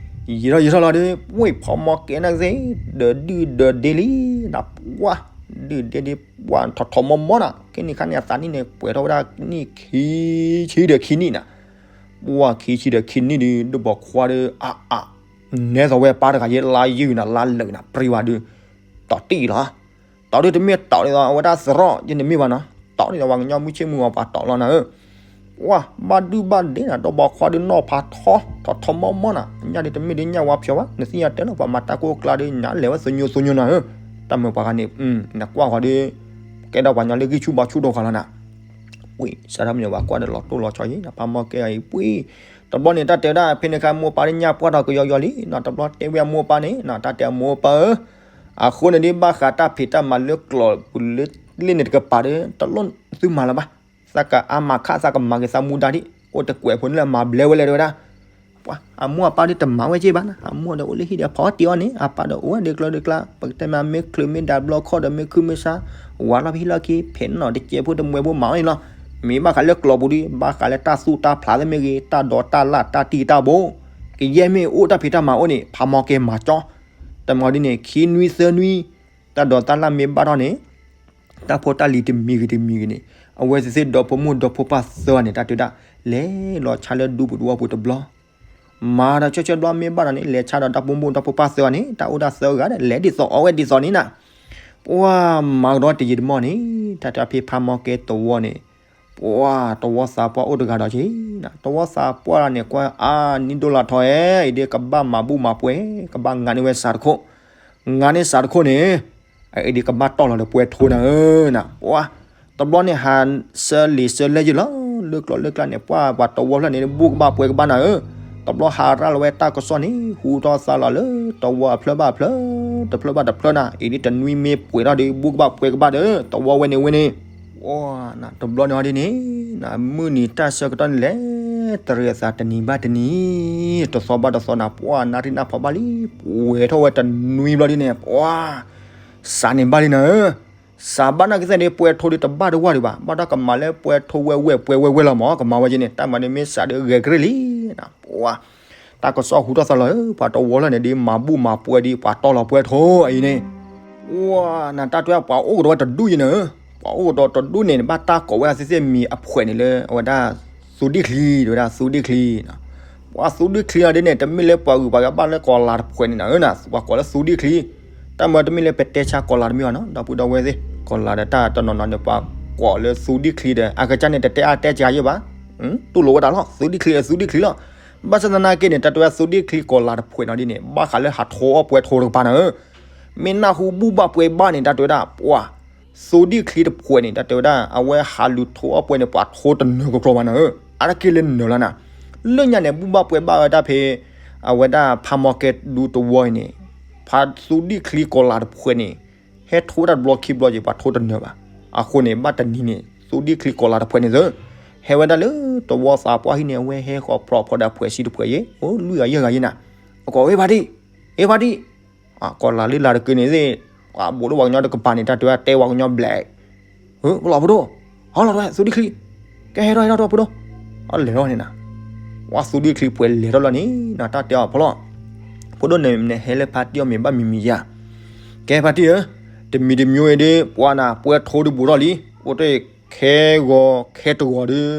ယံာ်ထီၣ်ယံာ်ထီၣ်လီၤဒီး ဝ့ၢ်ဖးမီၢ်ကဲန့ၣ်ကသ့ၣ် ဒီးဒုၣ်ဒီးဒ့လံနၤ ပှၤ ဒုၣ်ဒ့ဒ့ ပှၤထီၣ်ထီၣ်မီၢ်မီၢ်နၤ ခဲနံၣ်ခါန့ၣ် အသးနံၣ်န့ၣ် ပှဲၤထီၣ်ဝဲဒၣ်နံၣ်ခံဆံဒီးခံနံၣ်နၤ ပှၤခံဆံဒီးခံနံၣ်ဒီး ဒိၣ်ဘီခွါဒီး အအ နဲသိးဝဲပၢ်တဂၤယဲ လါယုၢ်နၤ လါလၢာ်နၤ ပြံဝဲဒီး တီၤတံၢ်လီၤ. တီၤဒုးတမ့ၢ်တီၤဒ်သိး အဝဲဒၣ်သရီၣ်ယဲန့ၣ်မ့ၢ်ဘၣ်နီၤ တီၤဒ်သိးပှၤကညီမုၢ်ဆ့ၣ်မုၢ်ဂီၤပှၤတီၤလီၤနၤဧၢ ပှၤ ဘၣ်ဒုၣ်ဘၣ်ဒ့နၤ ဒိၣ်ဘီခွါဒီးနီၢ်ဖးထီ ထီၣ်ထီၣ်မီၢ်မီၢ်နၤ ညၣ်ဒုးတမ့ၢ်ဒုးညၣ်ဝါဖျိးဘၣ် နသ့ၣ်ညါတဲလီၤ ပှၤမၤတၢ်ကိၢ်ကျါဒီး ညၣ်လဲၤဝဲသညိသညိနၤဧၢ တၢ်မုာ်ပှၤဂၤန့ၣ် နကွၢ်ဃီဒီး ကဲဒီးပှၤကညီလၢဂံၢ်ဆူၣ်ဘါဆူၣ်ဒိၣ်ဂၤလီၤနၤ ဝံၤ စးထီၣ်မ့ၢ်န့ၣ် ပှၤကွၢ်ဒီးလီၤတိၢ်လီၤဆီယံၤ ဖးမီၢ်ကဲအံၤ ပှံၤ တဘျီန့ၣ် တၢ်တဲဝဲဒၣ် ဖဲန့ၣ်ခါမိၢ်ပၢ်ဒ်ညၣ်ပှၢ်ထီၣ်ကယီကယီလံ တဘျီတဲဝဲအမိၢ်ပၢ်န့ၣ် တၢ်တဲအမိၢ်ပၢ်ဧၢ အဃိန့ၣ်ဒ် ဘၣ်ဃးတၢ်ဖံးတၢ်မၤလၢကျိၤပူၤလၢလ့ၣ်န့ၣ်တကပၤဒီး တလိၣ်သုမၤလၢၤဘၣ် သးကအါမးခး သးကမၤက့ၤသးမူဒါဒံး အိၣ်တကွဲးဖိန့ၣ်လၢမၤဘျဲဝဲလဲၣ်တဲဝဲဒၣ် ပှၤ အမိၢ်အပၢ်ဒ်တမၤဝဲက့ၢ်ဘၣ်နၤ အမိၢ်ဒီးအိၣ်လၢဟံၣ်ဒီးဖီတ့ၢ်အီၤန့ၣ် အပၢ်ဒီးအိၣ်ဝဲဒ်ကျၢၤဒ်ကျါ ပကတဲမ့ၢ်မ့ၢ်ချုးမ့ၢ်ဒၣ်ဘျီခီၣ်ဒီးမ့ၢ်ခုမ့ၢ်ဆါ ဝးလီၤဖဲဟံၣ်လီၢ်ခံ ဖဲးနီၣ်တကဲးဖိတမှဲးဖိမၤအီၤန့ၣ်လီၤ မ့ၢ်ဘၣ်ဃးလၢကျိၤပူၤဒ် ဘၣ်ဃးလၢတၢ်သူၣ်တၢ်ဖျးသ့ၣ်မ့ၢ်ဂ့ၤ တၢ်ဒိးတၢ်လၣ်တၢ်တံၢ်တၢ်ဘိ ကယဲၢ်မ့ၢ်အိၣ်တၢ်ဖံးတၢ်မၤအိၣ်န့ၣ် ဖးမီၢ်ကဲမၤကၠီ တမၤဒ်န့ၣ် ခံနွံသၢနွံ တၢ်ဒိးတၢ်လၣ်မ့ၢ်ဘၣ်ထီၣ်န့ၣ် တၢ်ဖိတၢ်လံၤတမံၤဂ့ၤတမံၤဂ့ၤန့ၣ် အဝဲသ့ၣ်သ့ၣ်ဒီဖိမိၢ်ဒီဖိပၢ်သၢဂၤန့ၣ် တၢ်တဲဝဲဒၣ် လဲၤလီၤဆါလၢဒူပူၤတဝီပူၤတဘျီ မၤဒီးဆၢဆၢဘျီမ့ၢ်ဘၣ်ဒီးန့ၣ် လဲၤဆါဒီးတၢ်ဖိမိၢ်ဒီဖိပၢ်သၢဂၤန့ၣ် တၢ်အိၣ်ဒၣ်သၢဂၤဒီး လဲၤဒ်သိးအီၣ်ဝဲဒ်သိးန့ၣ်နၤ ပှၤမၤကဒီးတယံာ်တမီၢ်န့ၣ် တၢ်တဲဖဲဖးမီၢ်ကဲတဝီန့ၣ် ပှၤတဝီသးပှၢ်အိၣ်တဂၤဒီးက့ၤနၤ တဝီသးပှၢ်န့ၣ် ကွၢ်အါ နံၣ်ဒိၣ်လၢထီၣ်ဧဲ အံၤဒ်ကဘၣ်မၤဘူၣ်မၤပှဲၤ ကဘၣ်ငါန့ၢ်ဝဲစးတခိၣ် ငါန့ၢ်စးတခိၣ်န့ၣ် အံၤဒ်ကဘၣ်တီၢ်လီၤဒီးပှဲၤထိနၤဧၢနၤ ပှၤ တဘျီန့ၣ်ဟးဆၢလံာ်ဆၢလဲၢ်ယံၤလီၤ လၢကျိၤလၢကျါန့ၣ် ပှၤပှၤတဝီဖျၢၣ်န့ၣ် ဘူၣ်ကဘၣ်ပှဲၤကဘၣ်နၤဧၢ တဘျီဟးရၣ်လီၤဝဲတၢ်ကစီၣ်န့ၣ် ဟူထီၣ်သါလီၤလၢတဝီအဖျၢၣ်ဘၣ်အဖျၢၣ် တဖျၢၣ်ဘၣ်တဖျၢၣ်နၤ အံၤဒ်တနွံမ့ၢ်ပှဲၤထီၣ်ဒီး ဘူၣ်ကဘၣ်ပှဲၤကဘၣ်ဒီး တဝီဝဲန့ၣ်ဝဲန့ၣ် ပှၤ တဘျီန့ၣ်ဟီဒ်န့ၣ် မုၢ်နံၤတၢ်ဆၢကတီၢ်န့ၣ်လဲၤ တရံးအသးတနံၤဘၣ်တနံၤ တသီဘၣ်တသီနၤ ပှၤနၣ်ရံၣ်နၢ်ဖီဘၣ်လံ ပှဲၤထီၣ်ဝဲတနွံဘျီဒ်န့ၣ် ပှၤ စးန့ၣ်ဘၣ်လံနၤဧၢ စးဘၣ်နာ်က့သ့ၣ်န့ၣ် ပှဲၤထိဒီးတဘၣ်တဝၢ်ဒံးဘၣ် ဘၣ်ဒီးကမၤလၢပှဲၤထိဝဲဝဲပှဲၤဝဲဝဲလီၤမး ကမၤဝဲက့ၤန့ၣ် တၢ်မၤန့ၣ်မ့ၢ်စးဒီးဂဲၤကြ့ၢ်လံ ပှၤ တၢ်ကစီၣ်ဟူထီၣ်သါလီၤဧၢ ပှၤတဝီဖျၢၣ်န့ၣ်ဒ်မၤဘူၣ်မၤပှဲၤဒ် ပှၤတီၢ်လီၤပှဲၤထိအံၤန့ၣ် ပှၤ နတၢ်တဲပှၤအိၣ်ကဒီးဝဲတဒူၣ်ယံၤနၤဧၢ ပှၤအိၣ်ကဒီးတဒူၣ်န့ၣ် ဘၣ်တၢ်ကိးဝဲအသ့ၣ်သ့ၣ်မံၤအဖှဲးန့ၣ်လၢ အဝဲဒၣ် သူဒံၣ်ချံ တဲဝဲဒၣ်သူဒံၣ်ချံ ပှၤသူဒံၣ်ချံအီၤဒ်န့ၣ် တမ့ၢ်လၢပှၤဂုၤပှၤဂၤဘၣ်လၢကီၤလၤတဖှဲးန့ၣ်နၤဧၢနၤ ပှၤကိးလၢသူဒံၣ်ချံ တၢ်မၤတမ့ၢ်လၢပတဲဆါကီၤလၤတမ့ၢ်ဘၣ်နီၤ ဒီပုၢ်ဒီဝဲၢ်သ့ၣ် ကီၤလၤဒီးတၢ်တနီၤနီၤန့ၣ် ပှၤကိးလၢသူဒံၣ်ချံဒီး အကစၢ်န့ၣ် တတဲအါတဲစှၤယဲၢ်ဘၣ် တူၢ်လိာ်ဝဲဒၣ်လီၤ သူဒံၣ်ချံ သူဒံၣ်ချံလီၤ ဘၣ်ဆၣ်သနာ်က့န့ၣ် တၢ်တဲဝဲဒၣ် သူဒံၣ်ချံကီၤလၤတဖှဲးနီၤဒ်န့ၣ် ဘၣ်ဃးလၢဟးထိအီၣ်ပှဲၤထိတကပၤန့ၣ်ဧၢ, မ့ၢ်နၢ်ဟူဘူၣ်ဘၣ်ပှဲၤဘၣ်န့ၣ် တၢ်တဲဝဲဒၣ် ပှၤ သူဒံၣ်ချံတဖှဲးန့ၣ် တၢ်တဲဝဲဒၣ် အဝဲဟးလူၤထိအီၣ်ပှဲၤန့ၣ် ပှၤထိတနၢၤကကျီဘၣ်နီၤဧၢ, အါတက့ၢ်လၢနၢၤလီၤနၤ. လၢညါန့ၣ် ဘူၣ်ဘၣ်ပှဲၤဘၣ်ဝဲဒၣ်ဖဲ အဝဲဒၣ်ဖးမီၢ်ကဲဒူသဝီအံၤန့ၣ် ဖးသူဒံၣ်ချံကီၤလၤတဖှဲးန့ၣ် ဟဲထိဝဲဒၣ်တဘျီခံဘျီက့ၤ ပှၤထိတနၢၤဘၣ်. အဃိန့ၣ် ဘၣ်တနံၤန့ၣ် သူဒံၣ်ချံကီၤလၤတဖှဲးန့ၣ်သၢ ဟဲဝဲဒၣ်လၢသဝီသးပှၢ်ဟံၣ်န့ၣ် အဝဲဟဲဃီၤဖျိးဖီဒီးဖှဲးဆံတဖှဲးယဲၢ် အိၣ်လွံၢ်ဂၤယဲၢ်ဂၤယဲၢ်နၤ, အကိး ဟ့ၣ်ဖါတံၢ်, ဟ့ၣ်ဖါတံၢ်, ကီၤလၤလၢလၤတကုန့ၣ်သ့ၣ် ဘိးလၢပှၤကညီတကပၤန့ၣ် တၢ်တဲဝဲတဲပှၤကညီဘျဲး, ဟၢဖီလီၤဖိဒိၣ်, ဟီလီၤဝဲ သူဒံၣ်ချံ, ကဟဲထီၣ်ဟဲထီၣ်ဖိဒိၣ်, အလဲၤထီၣ်န့ၣ်နၤ, ဝဲသူဒံၣ်ချံတဖှဲးလဲၤထီၣ်လီၤန့ၣ် နတၢ်တဲအီၤဖီလီၤ, ဖိဒိၣ်န့ၣ် နဟဲလၢဖါတံၢ်အီၣ်မ့ၤဘၣ်မံၤမံၤယၤ, ကဲဖါတံၢ်ဧၢ, တမံၤတမံၤအံၤဒ် ပှၤနၤ ပှဲၤထိဒုးဘူးထီၣ်လံ, အိၣ်တ့ၢ်ခဲဂီၤခဲတဂီၤဒီး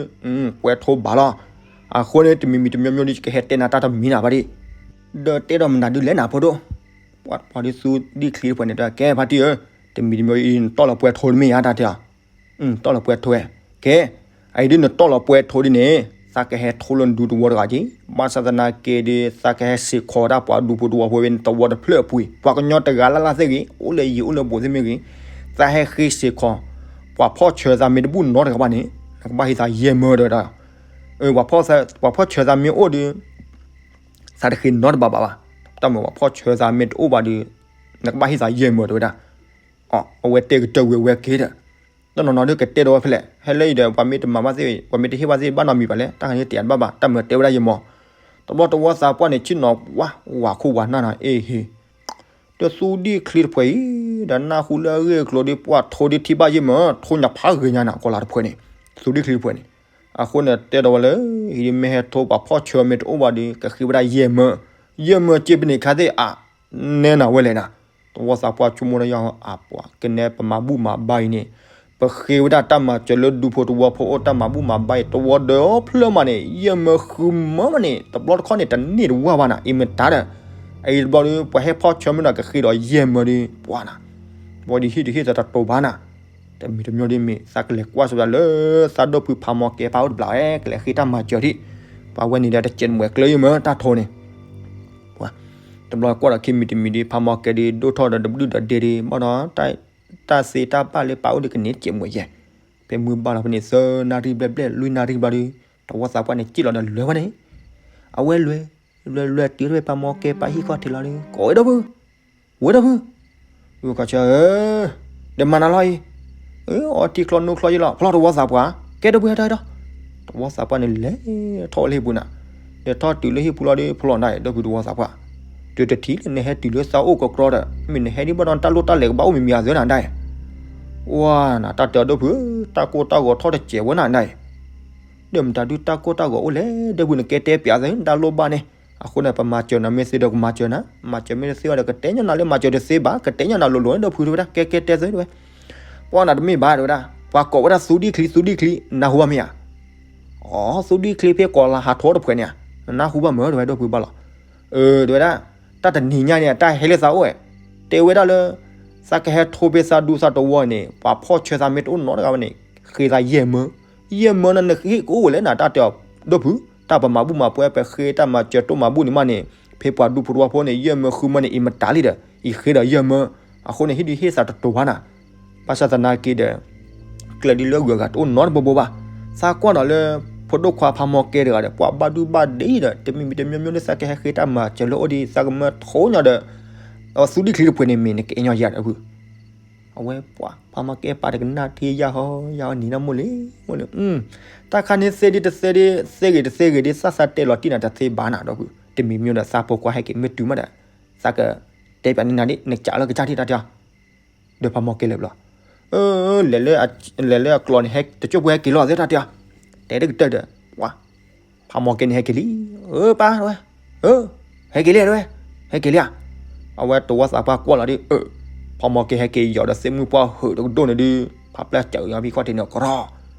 ပှဲၤထိဘၣ်လီၤ. အဃိန့ၣ် တမံၤမံၤတမံၤမံၤဒီး ကဟဲတဲနၤတၢ်တမံၤနၤဖါတံၢ်, ဒီးတဲဒီးမနုၤဒုးလဲၣ်နၤဖိဒိၣ်, ပှၤဒီးသူဒံၣ်ချံတဖှဲးန့ၣ် ကဲဖါတံၢ်ဧၢ, တမံၤတမံၤအံၤ နတီၢ်လီၤပှဲၤထိတမ့ၢ်ယၤတၢ်တဲအီၤ, တီၢ်လီၤပှဲၤထိဝဲ, ကဲ, အအံၤဒ်နတီၢ်လီၤပှဲၤထိဒ်န့ၣ် သးကဟဲထိလၢနဒူသဝီတဂၤက့ၤ, ဘၣ်ဆၣ်သနာ်က့ဒီး သးကဟဲစ့ၢ်ကီးဝဲဒၣ်ပှၤဒူဖိသဝီဖိဖဲနသဝီတဖျၢၣ်အပူၤ, ပှၤကညီတဂၤလၢ်လၢ်သ့ၣ်ဂ့ၤ, အိၣ်လၢယံၤအိၣ်လၢဘူးသ့ၣ်မ့ၢ်ဂ့ၤ, သးဟဲဃ့စ့ၢ်ကီး ပှၤဖီၣ်ဆၢသးမ့ၢ်တဘူၣ်နီတဂၤဘၣ်န့ၣ် နကဘၣ်ဟ့ၣ်သးယဲၢ်မၢတဝဲဒၣ်, ပှၤဖီၣ်ဆၢသးမ့ၢ်အိၣ်ဒီး သးတဃ့နီတဘၣ်ဘၣ်ဘၣ်, တၢ်မ့ၢ်ပှၤဖီၣ်ဆၢသးမ့ၢ်တအိၣ်ဘၣ်ဒီး နကဘၣ်ဟ့ၣ်သးယဲၢ်မၢတဝဲဒၣ်, အဝဲတဲကတၢၢ်ဝံၤအဝဲက့ၤဒီး, တနီၤနီၤဒုးကတဲဒီးဝဲဖဲလဲၣ်, ဟဲလၢအံၤဒီး ပှၤမ့ၢ်တမၤဘၣ်သ့ၣ် ပှၤမ့ၢ်တဟ့ၣ်ဘၣ်သ့ၣ် ဘၣ်နီတမံၤဘၣ်လဲၣ်, တၢ်ခါန့ၣ်တဲတဘၣ်ဘၣ်, တၢ်မ့ၢ်တဲဝဲဒၣ်ယဲၢ်မၢ, တဘျီသဝီသးပှၢ်န့ၣ် ဆ့ၣ်နီၤဝးဝးခိၣ်ဝးနၢ်နီၤ အ့ဟ့ ဒီးသူဒံၣ်ချံတဖှဲးအံၤ ဒီးနၢ်ဟူလၢအဂ့ၢ်အကျိၤဒီး ပှၤထိဒုးထံၣ်ဘၣ်ယဲၢ်မၢ ထိညၣ်ဖးဂ့ၤညါနၤ ကီၤလၤတဖှဲးန့ၣ်, သူဒံၣ်ချံတဖှဲးန့ၣ်, အဃိန့ၣ်တဲဒီးဝဲလၢ ဟံးဒ်မ့ၢ်ဟဲထိပှၤဖီၣ်ဆၢမ့ၢ်တအိၣ်ဘၣ်ဒီး ကဃ့ဝဲဒၣ်ယဲၢ်မၢ, ယဲၢ်မၢစ့ပန့ၣ်ခါသ့ၣ်အ နဲနၤဝဲလဲၣ်နၤ, သဝီသးပှၢ်ဆိကမိၣ်ဒီးယၤအပှၤ ကနဲပမၤဘူၣ်မၤဘါအံၤန့ၣ် ပဃ့ဝဲဒၣ်တၢ်မၤစၢၤလၢဒူဖိသဝီဖိအိၣ်တၢ်မၤဘူၣ်မၤဘါအံၤ သဝီဒီဖျၢၣ်မးန့ၣ် ယဲၢ်မၢဃုမၢမးန့ၣ် တဘျီတခီၣ်န့ၣ် တန့ၢ်တဝၢ်ဘၣ်နၤ အံၤမတၤဒီး, အအံၤတဘျီဒီး ပှၤဟဲဖီၣ်ဆၢမ့ၢ်ဒီးကဃ့ဒီးယဲၢ်မၢဒီး ပှၤနၤ, ပှၤဒ်ဟံၣ်ဒ်ဟ့ၣ်သးတတိၤဘၣ်နၤ, တမံၤတမံၤဒ်မ့ၢ် သးကလဲၤကွၢ်ဆိဝဲဒၣ်လၢ သးဒိၣ်ဖုဖးမီၢ်ကဲဖးအိၣ်တဘျီဝဲ ကလဲၤဃ့တၢ်မၤစၢၤဒံး, ပှၤဝဲန့ၣ်ဒီးတစဲးတမှဲၤကျၢၤယဲၢ်မၢတၢ်ထိန့ၣ် ပှၤ, တဘျီကွၢ်ဒီးခံမံၤတမံၤဒီး ဖးမီၢ်ကဲဒီး ဒိၣ်ထီၣ်ဒီးတဘျုးဒီးဒဲဒီး ဘၣ်ဒီး တၢ်သ့တၢ်ဘၣ်လၢပာ်အိၣ်ဒီးကန့ၢ်တစဲးမှဲၤယဲၢ်, ဖဲမုၢ်ဘၣ်လီၤဖဲန့ၣ် သၢနၣ်ရံၣ်ဘျဲၣ်ဘျဲၣ် လွံၢ်နၣ်ရံၣ်ဘျီဒီး သဝီသးပှၢ်န့ၣ် စံၣ်လီၤဒီးလဲၤဝဲန့ၣ်, အဝဲလဲၤ, လဲၤလဲၤတုၤဖဲဖးမီၢ်ကဲပာ်ဟံၣ်ခီၣ်ထံးလီၤဒီး ကိးဝဲဒိၣ်ဖု, ဝဲဒိၣ်ဖု ဝဲခီဆၢဧၢ, ဒီးမၤနၤလီၤအံၤ, အီထံချီနိချီယဲၢ်လီၤ ဖျီသဝီသးပှၢ်, ကဲဒိၣ်ဖုဟဲထီၣ်ဟဲထီၣ်, သဝီသးပှၢ်န့ၣ်လဲၤထီၣ်ဝဲလၢဟံၣ်ပူၤနၤ, လဲၤထီၣ်တုၤလၢဟံၣ်ပူၤလီၤဒီး ဖျီနၤ ဒိၣ်ဖုသဝီသးပှၢ်, တုၤတထံၣ်လၢနဟဲတုၤလၢသးအိၣ်ကကြီဒီး မ့ၢ်နဟဲဒ်ဘၣ်ဒီးတၢ်လိၣ်တၢ်လဲၤကဘၣ်အိၣ်မံၤမံၤအသၢနၤဒၣ်, ဝါနၤ တၢ်တဲအီၤဒိၣ်ဖု, တၢ်ကိၢ်တၢ်ဂီၤထီၣ်တစဲးဝဲနၤဒၣ် ဒီးမတၤဒုးတၢ်ကိၢ်တၢ်ဂီၤအိၣ်လဲၣ် ဒိၣ်ဖု နကဲတဲပျးသ့ တၢ်လိၣ်ဘၣ်န့ၣ်, အဃိန့ၣ် ပမၤစၢၤနၤမ့ၢ်သ့ဒီးကမၤစၢၤနၤ, မၤစၢၤမ့ၢ်တသ့ဘၣ်ဒီး ကတဲညီနၤလၢမၤစၢၤတသ့ဘၣ်, ကတဲညီနၤလိၤလိၤန့ၣ် ဒိၣ်ဖုတဲဝဲဒၣ် ကဲကဲတဲသ့တဲဝဲ, ပှၤနၤတမ့ၢ်ဘၣ်တဲဝဲဒၣ်, ပှၤကိးဝဲဒၣ်သူဒံၣ်ချံ သူဒံၣ်ချံ, နၢ်ဟူဘၣ်မ့ၢ်ဧါ, အီ သူဒံၣ်ချံဖဲကီၤလၤဟးထီတဖှဲးန့ၣ်ဧါ, နၢ်ဟူဘၣ်မ့ၢ်တဲဝဲဒိၣ်ဖုဘၣ်လီၤ, အၢ တဲဝဲဒၣ်, တၢ်တနံၤညါန့ၣ် တၢ်ဟဲလၢသးအိၣ်ဝဲ, တဲဝဲဒၣ်လၢ သးကဟဲထိဖဲသးဒူသးသဝီန့ၣ် ပှၤဖီၣ်ဆၢသးမ့ၢ်တအိၣ်နီတဂၤဘၣ်န့ၣ် ဃ့သးယဲၢ်မၢ, ယဲၢ်မၢန့ၣ် နဃ့ကအိၣ်ဝဲလဲၣ်နၤ တၢ်တဲအီၤဒိၣ်ဖု, တၢ်ပမၤဘူၣ်မၤပှဲၤ ပဃ့တၢ်မၤစၢၤတိၢ်မၤဘူၣ်န့ၣ်မးန့ၣ်, ဖဲပှၤဒူဖိတဝီဖိန့ၣ် ယဲၢ်မၢဃုမၢန့ၣ် အံၤမတၤလံဒီး အံၤဃ့ဒီးယဲၢ်မၢ, အဃိန့ၣ် ဟံၣ်ဒုးဟ့ၣ်သးတတိၤဘၣ်နၤ ဘၣ်ဆၣ်သနာ်က့ဒီး ကျဲဒ်လၢဂုၤအဂၤတအိၣ်နီတဘိဘိဘၣ်, သးကွၢ်ဒီးလၢ ဖိဒိၣ်ခွါဖးမီၢ်ကဲတဂၤဒီး ပှၤဘၣ်ဒုဘၣ်ဒ့ဒီး တမံၤမံၤတမံၤမံၤလၢသးကဟဲဃ့တၢ်မၤစၢၤလၢအိၣ်ဒံး သးကမၢထိညီဒီး သူဒံၣ်ချံတဖှဲးန့ၣ်မ့ၢ်နကအဲၣ်ညီယၤဒီးဖု, အဝဲပှၤဖးမီၢ်ကဲပာ်တကနၣ်ထံယၢ်ဟီ ယၢ်ဟီနံၤနၢ်မိၢ်လံ, မိၢ်လံ, တၢ်ခါန့ၣ်သ့ဒ်တသ့ဒ် သ့ဂ့ၤတသ့ဂ့ၤဒ် သးသးတဲလီၤတံၢ်နၤတသ့ဘၣ်နၤဒီးဖု, တမံၤမံၤဒီးသးဖိခွါဟဲက့ၤမ့ၢ်တုၤမးဒီး သးက တဲပျးန့ၢ်နၤဒ် နကးလၢကစၢ်ထံၣ်တၢ်တဲအီၤ, ဒီးဖးမီၢ်ကဲလဲၤဘျီ, အၢ လဲၤလၢအကျိၤန့ၣ် တကၠိၢ်ဖိဟဲက့ၤလီၤသ့တၢ်တဲအီၤ, တဲတကတၢၢ်ဒီး ပှၤ ဖးမီၢ်ကဲန့ၣ်ဟဲက့ၤလံ, အၢ ပၢ်တဲဝဲ, အၢ ဟဲက့ၤလံတဲဝဲ, ဟဲက့ၤလံဧါ, အဝဲတဝီသးပှၢ်ကွၢ်လီၤဒ် အၢ ဖးမီၢ်ကဲဟဲက့ၤယီၤဒီးသ့ၣ်မုၣ်ပှၢ်ဟုးတကဒိၣ်န့ၣ်ဒုး ဖးပျၢ်စၢၤအီၤဖံခီၣ်ထံးန့ၣ်ကရီ,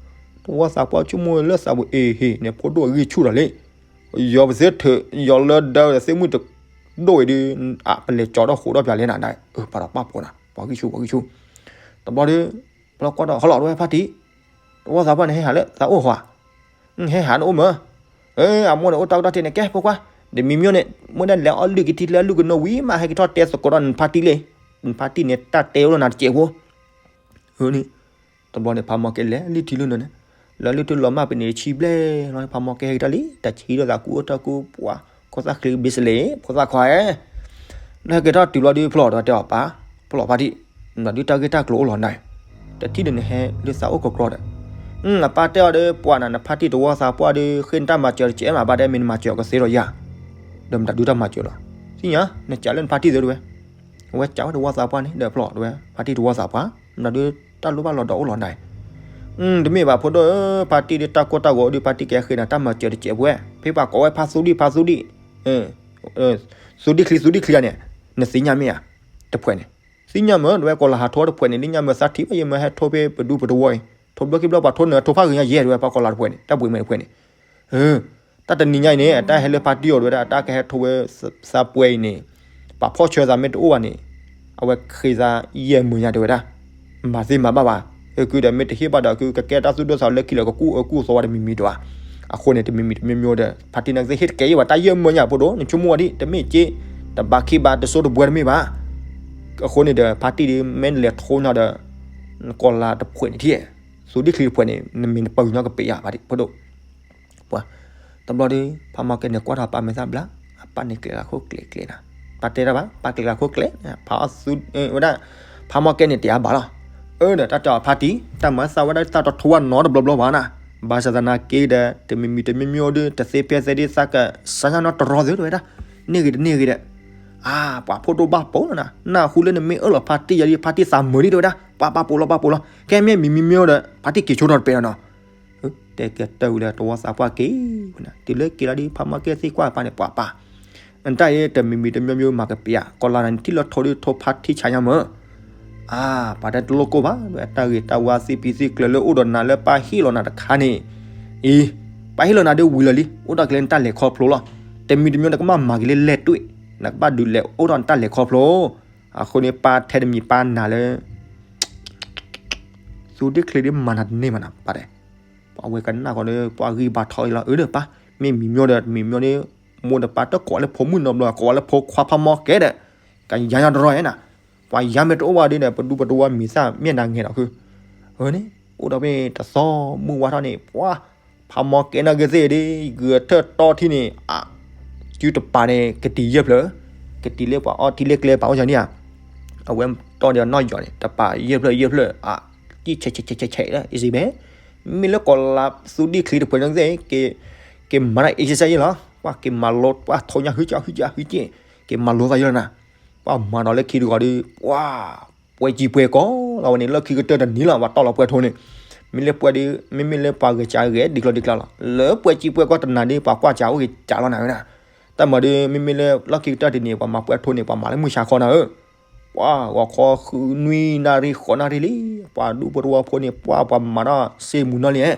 တဝီသးပှၢ်ဆိကမိၣ်လၢသးပူၤအ့ဟ့ၣ်န့ၣ် ဖိဒိၣ်အဂံၢ်ဆူၣ်ဒီးလံ ယီၤပသ့ထုး ယီၤလၢဒၢသ့ၣ်မုၣ်တဒိၣ်အံၤဒုး အပလဲၤကၠီၤထီၣ်ဃိးထီၣ်ပၠးလဲၣ်နၤ, အၢ ပှၤဒီးပၢ်ဖိနၤ ပှၤဂံၢ်ဆူၣ် ပှၤဂံၢ်ဆူၣ်, တဘျီဒီး ဖျီကွၢ်ဒီး ဟီလီၤတဲဝဲဖါတံၢ်, တဝီသးပှၢ်န့ၣ်ဟဲဟးလၢသးအိၣ်ဃီဧါ, ဟဲဟးနအိၣ်မၢ, အမိၢ်န့ၣ်အိၣ်တၢ်ကီတၢ်ခဲန့ၣ် ကဲဖိခွါ, တမံၤမံၤန့ၣ် မ့ၢ်ဒၣ်လဲၤအီၣ်လုၢ်က့ၤထံချၢ လုၢ်ကနိးဝံၤမး ဟဲက့ၤထီၣ်တဲသကိးဒီးနဖါတံၢ်လံ, နဖါတံၢ်န့ၣ် တၢ်တဲအိၣ်လီၤနၤတစဲးဖိ, န့ၣ်, တဘျီန့ၣ် ဖးမီၢ်ကဲလဲၤလုၢ်ထံလုၢ်နိန့ၣ်, လၢလုၢ်ထံလီၤမၢ်ပနံာ်တဆံဘျဲၣ်လီၤ ဖးမီၢ်ကဲဟဲက့ၤတၢ်လံ တၢ်ဆံးဒီးသးကူအိၣ်တၢ်ကူပှၤ, ခိၣ်သၣ်ချ့ဘ့စလဲ ဖိသၣ်ခွါဧၢ နဟဲက့ၤထီၣ်တုၤလီၤဒုးဖျီၣ်ဒီးတဲအီၤပၢ်, ဖျီၣ်ဖါတံၢ်, နဒုးတၢ်ဂ့ၢ်တၢ်ကျိၤအိၣ်လီၤနၤ, တထံၣ်န့ၣ်နဟဲလၢသးအိၣ်ကကြီဒီး, အပၢ်တဲအီၤဒီးပှၤနၤ နဖါတံၢ်တဝီသးပှၢ်ဒီး ဃ့နတၢ်မၤစၢၤတစဲးမး ဘၣ်တဲမ့ၢ်နမၤစၢၤအီၤကသ့ဒီးယၤ, ဒီးမတၤဒုးတၢ်မၤစၢၤလီၤ, သ့ၣ်ညါ, နကးလၢနဖါတံၢ်သ့တဝဲ အဝဲကးဝဲတဝီသးပှၢ်န့ၣ် ဒီးဖျီၣ်တဝဲ ဖါတံၢ်တဝီသးပှၢ်, မတၤဒုးတၢ်လိၣ်ဘၣ်လီၤဒီးအိၣ်လီၤနၤ, တမ့ၢ်ဘၣ်ဖိဒိၣ်ဧၢ ဖါတံၢ်ဒုးတၢ်ကိၢ်တၢ်ဂီၤဒုး ဖါတံၢ်ကဟဲဃ့နၤတၢ်မၤစၢၤတစဲးဖိဝဲ ဖဲပှၤကိးဝဲဖါသူဒံၣ် ဖါသူဒံၣ် သူဒံၣ်ချံ သူဒံၣ်ချံဧါန့ၣ်, နသ့ၣ်ညါမ့ၢ်ဧါ, တဖှဲးန့ၣ်, သ့ၣ်ညါမ့ၢ် တဝဲကီၤလၤဟးထိတဖှဲးန့ၣ် သ့ၣ်ညါမ့ၢ်သးထံၣ်ဘၣ်ယဲမ့ၢ်ဟဲထိဖဲပဒူပတဝီအံၤ ထိဘျီခံဘျီပှၤထိနၢၤထိဖးဂ့ၤညါယဲၢ်တဝဲ ပှၤကီၤလၤတဖှဲးန့ၣ် တၢ်ပှ့ၤမဲာ်တဖှဲးန့ၣ်, တၢ်တနံၤညါအံၤန့ၣ် အတၢ်ဟဲလၢဖါတံၢ်အီၤတဝဲဒၣ် အတၢ်ကဟဲထိဝဲသးပှဲၤအံၤန့ၣ်, ပှၤဖီၣ်ဆၢသးမ့ၢ်တအိၣ်ဘၣ်န့ၣ်, အဝဲဃ့သးယဲၢ်မုၢ်ညါတဝဲဒၣ်, မၤသ့မၤဘၣ်ဘၣ်, အကုဒီးမ့ၢ်တဟ့ၣ်ဘၣ်ဒီး အကုကကဲတၢ်သူၣ်ဒိၣ်သးလၢခံလၢကကူၣ်အၢကူၣ်သီဝဲတမံၤမံၤတဝဲ, အဃိန့ၣ် တမံၤမံၤတမံၤမံၤဒီး ဖါတံၢ်န့ၣ်ကသ့ၣ်ဟ့ၣ်တကဲယဲၢ်ဘၣ် တၢ်ယဲၢ်မုၢ်ညါဖိဒိၣ် နဆိကမိၣ်ဝဲဒ် တမ့ၢ်က့ တဘၣ်ခံဘၣ် တစိတဘှဲတမ့ၢ်ဘၣ်, အဃိန့ၣ်ဒီး ဖါတံၢ်ဒ်မ့ၢ်နလဲၤထိညီဒီး နကီၤလၤတဖှဲးန့ၣ်ထံၣ်, သူဒံၣ်ချံတဖှဲးန့ၣ် နမ့ၢ်နပၢၤညီကပ့ၤယၤဖါတံၢ်ဖိဒိၣ် ပှၤ, တဘျီဒီး ဖးမီၢ်ကဲန့ၣ်ကွၢ်ထီၣ်ပၢ်မဲာ်သၣ်ဘျါ, အပၢ်န့ၣ်ကျဲၤလၢခိၣ်ကျဲၤကျဲၤနၤ, ပၢ်တဲတၢ်ဘၣ် ပၢ်ကျဲၤလၢခိၣ်ကျဲၤ, ဖးအီၣ်သူ ဝဲဒၣ်, ဖးမီၢ်ကဲန့ၣ်တဲအါဘၣ်လီၤ, အၢဒီး တၢ်တဲအီၤဖါတံၢ် တၢ်မၤသးဝဲဒၣ်တၢ်တထိဝဲနီတဘျီဘျီဘၣ်နၤ, ဘၣ်ဆၣ်သနာ်က့ဒီး တမံၤမံၤတမံၤမံၤဒီး တသ့ဖဲသ့ဒ်သးကစၢ်ညါနီတရီသ့တဝဲဒၣ်, န့ၢ်ဂ့ၤတန့ၢ်ဂ့ၤဒီး, အါ, ပှၤဖိဒိၣ်ဘၣ်ပိာ်လီၤနၤ, နၢ်ဟူလၢနမ့ၢ်အၢၣ်လီၤဖါတံၢ်ယၤဒီး ဖါတံၢ်သးမုာ်ဒံးတဝဲဒၣ်, ပှၤပာ်ပိာ်လီၤပာ်ပိာ်လီၤ, ခဲမ့ၢ်မံၤမံၤမံၤဒီး ဖါတံၢ်က့ၤဆိထီၣ်တပဲာ်လီၤနီၤ တဲကတၢၢ်ဝံၤဒီး တဝီသးပှၢ်က့ၤဝဲန့ၣ် တုၤလၢက့ၤလီၤဒီး ဖးမီၢ်ကဲသ့ၣ်ကွၢ်ပၢ်န့ၣ် ပှၤပၢ်, နတၢ်အံၤတမံၤမံၤတမံၤမံၤမၤကပ့ၤဧါ, ကီၤလၤနၤန့ၣ်ထံၣ်လၢထိဒီးထိဖါထံဆးညါမၢ်, အါ, ပှၤတဲတလိၣ်ကိၢ်ဘၣ် တၢ်ဂ့ၤတၢ်ဝါသ့ၣ်ပံၤသ့ၣ်ကျၢၤလၢအိၣ်ဒီးနၤလၢပၢ်ဟ့ၣ်လီၤနၤတခါန့ၣ်, အံၤ, ပၢ်ဟ့ၣ်လီၤနၤဒီးဝံၤလီၤလံ အိၣ်ဒီးကလဲၤနတၢ်လဲၤခီဖျိလီၤ, တမံၤတမံၤနကဘၣ်မၤက့ၤလၢလဲၢ်တွ့ၣ်, နကဘၣ်ဒုးလဲၤအိၣ်ဒီးနတၢ်လဲၤခီဖျိ, အဃိန့ၣ်ပၢ်ထဲတမံၤပၢ်နာ်လၢ သူဒ့ၣ်ချ့ဒ်မၤနၤတန့ၢ်မးနၤ ပၢ်တဲ, ပှၤဝဲကနၣ်ဃီဒီး ပှၤဂံၢ်ဘါထီၣ်အံၤလီၤ အၢဒီးပၢ်, မ့ၢ်မံၤမျိဒီး မံၤမျိဒီး, မိၢ်ဒီးပၢ်တကိးလၢဖိမုၣ်နီတဘျီ ကိးလၢဖိခွါဖးမီၢ်ကဲဒီး, ကယၤညီတရီန့ၣ်, ပှၤယၤမ့ၢ်တအိၣ်ဘၣ်ဒီး ပဒူပတဝီမံၤသၣ်မ့ၢ်နၤငဲၤဒီးခု, အန့ၣ်, အိၣ်ဒီးမ့ၢ်တသီမုၢ်ဝါထီၣ်န့ၣ် ပှၤ ဖးမီၢ်ကဲနီၢ်ကသ့ၣ်ဒီး ဂုာ်ထၢၣ်တီထံန့ၣ်, စုတပၤန့ၣ် ကတံၤယဲၢ်ဖျၢၣ်, ကတံၤလၢပှၤအီထံလၢကျဲပာ်အိၣ်ယၤန့ၣ်ဧါ, အဝဲတီဒီးနီၢ်ယီၤန့ၣ် တပၤယဲၢ်ဖျၢၣ်ယဲၢ်ဖျၢၣ်, ကံၣ်ဆဲးဆဲးဆဲးဆဲးဆဲးလၢ easy ဘဲ, မ့ၢ်လၢကီၤလၤသူဒ့ၣ်ချံတဖှဲးန့ၣ်ကသ့ၣ်, ကမၤတၢ် exercise ယဲၢ်လီၤ, ပှၤကမၤလိ ပှၤထိညါ ဟုကၠီ ဟုကၠီ ဟုကၠီ, ကမၤလိသးယဲၢ်လီၤနၤ, ပှၤမၤဒီးလၢခံတဂီၤဒီး ပှၤ ပှဲၤစံာ်ပှဲၤကီးလီၤဝဲန့ၣ် လၢခံကတၢၢ်တနံၤလီၤ ပှၤတီၢ်လီၤပှဲၤထိန့ၣ်, မ့ၢ်လၢပှဲၤဒီး မ့မ့ၢ်လၢပှၤဂဲၤစးဂဲၤဒ်ကျီဒ်ကျါလီၤ လၢပှဲၤစံာ်ပှဲၤကီးတနၤဒီး ပှၤကွၢ်စးအိၣ်ဂ့ၤစးလီၤနၤဝဲဒၣ်, တၢ်မၤဒီး မ့မ့ၢ်လၢလီၢ်ခံကတၢၢ်တနံၤ ပှၤမၤပှဲၤထိန့ၣ် ပှၤမၤလၢမုၢ်ဆါခီနၤဧၢ, ပှၤဂီၤခီဃုနွံနၣ်ရံၣ်ဃိးနၣ်ရံၣ်လံ, ပှၤဒူဖိတဝီဖိန့ၣ် ပှၤ ပှၤမၤတၢ်စ့မုၢ်နီၢ်လံ,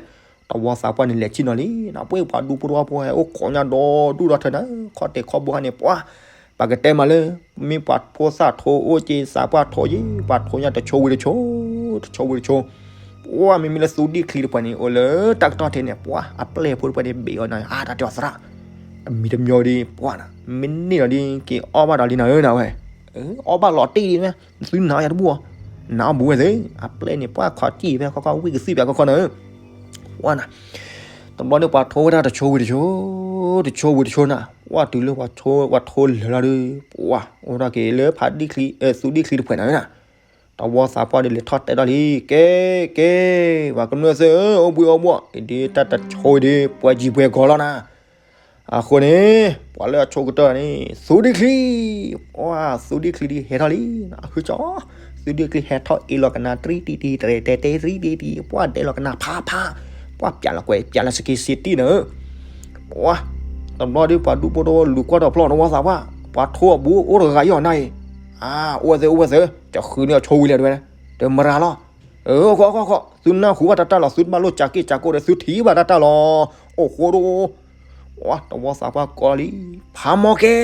တဝီသးပှၢ်န့ၣ် လဲၤဆ့ၣ်နီၤလံ, နပှ့ၤပှၤဒူဖိတဝီဖိဟဲအိၣ်ခိးညါဒီဒူၣ်ဒီထၢနၤ, ခီၣ်တဲာ်ခီၣ်ဘိခါန့ၣ် ပှၤ ပှၤကတဲမးလၢ မ့ၢ်ပှၤဖိသၣ်ထိအိၣ်က့ၤသးပှၢ်ထိယဲၢ် ပှၤထိညါတဆိဝံၤတဆိ, တဆိဝံၤတဆိ, ပှၤမ့မ့ၢ်လၢသူဒံၣ်ချံတဖှဲးန့ၣ် အိၣ်လၢတၢ်ကတီၢ်ထဲန့ၣ် ပှၤအပျဲၢ်ဖိတဖှဲးန့ၣ် ဘ့ၣ်အီၤနၤ အါတၢ်တဲအီၤသရၣ်, တမံၤတမံၤဒီး ပှၤနၤ မ့ၢ်န့ၢ်လီၤဒီး က့ၤအီၣ်ဘၣ်ဒီးလံနၤဧၢနၤဝဲ, အီၣ်ဘၣ်လီၤတံၢ်ဒ်န့ၣ် သုနာ်အီၤယၤတဘူၣ်အီၤ, နာ်အီၤဘူးဝဲသ့ၣ် အပျဲၢ်န့ၣ် ပှၤခီၣ်ကံၣ်ဖဲခီခီဝံၣ်ကသံၣ်ဖဲခီခီနၤဧၢ, ပှၤနၤ တဘျီန့ၣ် ပှၤထိဝဲဒၣ်တဆိဝံၤတဆိ, တဆိဝံၤတဆိနၤ, ပှၤတုၤလၢပှၤထိ ပှၤထိလၢာ်လီၤဒီး ပှၤအိၣ်ထီၣ်က့ၤလၢဖးဒံၣ်ချံ သူဒံၣ်ချံတဖှဲးနၤဧၢနၤ, တဝီသးပှၢ်ဒီးလဲၤထီၣ်တဲထီၣ်လံ, ကဲ ကဲ, ပှၤကမျၢၢ်သ့ၣ်ဧၢ အိၣ်ဘှံးအိၣ်ဘှီၣ်, အံၤဒ်တၢ်တဆိဝံၤဒီး ပှဲၤစံာ်ပှဲၤကီးလီၤနၤ, အဃိန့ၣ် ပှၤလၢအဆိကတၢၢ်န့ၣ် သူဒံၣ်ချံ, ပှၤသူဒံၣ်ချံဒ်ဟဲထီၣ်လံ, အဟုကၠီ, သူဒံၣ်ချံဟဲထီၣ်အ့ၣ်လီၤကနၤတရံးတံၢ်တံၢ် တရဲၣ်တဲတဲတရံးတံၢ်တံၢ် ပှၤဒဲးလီၤကနၤဖးဖး, ပှၤပျးလီၤကွဲးပျးလီၤစက့စ့တံၢ်နၤဧၢ, ပှၤ, တဘျီဒီးပှၤဒူဖိတဝီလူၤကွၢ်ထီၣ်ဖျီၣ်တဝီသးပှၢ်, ပှၤထိအဘူးအိၣ်တဂၤအံၤအီၤနၤအံၤ, အါ, အိၣ်ဝဲသ့ၣ် အိၣ်ဝဲသ့ၣ်, တဃုန့ၢ်အဆိဝံၤလဲၣ်တဝဲ, တမရၤလီၤ, အဃိ အဃိ အဃိ သုနၢ်ဟူဘၣ်တၢ်တၢ်လီၤ, သုတဘၣ်လိၣ်ကးက့ၣ်ကးကိးဒီး သုထံၣ်ဘၣ်တၢ်တၢ်လီၤ, အိၣ်ဃိဒီး ပှၤတဝီသးပှၢ်ကိးလံ, ဖးမီၢ်ကဲ,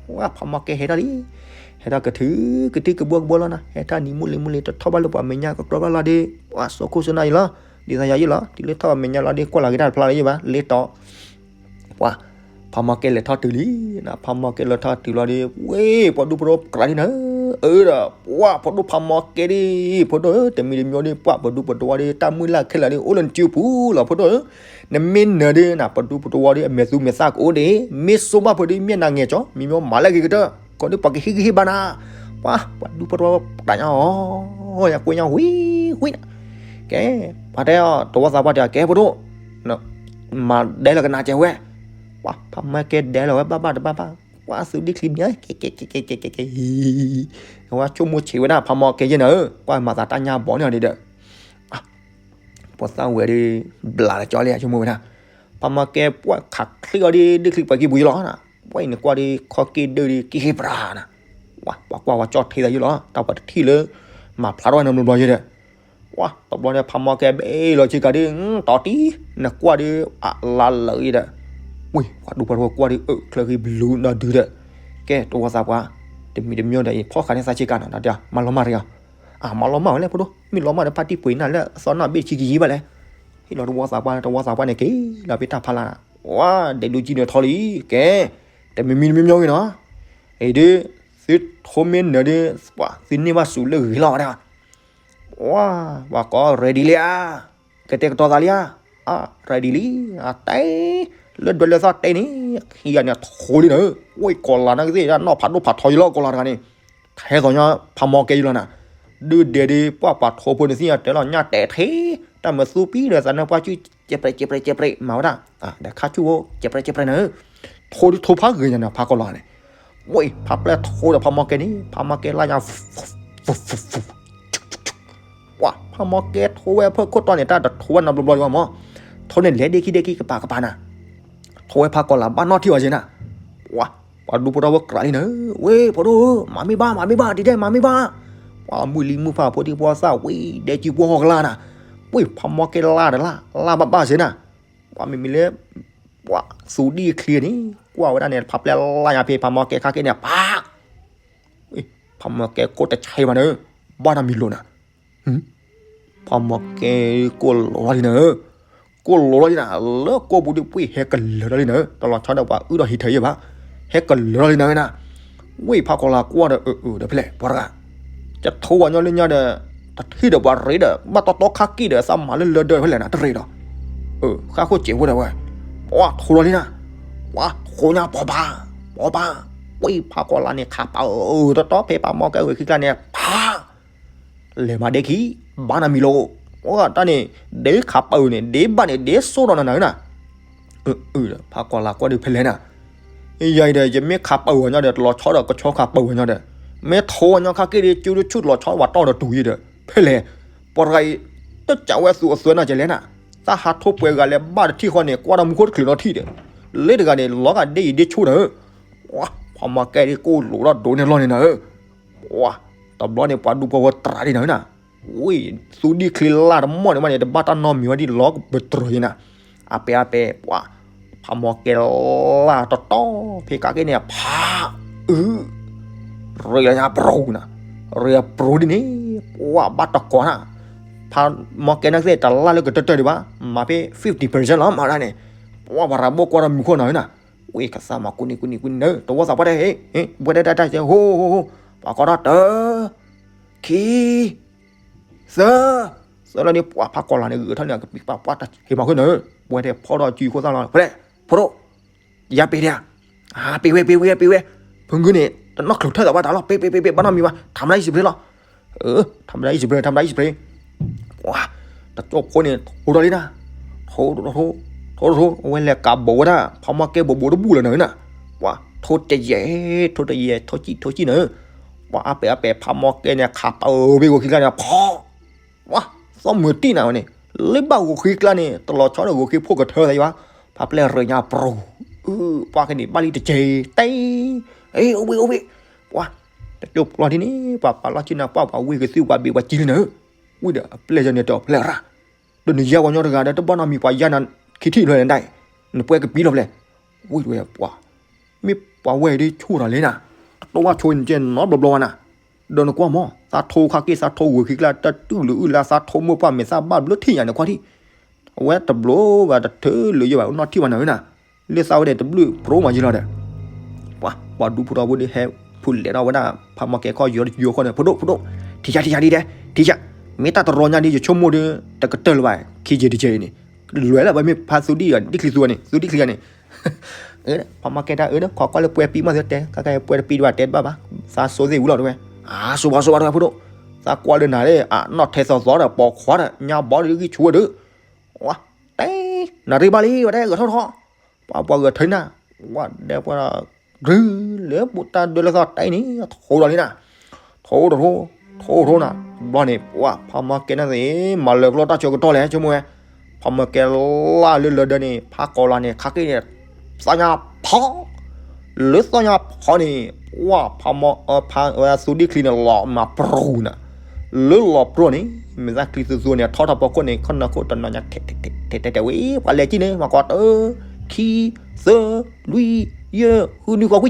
ပှၤဖးမီၢ်ကဲဟဲထီၣ်လံ, ဟဲထီၣ်ကထုးကထုးကဘှီကဘှီလီၤနၤ, ဟဲထီၣ်နံၤမုၢ်လံၤမုၢ်လံၤ တထီၣ်ဘၣ်လၢပှၤမဲာ်ညါကကြီဘၣ်လီၤဒီး ပှၤစိခိၣ်စိနၢ်အံၤလီၤ, ဒ်သိးယၤယံၣ်လီၤ, တုၤလၢထီၣ်ပှၤမဲာ်ညါလီၤဒီး ကွၢ်လီၤက့ၤတၢ်တဖျါလၢယံၣ်ဘၣ်, လ့တီၤ ပှၤ ဖးမီၢ်ကဲလဲၤထီၣ်တုၤလံ, ဖးမီၢ်ကဲလဲၤထီၣ်တုၤလီၤဒီး ဝ့ၢ် ပှၤဒူဖိတဝီကြးလံနၤ, အၢဒီး ပှၤ ပှၤဒူဖးမီၢ်ကဲဒ် ဖိဒိၣ်ဧၢ တမံၤတမံၤဒီး ပှၤပှၤဒူပှၤတဝီဒီး တၢ်မုၢ်လၢ်ခဲလၢာ်ဒီး အိၣ်လၢနစုပူၤလီၤ ဖိဒိၣ်ဧၢ, နမ့ၢ်နၢၤဒီး ပှၤဒူပှၤတဝီဒီး အမဲာ်သူမဲာ်သၣ်ကအိၣ်ဒံး, မ့ၢ်စိဘၣ်ဖိဒီး မ့ၢ်နၤငဲၤကၠီ မံမီၢ်မၤလၢဂ့ၤကတၢၢ် ကိးဒုးပှၤကဟံးကဟ့ၣ်ဘၣ်နၤ, ပှၤ ပှၤဒူဖိတဝီတၢ်ညါအီၤ, ယကွ့ညါဝံၤဝံၤနၤ, ကဲ ပှၤတဲအီၤ တဝီသးပှၢ်တဲ ကဲဖိဒိၣ် မၤဒဲလၢကနၤစဲးဝဲ, ပှၤ ဖးမီၢ်ကဲဒဲလီၤဝဲဘၣ်ဘၣ်တဘၣ်ဘၣ်, ပှၤ သူဒံၣ်ချံမံၤ ကဲကဲကဲကဲကဲကဲ ဝဲဆိကမိၣ်ဆံးဝဲဒၣ် ဖးမီၢ်ကဲယဲနၤဧၢ, ကွၢ်မၤသးတၢ်ညါဘီန့ၣ်အီၤဒံးဒီး ပှၤသၣ်ဝဲဒီး ဘျးလၢကၠီလံ ဆိကမိၣ်ဝဲဒၣ်, ဖးမီၢ်ကဲပှၤခးချ့အီၤဒီး ဒ့ၣ်ချံပှၤကံၢ်ပူၤယလီၤနၤ, ပှၤအံၤန့ၣ်ကွၢ်ဒီး ခီၣ်က့ၣ်ဒၢဒီး ကံၢ်ဟ့ၣ်ပြၤနၤ, ပှၤ ပှၤကွၢ်ဝဲကၠီၣ်ထဲသးယလီၤ, တၢ်ပှၤတထံၣ်လၢ မၤဖျါထီၣ်ဝဲနၤဘျီဘျီယဲဒီး ပှၤ တဘျီန့ၣ် ဖးမီၢ်ကဲဘ့ၣ်လီၤဆ့ကၤဒီး တီၤတံၢ် နကွၢ်ဒီး အလါလၢာ်အံၤဒီး, ဝ့ၢ် ပှၤဒူပှၤတဝီကွၢ်ဒီး အၢ ချၢဃံဘျူးနီၢ်ဒုဒီး, ကဲ တဝီသးပှၢ် တမံၤတမံၤဒီး ဖီၣ်ဃာ်န့ၢ်သးဆ့ကၤနီၤ ဒီး မၤလီၤမၢ်တဂၤ, အမၤလီၤမၢ်ဝဲလဲၣ် ဖိဒိၣ် မ့ၢ်လီၤမၢ်ဒီးဖါတံၢ်ပှ့ၤနၤလၢအသီနၢ်ဘ့ၣ်ဆံကယံၤဘၣ်လဲၣ်, ဟ့ၣ်လီၤတဝီသးပှၢ် တဝီသးပှၢ်န့ၣ်က့ၤလီၤဖဲတၢ်ဖးလၢ်, ဝါ ဒဲးဒိကံန့ၣ်ထီလံ, ကဲ တမံၤမံၤတမံၤမံၤဂ့ၤနီၤ, အံၤဒုး သုထိမ့ၢ်နၢၤဒုး ပှၤ သုန့ၢ်ဘၣ်စူးလၢဂ့ၤလီၤဝဲဒၣ် ဝါ ပှၤကိး ready လံဧါ, ကတဲာ်ကတီၤသးလံဧါ, အ ready လံ, အတဲ, လၢဒွဲလၢသီၣ်တဲန့ၣ်, ခံဂၤန့ၣ်ထိလံနၤ, ဝဲကီၤလၤနာ်က့သ့ၣ် နီၢ်ဖးဒိၣ်ဖးထီယလီၤ ကီၤလၤတဂၤန့ၣ်, ထဲသိးညါ ဖးမီၢ်ကဲယလီၤနၤ, ဒုးဒဲးဒုး ပှၤပှၤထိဖိန့ၣ်သ့ၣ်ညါတဲလီၤ ညၣ်တဲာ်ထဲ, တၢ်မၤသူပံဒီးသးနၢပှၢ်စု ကဲပြဲးကဲပြဲးကဲပြဲး မၤဝဲဒၣ်, ဒီးခါဆူၣ်ဖိ ကဲပြဲးကဲပြဲးနၤ, ထိဒုးထိဖးဂ့ၤညါန့ၣ် ဖးကီၤလၤန့ၣ် ဝဲ ဖးပျဲၢ်ထိဒီးဖးမီၢ်ကဲန့ၣ် ဖးမီၢ်ကဲလၢညါ, ဝါ ဖးမီၢ်ကဲထိဝဲဖၢခိၣ်တီန့ၣ် တၢ်တထိဝဲနီတဘျီဘျီဘၣ်မး, ထိန့ၣ်လဲၤဒ့ခံဒ့ခံကပၤကပၤနၤ, ထိဝဲဖးကီၤလၤဘၣ်နီၣ်ထံၣ်ဝဲက့ၤနၤ, ဝါ ပှၤဒူဖိထီၣ်ဝဲကြးလံနၤ, ဝ့ၢ် ဖိဒိၣ်ဧၢ မၤမ့ၢ်ဘၣ် မၤမ့ၢ်ဘၣ် ဒ်ဒဲး မၤမ့ၢ်ဘၣ်, ပှၤမုၢ်လံမုၢ်ဖးဖိဒံဖိသၣ်ဝံၤ ဒဲကံပှီၢ်ဟီၣ်ကလါနၤ, ဝ့ၢ် ဖးမီၢ်ကဲလါဒီးလါ လါဘၣ်ဘၣ်စ့နၤ, ပှၤမ့မ့ၢ်လၢ ပှၤသူဒံၣ်ချံန့ၣ် ကွၢ်ဝဲဒၣ်န့ၣ် ဖးပျဲၢ်လါညါဖဲဖးမီၢ်ကဲခါက့ၤန့ၣ် ဖး ဖးမီၢ်ကဲကိၢ်တဆဲးဘၣ်နၤ, ဘၣ်တၢ်မံၤလိာ်နၤ, ဖးမီၢ်ကဲကိၢ်လိာ်လီၤလံနၤ, ကိၢ်လိာ်လီၤလံနၤ, လၢကိၢ်ပူၤဒုးပှ့ၤဟဲကလၢာ်လီၤလံနၤ, တလီၤဆီဒီးပှၤအုၣ်ဒီးဟံးထၢယဲၢ်ဘၣ်, ဟဲကလၢာ်လီၤလံနၤဝဲနၤ, ဝ့ၢ်ဖးကီၤလၤကွၢ်ဒီး အၢ အၢ ဒီးဖဲလဲၣ် ပှၤတဂၤ, ယထိဝဲညီလၢညါဒီး တထံၣ်ဒီးပှၤရ့ဒီး ဘၣ်တီတီခါက့ၤဒီး သးမၤလၢလၢဒၢဖဲလဲၣ်နၤ တရ့ဒီး, ဃၣ်ခိၣ်စဲးဖိဒီးဝဲ, ပှၤထိလီၤလံနၤ, ပှၤထိညါပှၤဘၣ်, ပှၤဘၣ်, ဝ့ၢ်ဖးကီၤလၤန့ၣ်ခးပၢ်အၢ တီတီဖဲဖးမီၢ်ကဲဂဲၤခံကျါန့ၣ် ဖး လဲၤမၤဒ့ခံ, ဘၣ်နၤမံၤလိာ်, အတၢ်န့ၣ် ဒ့ခးပၢ်န့ၣ် ဒ့ဘၣ်န့ၣ် ဒ့စိၢ်ဒီးနၤနၤနၤ, ဖးကီၤလၤကွၢ်ဒုးဖဲလဲၣ်နၤ, ယၤအံၤဒီး ယမ့ၢ်ခးပၢ်ဝဲညီဒီး တလီၤဆီဒီးကဆီခးပၢ်ဝဲညီဒီး, မ့ၢ်ထိဝဲညီခါက့ၤဒီး ကၠူတဆူၣ်တလီၤဆီဝဲတီၢ်ဒီးတူၢ်ယံၤဒီး, ဖဲလဲၣ်, ပှၤတဂၤအံၤ တစးဝဲသူအသွဲနၤကလဲၣ်နၤ, တၢ်ဟးထိပှဲၤဂၤလဲၤဘၣ်တထံၣ်ဃီန့ၣ် ကွၢ်တၢ်မူခိၣ်တချုးနီတထံၣ်ဒီး, လၢတဂၤန့ၣ် လီၤဂာ်ဒ့ယံၤဒ့ဆိၣ်နၤဧၢ, ပှၤဖးမီၢ်ကဲဒ်ကိၢ်လိာ်ထီၣ်ဒိၣ်န့ၢ်လီၢ်န့ၢ်နၤဧၢ, ပှၤ တဘျီန့ၣ် ပှၤဒူပှၤဝဲတြးဒ်နၤဧၢနၤ, ဝ့ၢ် သူဒံၣ်ချံလါတမီၢ်န့ၣ်မးန့ၣ် တဘၣ်တၢ်နီတမံၤဝဲဒ်လီၤပတြၢၤယဲနၤ, အါပဲအါပဲ ပှၤ ဖးမီၢ်ကဲလါတတီၤ ဖဲကးက့ၤန့ၣ် ဖး အု ရ့လၢညါပရိနၤ, ရ့အပရိဒ်န့ၣ် ပှၤဘၣ်တကိးနၤ, ဖးမီၢ်ကဲနၤသ့ၣ်တလါလၢကတၢၢ်တၢၢ်ဒံးဘၣ်, မၤဖဲ fifty percent လီၤ မၤဒၣ်န့ၣ်, ပှၤပှၤရၤဘိၣ်ကွၢ်ဒီးမုၢ်ခိၣ်နၤဧၢနၤ, ဝ့ၢ်ကသးမၤကူနံၣ်ကူနံၣ်ကူနံၣ်နၤ, တဝီသးပှၢ်တဲ ဟ့ ဟ့ ပှဲၤတဲတဲတဲ ဟိ ဟိ ဟိ ပှၤကီထီၣ်တၢ ခံ သၢ, သၢလီၤန့ၣ် ပှၤဖးကီၤလၤန့ၣ် ဂုာ်ထီၣ်န့ၣ် ကပံာ်ပာ်ပှၢ်တၢ်ဟ့ၣ်မၤခိၣ်နၤဧၢ, ပှဲၤတဲဖီထီၣ်စုခိၣ်သၣ်လီၤ ဖဲလဲၣ်, ဖိဒိၣ်, ယၤပ့ၤဒၣ်, အပ့ၤဝဲ ပ့ၤဝဲ ပ့ၤဝဲ, ဖုဂုန့ၣ် တနီၣ်ချုးထၢၣ်သးဘၣ်တၢ်လီၤ ပ့ၤ ပ့ၤ ပ့ၤ ပ့ၤ ဘၣ်နီတမံၤဘၣ် ထးမဒၣ်အံၤစပရ့လီၤ, ထးမဒၣ်အံၤစပရ့ ထးမဒၣ်အံၤစပရ့, ပှၤ တကၠိၢ်ဖိန့ၣ် ထိဒီးလံနၤ, ထိ ထိ ထိ အဝဲလဲၤကးဘိးဝဲဒၣ် ဖးမီၢ်ကဲဘိးဘိးတဘူၣ်လၢနၤဧၢနၤ, ပှၤ ထိတယဲၢ် ထိတယဲၢ် ထိဆံး ထိဆံးနၤဧၢ, ပှၤအါပဲာ်အါပဲာ် ဖးမီၢ်ကဲန့ၣ် ခးပၢ်အၢဘ့ၣ်ဂီၤခံကျါန့ၣ် ဖီ ဝါ သီမုၢ်တံၢ်နၤဝဲန့ၣ်, လၢဘၣ်ဂီၤဃ့ကျါန့ၣ် တလီၤဆီဒီးဂီၤဃ့ဖိကထၢသးယဘၣ်, ဖးပျဲၢ်ရ့ညါပရိ, အု ပှၤကန့ၣ်ဘၣ်လံတက့ၢ်, တဲ, အ့ အိၣ်ဝ့ၣ်အိၣ်ဝ့ၣ်, ပှၤ တကၠိၢ်ပျီဒ်န့ၣ် ပှၤပာ်လီၤစုနၤ ပှၤပှၤဝ့ၢ်ကသုပှၤဘ့ၣ်ပှၤကံလံနၤဧၢ, ဝံၤဒီးအပျဲၢ်ယဲန့ၣ် တအီၣ်ဖျဲၣ်ရၣ်, ဒီးနယါပှၤညီတဂၤဒီး တဘၣ်နီတမံၤပှၤယါနၤခံထံၣ်ဖျဲၣ်န့ၣ်ဒၣ်, နပှဲၤကပံၤလီၤဖျဲၣ်, ဝံၤဒီးပှၤ မ့ၢ်ပှၤဝဲအံၤဒ်ဆိၣ်တၢ်လဲၣ်နၤ, တဝၢဆိန့ၣ်ကဲနီတဘျီဘျီဝဲနၤ, ဒီးနကွၢ်မး သးထိခါက့ၤ သးထိဂီၤဃ့ကျါ တတူၢ်လိာ်အုၣ်လါ သးထိမိၢ်ပှၢ်မဲာ်သၣ်ဘၣ်ဘျၢထံၣ်ညါန့ၣ် ကွၢ်ထံၣ်, အဝဲတဘျီဘၣ်တထၢလိာ်ယဘၣ် နီၢ်ထံၣ်ဘၣ်နၤဧၢနၤ, လၢသးဝဲဒၣ်တဘျုးပြိမးယံလီၤဒီး, ပှၤ ပှၤဒူဖိထီဖိဒီးဟဲဖုးလဲၤထီၣ်ဝဲဒၣ် ဖးမီၢ်ကဲခီၣ်ယီၤတယိၤဃီန့ၣ် ဖိဒိၣ် ဖိဒိၣ်, ထံၣ်ယၤ ထံၣ်ယၤဒ်ဒဲး ထံၣ်ယၤ, မ့ၢ်တၢ်တရီညါဒ်ယဆိကမိၣ်ဒီး တကတၢၢ်လၢၤဘၣ် ခံယံၤတယံၤအံၤန့ၣ်, လဲၤလၢၤဘၣ်မ့ၢ်ဖးသူဒံၣ်ဒံၣ်ချံသူန့ၣ် သူဒံၣ်ချံဂၤန့ၣ် ဖးမီၢ်ကဲတၢ်အၢဒီး ခိးကွၢ်လၢပှဲၤပံမးသ့တဲ ကဲကဲပှဲၤတပံဘၣ်တဲတဘၣ်ဘၣ်, သးဆိသ့ၣ်ဝံၤလီၤတဝဲ, အါ ဆိဘၣ်ဆိဘၣ်တဝဲဖိဒိၣ်, သးကွၢ်လၢနၤလၢ အနီၣ်ထဲသိးသိးဒီးပိာ်ခွါဒီး ညါဘီဒီးဂံၢ်ဆူၣ်ဝဲဒီး ဝါ တဲ နရ့ဘၣ်လံ ဝဲတဲဂဲၤထီၣ်ထီၣ်, ပှၤပှၤဂဲၤထၢနၤ, ဝါဒဲပှၤ ရုလၢပတၢ်ဒၢလၢသီတဲန့ၣ် ထိဒီးလံနၤ, ထိတထိ, ထိထိနၤ, ဘျီန့ၣ် ပှၤဖးမီၢ်ကဲနၤသ့ၣ် မၤလၢာ်ကျီတၢ်ဆၢကတီၢ်လဲၣ် ဆိကမိၣ်ဝဲ, ဖးမီၢ်ကဲလၢလၢဒၢန့ၣ် ဖးကီးလီၤန့ၣ် ခါက့ၤန့ၣ် သီညါဖီ လၢသီညါဖီန့ၣ် ပှၤဖးမီၢ် ဖးဝဲသူဒံၣ်ချံန့ၣ် လီၤမၤပြူၤနၤ, လၢလီၤပြူၤန့ၣ် မ့ၢ်သးချံသူသူန့ၣ် ထီထီၣ်ပီခိၣ်န့ၣ် ခီၣ်နၢ်ခိၣ်တနီၤညါ ထဲထဲထဲဝဲ ပှၤလဲၤကံၣ်န့ၣ် မၤကီးတၢ ခံ သၢ လွံၢ် ယဲၢ် ဃု နွံ ဃိး ခွံ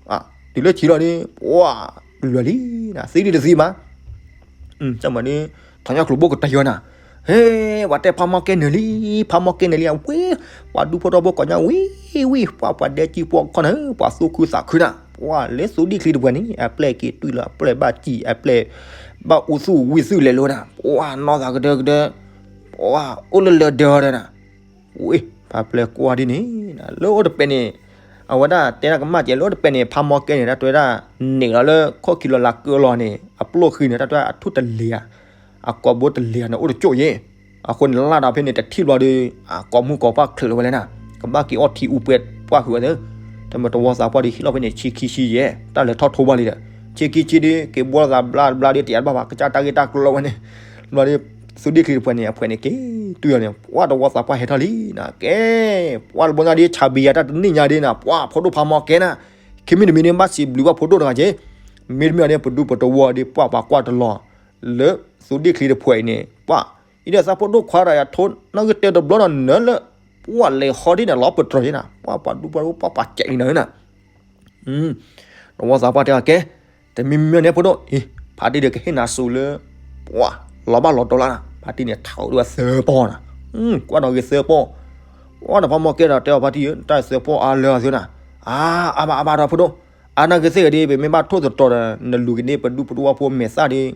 ဆံ, တုၤလၢဆံလီၤန့ၣ် ပှၤ လွဲၢ်လံနၤ သံဒံးတသံမး ကမၤန့ၣ် ထီၣ်ညါကျိၤဘိကတၢၢ်ယီၤနၤ, ဟဲ ပှၤတဲဖးမီၢ်ကဲနုာ်လံ, ဖးမီၢ်ကဲနုာ်လံ အဝဲ ပှၤဒူဖိထီဖိကိးညါဝံၤဝံၤ ပှၤပှၤဒဲကံၣ်ပှီၢ်ခီနၤ ပှၤသူခုသးခုနၤပှၤလၢသူဒံၣ်ချံတပှဲၤန့ၣ် အပျဲၢ်က့ၤတွံၢ်လၢအပျဲၢ်ဘၣ်စံၣ် အပျဲၢ်ဘၣ်အူသူၣ်ဝံၤသူၣ်လဲၤလိၤနၤ ပှၤနီၢ်သးကဒၢကဒၢ ပှၤအိၣ်လၢလၢဒၢဒီးနၤ ဝ့ၢ် ဖးပျဲၢ်ကွၢ်ဒ်န့ၣ် လၢအိၣ်တပဲာ်န့ၣ် အဝဲဒၣ်တဲဒၣ်ကမၣ်ကဲ လၢအိၣ်တပဲာ်န့ၣ် ဖးမီၢ်ကဲန့ၣ် တၢ်တဲဝဲဒၣ် န့ၢ်လီၤလၢခိၣ်ခံလီၤလၢကၢလီၤန့ၣ် အပျိၢ်ဃံန့ၣ် တၢ်တဲဝဲဒၣ်အထူၣ်တလ့ၤဧါ အကိာ်ဘိတလ့ၤဧါန့ၣ် အိၣ်တကၠိၣ်ယဲၢ် အဃိန့ၣ် လၢ်ဒီးဖဲန့ၣ် တထံၣ်ဘျီဒီး အကိာ်မုၢ်ကိာ်ပှၢ်ချုးလီၤဝဲလဲၣ်နၤ ကဘၣ်က့ၤအီထံအူပှဲၤပှၢ်ဃုာ်ဝဲသ့ တမ့ၢ်တဝီသးပှၢ်ဒီးဟံးလီၤဖဲန့ၣ် ဆံခံဆံယဲၢ် တၢ်လဲၤထီၣ်ထိဘၣ်လံဒီး ဆံခံဆံဒီး က့ၤဘှီသးဘျါတဘျါဒီး တယၤတဘၣ်ဘၣ် ကစၢ်တၢ်ဂ့ၢ်တၢ်ကျိၤလီၤဝဲန့ၣ် ဘျီဒီး သူဒံၣ်ချံတပှဲၤန့ၣ် အဖှဲးန့ၣ်က့ၤ တွံၢ်အီၤန့ၣ် ပှၤတဝီသးပှၢ်ဟဲထီၣ်လံနၤ ကဲ ပှၤတဘျီညါဒီး ဆၣ်ဘံယၤတၢ်တနံၣ်ညါဒီးနၤ ပှၤဖိဒိၣ်ဖးမီၢ်ကဲနၤ ခံမံၤတမံၤန့ၣ် ဘၣ်စံးဘျုးဘၣ်ဖိဒိၣ်တဂၤက့ၤ မ့တမ့ၢ်အီၤဒီး ပဒူပတဝီဒီး ပှၤပှၤကွၢ်တလီၤ လၢသူဒံၣ်ချံတပှဲၤအံၤန့ၣ် ပှၤ အံၤဒီးသးဖိဒိၣ်ခွါဒီးယၤထိ နီၣ်ဂံၢ်တဲတဘျီဒီးနၢၤလၢ ပှၤလဲၤဟီဒ်န့ၣ် လီၤပတြၢၤယဲနၤ ပှၤပှၤဒူပှၤပှၤပှၤစဲးလံနၤနၤ တဝီသးပှၢ်တဲအီၤကဲ တမံၤမံၤန့ၣ်ဖိဒိၣ် ဖါတံၢ်ဒီးကဟ့ၣ်နၤစူၤလၢ ပှၤ လီၤဘၣ်လီၤတီၤလၢနၤ ဖါတံၢ်န့ၣ် ထးအိၣ်ဒၣ်ဝဲသၢပီၢ်နၤ ကွၢ်နီၣ်ဂံၢ်သၢပီၢ် ပှၤဒီးဖးမီၢ်ကဲဒီးတဲအီၤဖါတံၢ်ဧၢ တၢ်သၢပီၢ်အါလၢအသၢနၤ အါ အါဘၣ်အါဘၣ်ဒီးဖိဒိၣ် အါနီၣ်ဂံၢ်သ့ၣ်ဂ့ၤဒီး ပမ့ၢ်ဘၣ်ထိၣ်သတြီၤဒီး နလူၤက့ၤန့ၢ်ပဒူဖိတဝီဖိမဲာ်သၣ်ဒီး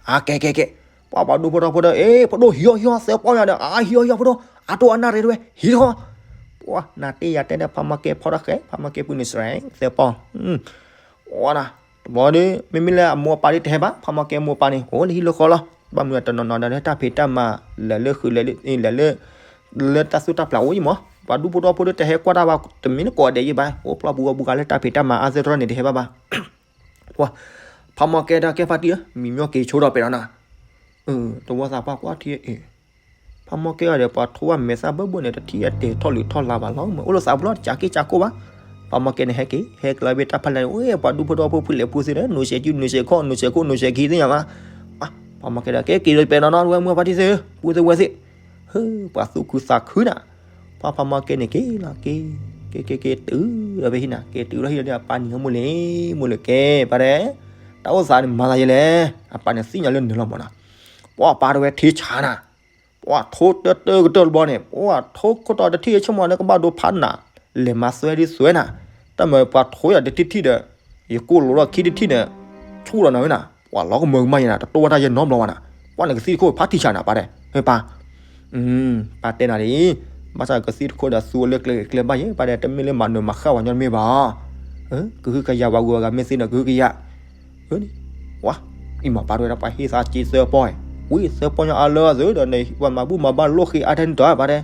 အါကဲကဲကဲ ပှၤပှၤဒူဖိထီဖိဒီး အ့ ဖိဒိၣ်ဟံးအီၤဟံးအီၤသၢပီၢ်ညါဒီး အါဟံးအီၤဟံးအီၤဖိဒိၣ် အါတိၢ်အါနၣ်ရ့တဝဲ ဟံးထီၣ် ပှၤ နၤတ့ၢ်ယၤတဲဒီး ဖးမီၢ်ကဲဖီတၢ်ဃဲ ဖးမီၢ်ကဲပူၤန့ၣ်စရဲ သၢပီၢ် ဝါနၤ တဘျီဒီး မ့မ့ၢ်လၢအမိၢ်အပၢ်ဒီးတဟဲဘၣ် ဖးမီၢ်ကဲမိၢ်ပၢ်န့ၣ် အိၣ်လၢဟံၣ်လၢဃီလီၤ ဘၣ်မနုၤတနီၤနီၤဒီးလၢတၢ်ဖံးတၢ်မၤ လဲၤလၢဃုာ်လဲၤလၢ လဲၤလၢ လၢတၢ်သူၣ်တၢ်ပျၢ်အိၣ်ယံမး ပှၤဒူဖိထီဖိဒီးတဟဲကွၢ်တၢ်ဘၣ် တမံၤနကီးဒဲးယံဘၣ် အိၣ်ပျီပူၤဂီၢ်ပူၤဂၤလၢတၢ်ဖံးတၢ်မၤအါသၢထီၣ်န့ၣ် တဟဲဘၣ်ဘၣ် ပှၤ ဖးမီၢ်ကဲဒီးကဲဖါတံၢ်ဧၢ မံၤမၠီၣ်က့ၤဆိဒီးပဲာ်ဒီးနၤ တဝီသးပှၢ်ကွၢ်ထံအံၤ ဖးမီၢ်ကဲအီၤဒီး ပှၤထိဘၣ်မဲာ်သၣ်ဘၢဘၢန့ၣ် တထံၣ်အတဲာ်ထီၣ်လုၢ်ထီၣ်လါဘၣ်လီၤ မ့ၢ်အိၣ်လၢသးပူၤလီၤ တကးက့ၢ်ကးကိၢ်ဘၣ် ဖးမီၢ်ကဲန့ၣ်ဟဲက့ၤ ဟဲကလီၤဘ့ၣ်တၢ်ဖးလဲၢ်န့ၣ် အိၣ် ပှၤဒူဖိထီဖိဖုလဲၣ်ဖုသ့ဒီး နုာ်ဆဲးကံနုာ်ဆဲးခီၣ် နုာ်ဆဲးခိၣ်နုာ်ဆဲးခံသ့ၣ်ညါမး ဖးမီၢ်ကဲဒီး ကဲက့ၤလီၤပဲာ်ဒီးနီၤ တဝဲမုၢ်ဖါတံၢ်သ့ၣ် ပူၤသ့ၣ်ဝဲသ့ၣ် ဟၢ ပှၤသူၣ်ခုသးခုနၤ ပှၤဖးမီၢ်ကဲန့ၣ်က့ၤလီၤက့ၤ က့ၤက့ၤက့ၤတုၤလီၤဖဲဟံၣ်နၤ က့ၤတုၤလီၤဟံၣ်ဒီး အပၢ်နံၤဟဲမိၢ်လဲၣ် မိၢ်လဲၣ်ကဲ ပၢ်တဲ တၢ်အိၣ်သးန့ၣ်မၤသးယဲလဲၣ် အပၢ်န့ၣ်သ့ၣ်ညါလၢနုာ်လီၤမးနၤ ပှၤပၢ်တဝဲထံဆါနၤ ပှၤထိတၢတၢကတၢၢ်တဘျီန့ၣ် ပှၤထိခိၣ်တီတထံၣ်ဆိကမိၣ်န့ၣ် ကဘၣ်ဒိဖးနၤ လဲၤမၤသွဲဒ်သွဲနၤ တၢ်မၤပှၤထိယၤတထံၣ်ထံၣ်ဒီး ယကိၢ်လိာ်ထီၣ်ခံတထံၣ်န့ၣ် ဆူၣ်လီၤနၤဝဲနၤ ပှၤလီၤကမၢကမၣ်ယဲနၤ တတိၢ်ဝဲတၢ်ယဲနီတဘျီဘၣ်နၤ ပှၤန့ၣ်ကသံၣ်တခိၣ်ဖးထံဆါနၤ ပၢ်တဲ ဟဲပၢ် ပၢ်တဲနၤဒ်အံၤ ဘၣ်ဆၣ်ကသံၣ်တခိၣ်ဒီးသူအလၢကျဲကျဲဘၣ်ယဲ ပၢ်တဲ တမ့ၢ်လၢမၤနၢၤမၤဃၣ်ဝဲညီတမ့ၢ်ဘၣ် ကဟုကယာ်ပှၤဂုၤပှၤဂၤမ့ၢ်သ့ဒီးကဟုကယာ် ဝါ အံၤမၤပၢ်တဝဲဒၣ်ပှၤဟ့ၣ်သးက့သၢပီၢ် ဝံသၢပီၢ်ညါအါလၢအသုဒီး ပှၤမၤဘူၣ်မၤဘါလိၣ်ဃ့အါထဲန့ၣ်တၢ်ဘၣ်တဲ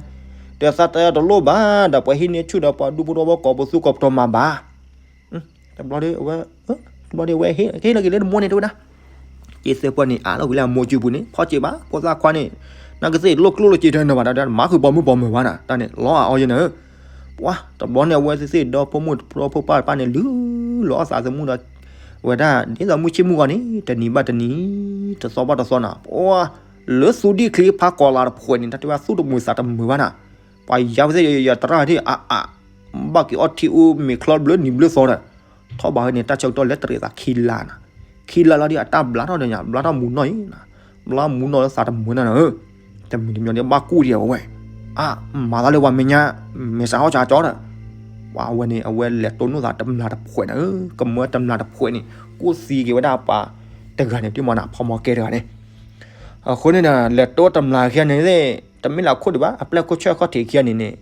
တသးတယၤတလိၣ်ဘၣ် ဒီးပှၤဟံးန့ၢ်ဆူၣ်ဒီးပှၤဒူဖိထီဖိကိးပသူကိးပတီၤမၤဘၣ် တဘျီဒီးအဝဲ တဘျီဒီးအဝဲဟ့ၣ်က့ၤလီၤက့ၤလၢနမိၢ်န့ၣ်တဝဲဒၣ် က့သၢပီၢ်န့ၣ် အါလီၤဝံၤလၢအမိၢ်စုပူၤန့ၣ် ဖီစ့ၢ်ဘၣ် ဖိသၣ်ခွါန့ၣ် နကသ့ၣ်လိၣ်ကျိၣ်လိၣ်စ့ထဲန့ၣ်ဘၣ်ဒီး မၤဃုာ်ပိာ်မုၣ်ပိာ်မုၣ်ဘၣ်နၤ တၢ်န့ၣ် လီၤအါအီၤယဲနၤ ပှၤ တဘျီန့ၣ် အဝဲသ့ၣ်သ့ၣ်ဒီဖိမိၢ်ဖိပၢ်တဖၣ်န့ၣ် လုၢ်လီၤအသးသမူဒီး ဝဲဒၣ် ဒ်သိးမုၢ်ဆ့ၣ်မုၢ်ဂီၤန့ၣ် တနံၤဘၣ်တနံၤ တသီဘၣ်တသီနၤ ပှၤ လၢသူဒံၣ်ချံဖးကီးလၤတဖှဲးန့ၣ် တၢ်တဲဝဲသူၣ်တမုာ်သးတမုာ်ဘၣ်နၤ ပှၤယါဝဲသ့ၣ်ယတရၣ်ဒ်အါအါ ဘၣ်က့ၤအီထံအူမ့ၤချီဘျၢနံၤဘျၢသီဒီး ထီၣ်ဘးဝဲန့ၣ် တၢ်ဆၢကတီၢ်လၢတရံးသးခံလါနၤ ခံလါလီၤဒ်အတၢ်ဘျါထီၣ်ဒီးညါ ဘျါထီၣ်မူနီၢ်အံၤ ဘျါမူနီၢ်လၢသးတမုာ်နၤနၤဧၢ တမံၤတမံၤဒ်ဘၣ်ကူၣ်ဒံးအဝဲ အါ မၤသးလၢပှၤမဲာ်ညါ မဲာ်စးဟီၣ်စးကၠီဒီး ပှၤဝဲန့ၣ် အဝဲလဲၤတိၢ်နီၣ်သးတမျၢ်တဖှဲးန့ၣ် ကမၢတမျၢ်တဖှဲးန့ၣ် ကူၣ်သံက့ၤဝဲဒၣ်ပှၤတဂၤန့ၣ် ဒ်မ့ၢ်နၤ ဖီမီကဲတဂၤန့ၣ်. အဃိန့ၣ်ဒီး လဲၤတိၢ်တမျၢ်ခံဂၤန့ၣ် တမ့ၢ်လၢခိၣ်ဒံးဘၣ် အပျဲၢ်ခိၣ်ဆၢၣ်ခီၣ်ထံးခံဂၤန့ၣ်န့ၣ်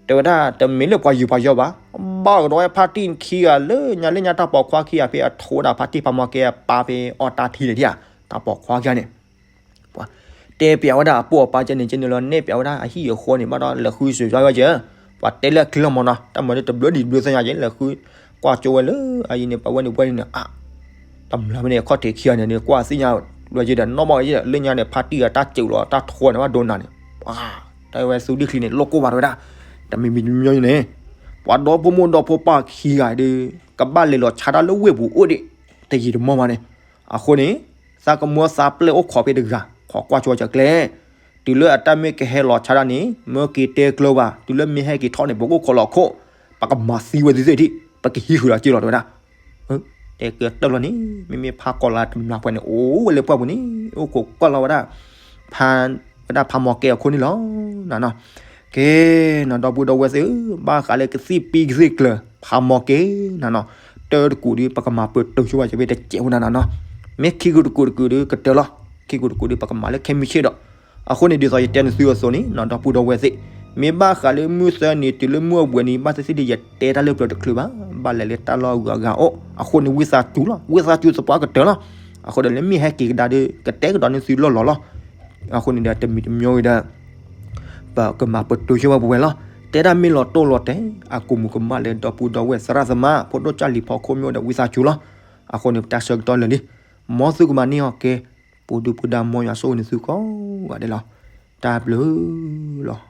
တဲဝဲဒၣ်တမ့ၢ်လၢပှၤယူၤပှၤယီၢ်ဘၣ်, ဘၣ်ကဒီးဝဲဖါတံၢ်ခံဂၤလၢညါလၢညါတၢ်ပိာ်ခွါခံဂၤဖဲအထိးဝဲဒၣ်ဖါတံၢ် ဖီမီကဲအပၢ်ဖဲအီၣ်တၢ်ထံန့ၣ်ဧါ, တၢ်ပိာ်ခွါခံဂၤန့ၣ် ပှၤတဲပျးဝဲဒၣ်အပိၢ်အပၢ်ကဲန့ၣ် ကဲန့ၣ်လီၤ နဲၣ်ပျးဝဲဒၣ်အဟံၣ်အဃီန့ၣ် ဘၣ်ဒီးလဲၤဃုစၢၤယွၤဝဲကဲ, ပှၤတဲလၢအချံလီၤမၢ်နီၤ တၢ်မၤဒ်တဘျီဒံးဘျီသ့ၣ်ညါကဲ လဲၤဃုကွၢ်ကၠိဝဲလၢအအံၤန့ၣ် ပှၤဝဲန့ၣ်ဝဲန့ၣ်န့ၣ် အါ တမျၢ်ဝဲန့ၣ် ခီၣ်ထံးခံဂၤန့ၣ် ကွၢ်သ့ၣ်ညါ လွဲကဲဒီး နီၢ်ဘၣ်ကဲဒီး လၢညါန့ၣ် ဖါတံၢ်အတၢ်စူးလီၤ တၢ်ထိးန့ၣ် ဘၣ်ဒိနၤန့ၣ် ပှၤတဲဝဲသူဒံၣ်ချံန့ၣ် လိၣ်ကိၢ်ဘၣ်တဲဝဲဒၣ်, တမံၤမံၤတမံၤန့ၣ် ပှၤဒီဖိမိၢ်ဒီဖိပၢ်ခံဂၤဒီး ကဘၣ်လဲၤလီၤဆါတၢ်လၢဝ့ၢ်ပူၤအိၣ်ဒံး တယံာ်တမီၢ်ဘၣ်န့ၣ်, အဃိန့ၣ် သးကမၢသးပျဲၢ်အိၣ်ခိးဖဲတဂၤ ခိးကွၢ်ကၠိကၠီကျဲ, တုၤလၢအတၢ်မ့ၢ်ကဟဲလီၤဆါတၢ်န့ၣ် မၢက့ၤတဲကျၢၤဘၣ် တုၤလၢမ့ၢ်ဟဲက့ၤထီၣ်န့ၣ် ပကအိၣ်ခိးလီၤခိၣ်, ပကမၤသံဝဲသ့ၣ်သ့ၣ်ထံၣ် ပကဟံးဃုာ်လီၤက့ၤလီၤတဲဝဲဒၣ် တဲကတၢၢ်လီၤန့ၣ် မ့မ့ၢ်ဖါကီၤလါတမျၢ်ပှဲၤန့ၣ် အိၣ်ဝဲလၢပှၢ်ပူၤန့ၣ် အိၣ်ခိးကွၢ်လီၤဝဲဒၣ် ဖါ ဝဲဒၣ်ဖါမီကဲအခိၣ်န့ၣ်လီၤ နနီၤ, ကဲ နဒီပုၢ်ဒီဝဲၢ်သ့ၣ်ဧၢ, ဘၣ်ဃးလၢကသံၣ်ပံကသံၣ်ကျၢၤ ဖါမီကဲ နနီၤ, တၢတကူာ်ဒီး ပကမၤပတုာ်ဆိဝဲကဲဖဲတစဲး ဝဲနနီၤ, မ့ၢ်ခံကူာ်တကူာ်တကူာ်ဒီးကတၢၢ်လီၤ, ခံကူာ်တကူာ်ဒီး ပကမၤလၢခဲမုၢ်ဆ့ၣ်ဒီး, အဃိန့ၣ် ဒ်သိးယတဲနသုအသိးန့ၣ် နဒီပုၢ်ဒီဝဲၢ်သ့ၣ်, မ့ၢ်ဘၣ်ဃးလၢမုၢ်သၢနံၤတုၤလၢမုၢ်အဝဲၢ်နံၤ ဘၣ်သ့ၣ်သ့ၣ်ဒီး ယတဲတၢ်လၢပျၢၤတချုးဘၣ်, ဘၣ်လဲၤလၢတၢ်လီၢ်အဂုၤအဂၤအိၣ်, အဃိန့ၣ် ဝံသးစူၤလီၤ, ဝံသးစူၤသပှၢ်ကတၢၢ်လီၤ, အဃိဒီးလၢမ့ၢ်ဟဲက့ၤကဒါဒီး ကတဲကဒီးနသုလီၢ်လီၢ်လီၤ, အဃိန့ၣ်ဒီး တမံၤတမံၤဒီး ပကမၤပတုာ်ဆိဝဲပဝဲလီၤ, တဲဒၣ်မ့ၢ်လီၤတိၢ်လီၤတဲာ် အကိာ်မူၤကမၣ်လၢဒီပုၢ်ဒီဝဲၢ်သရၣ်သမါ ဖိဒိၣ်ကၢ်လံၤဖီခိၣ်မ့ၢ်အိၣ်ဒီး ဝံသးစူၤလီၤ, အဃိန့ၣ် ပတၢ်ဆၢကတီၢ်လၢာ်လံ, မ်သုကမၤန့ၢ်အီၤကဲ, ပူၤဒုၣ်ပူၤဒါ မ်ယွၤဆိၣ်ဂ့ၤနသုကိးဂၤဒဲးလီၤ, တၢ်ဘျုးလီၤ.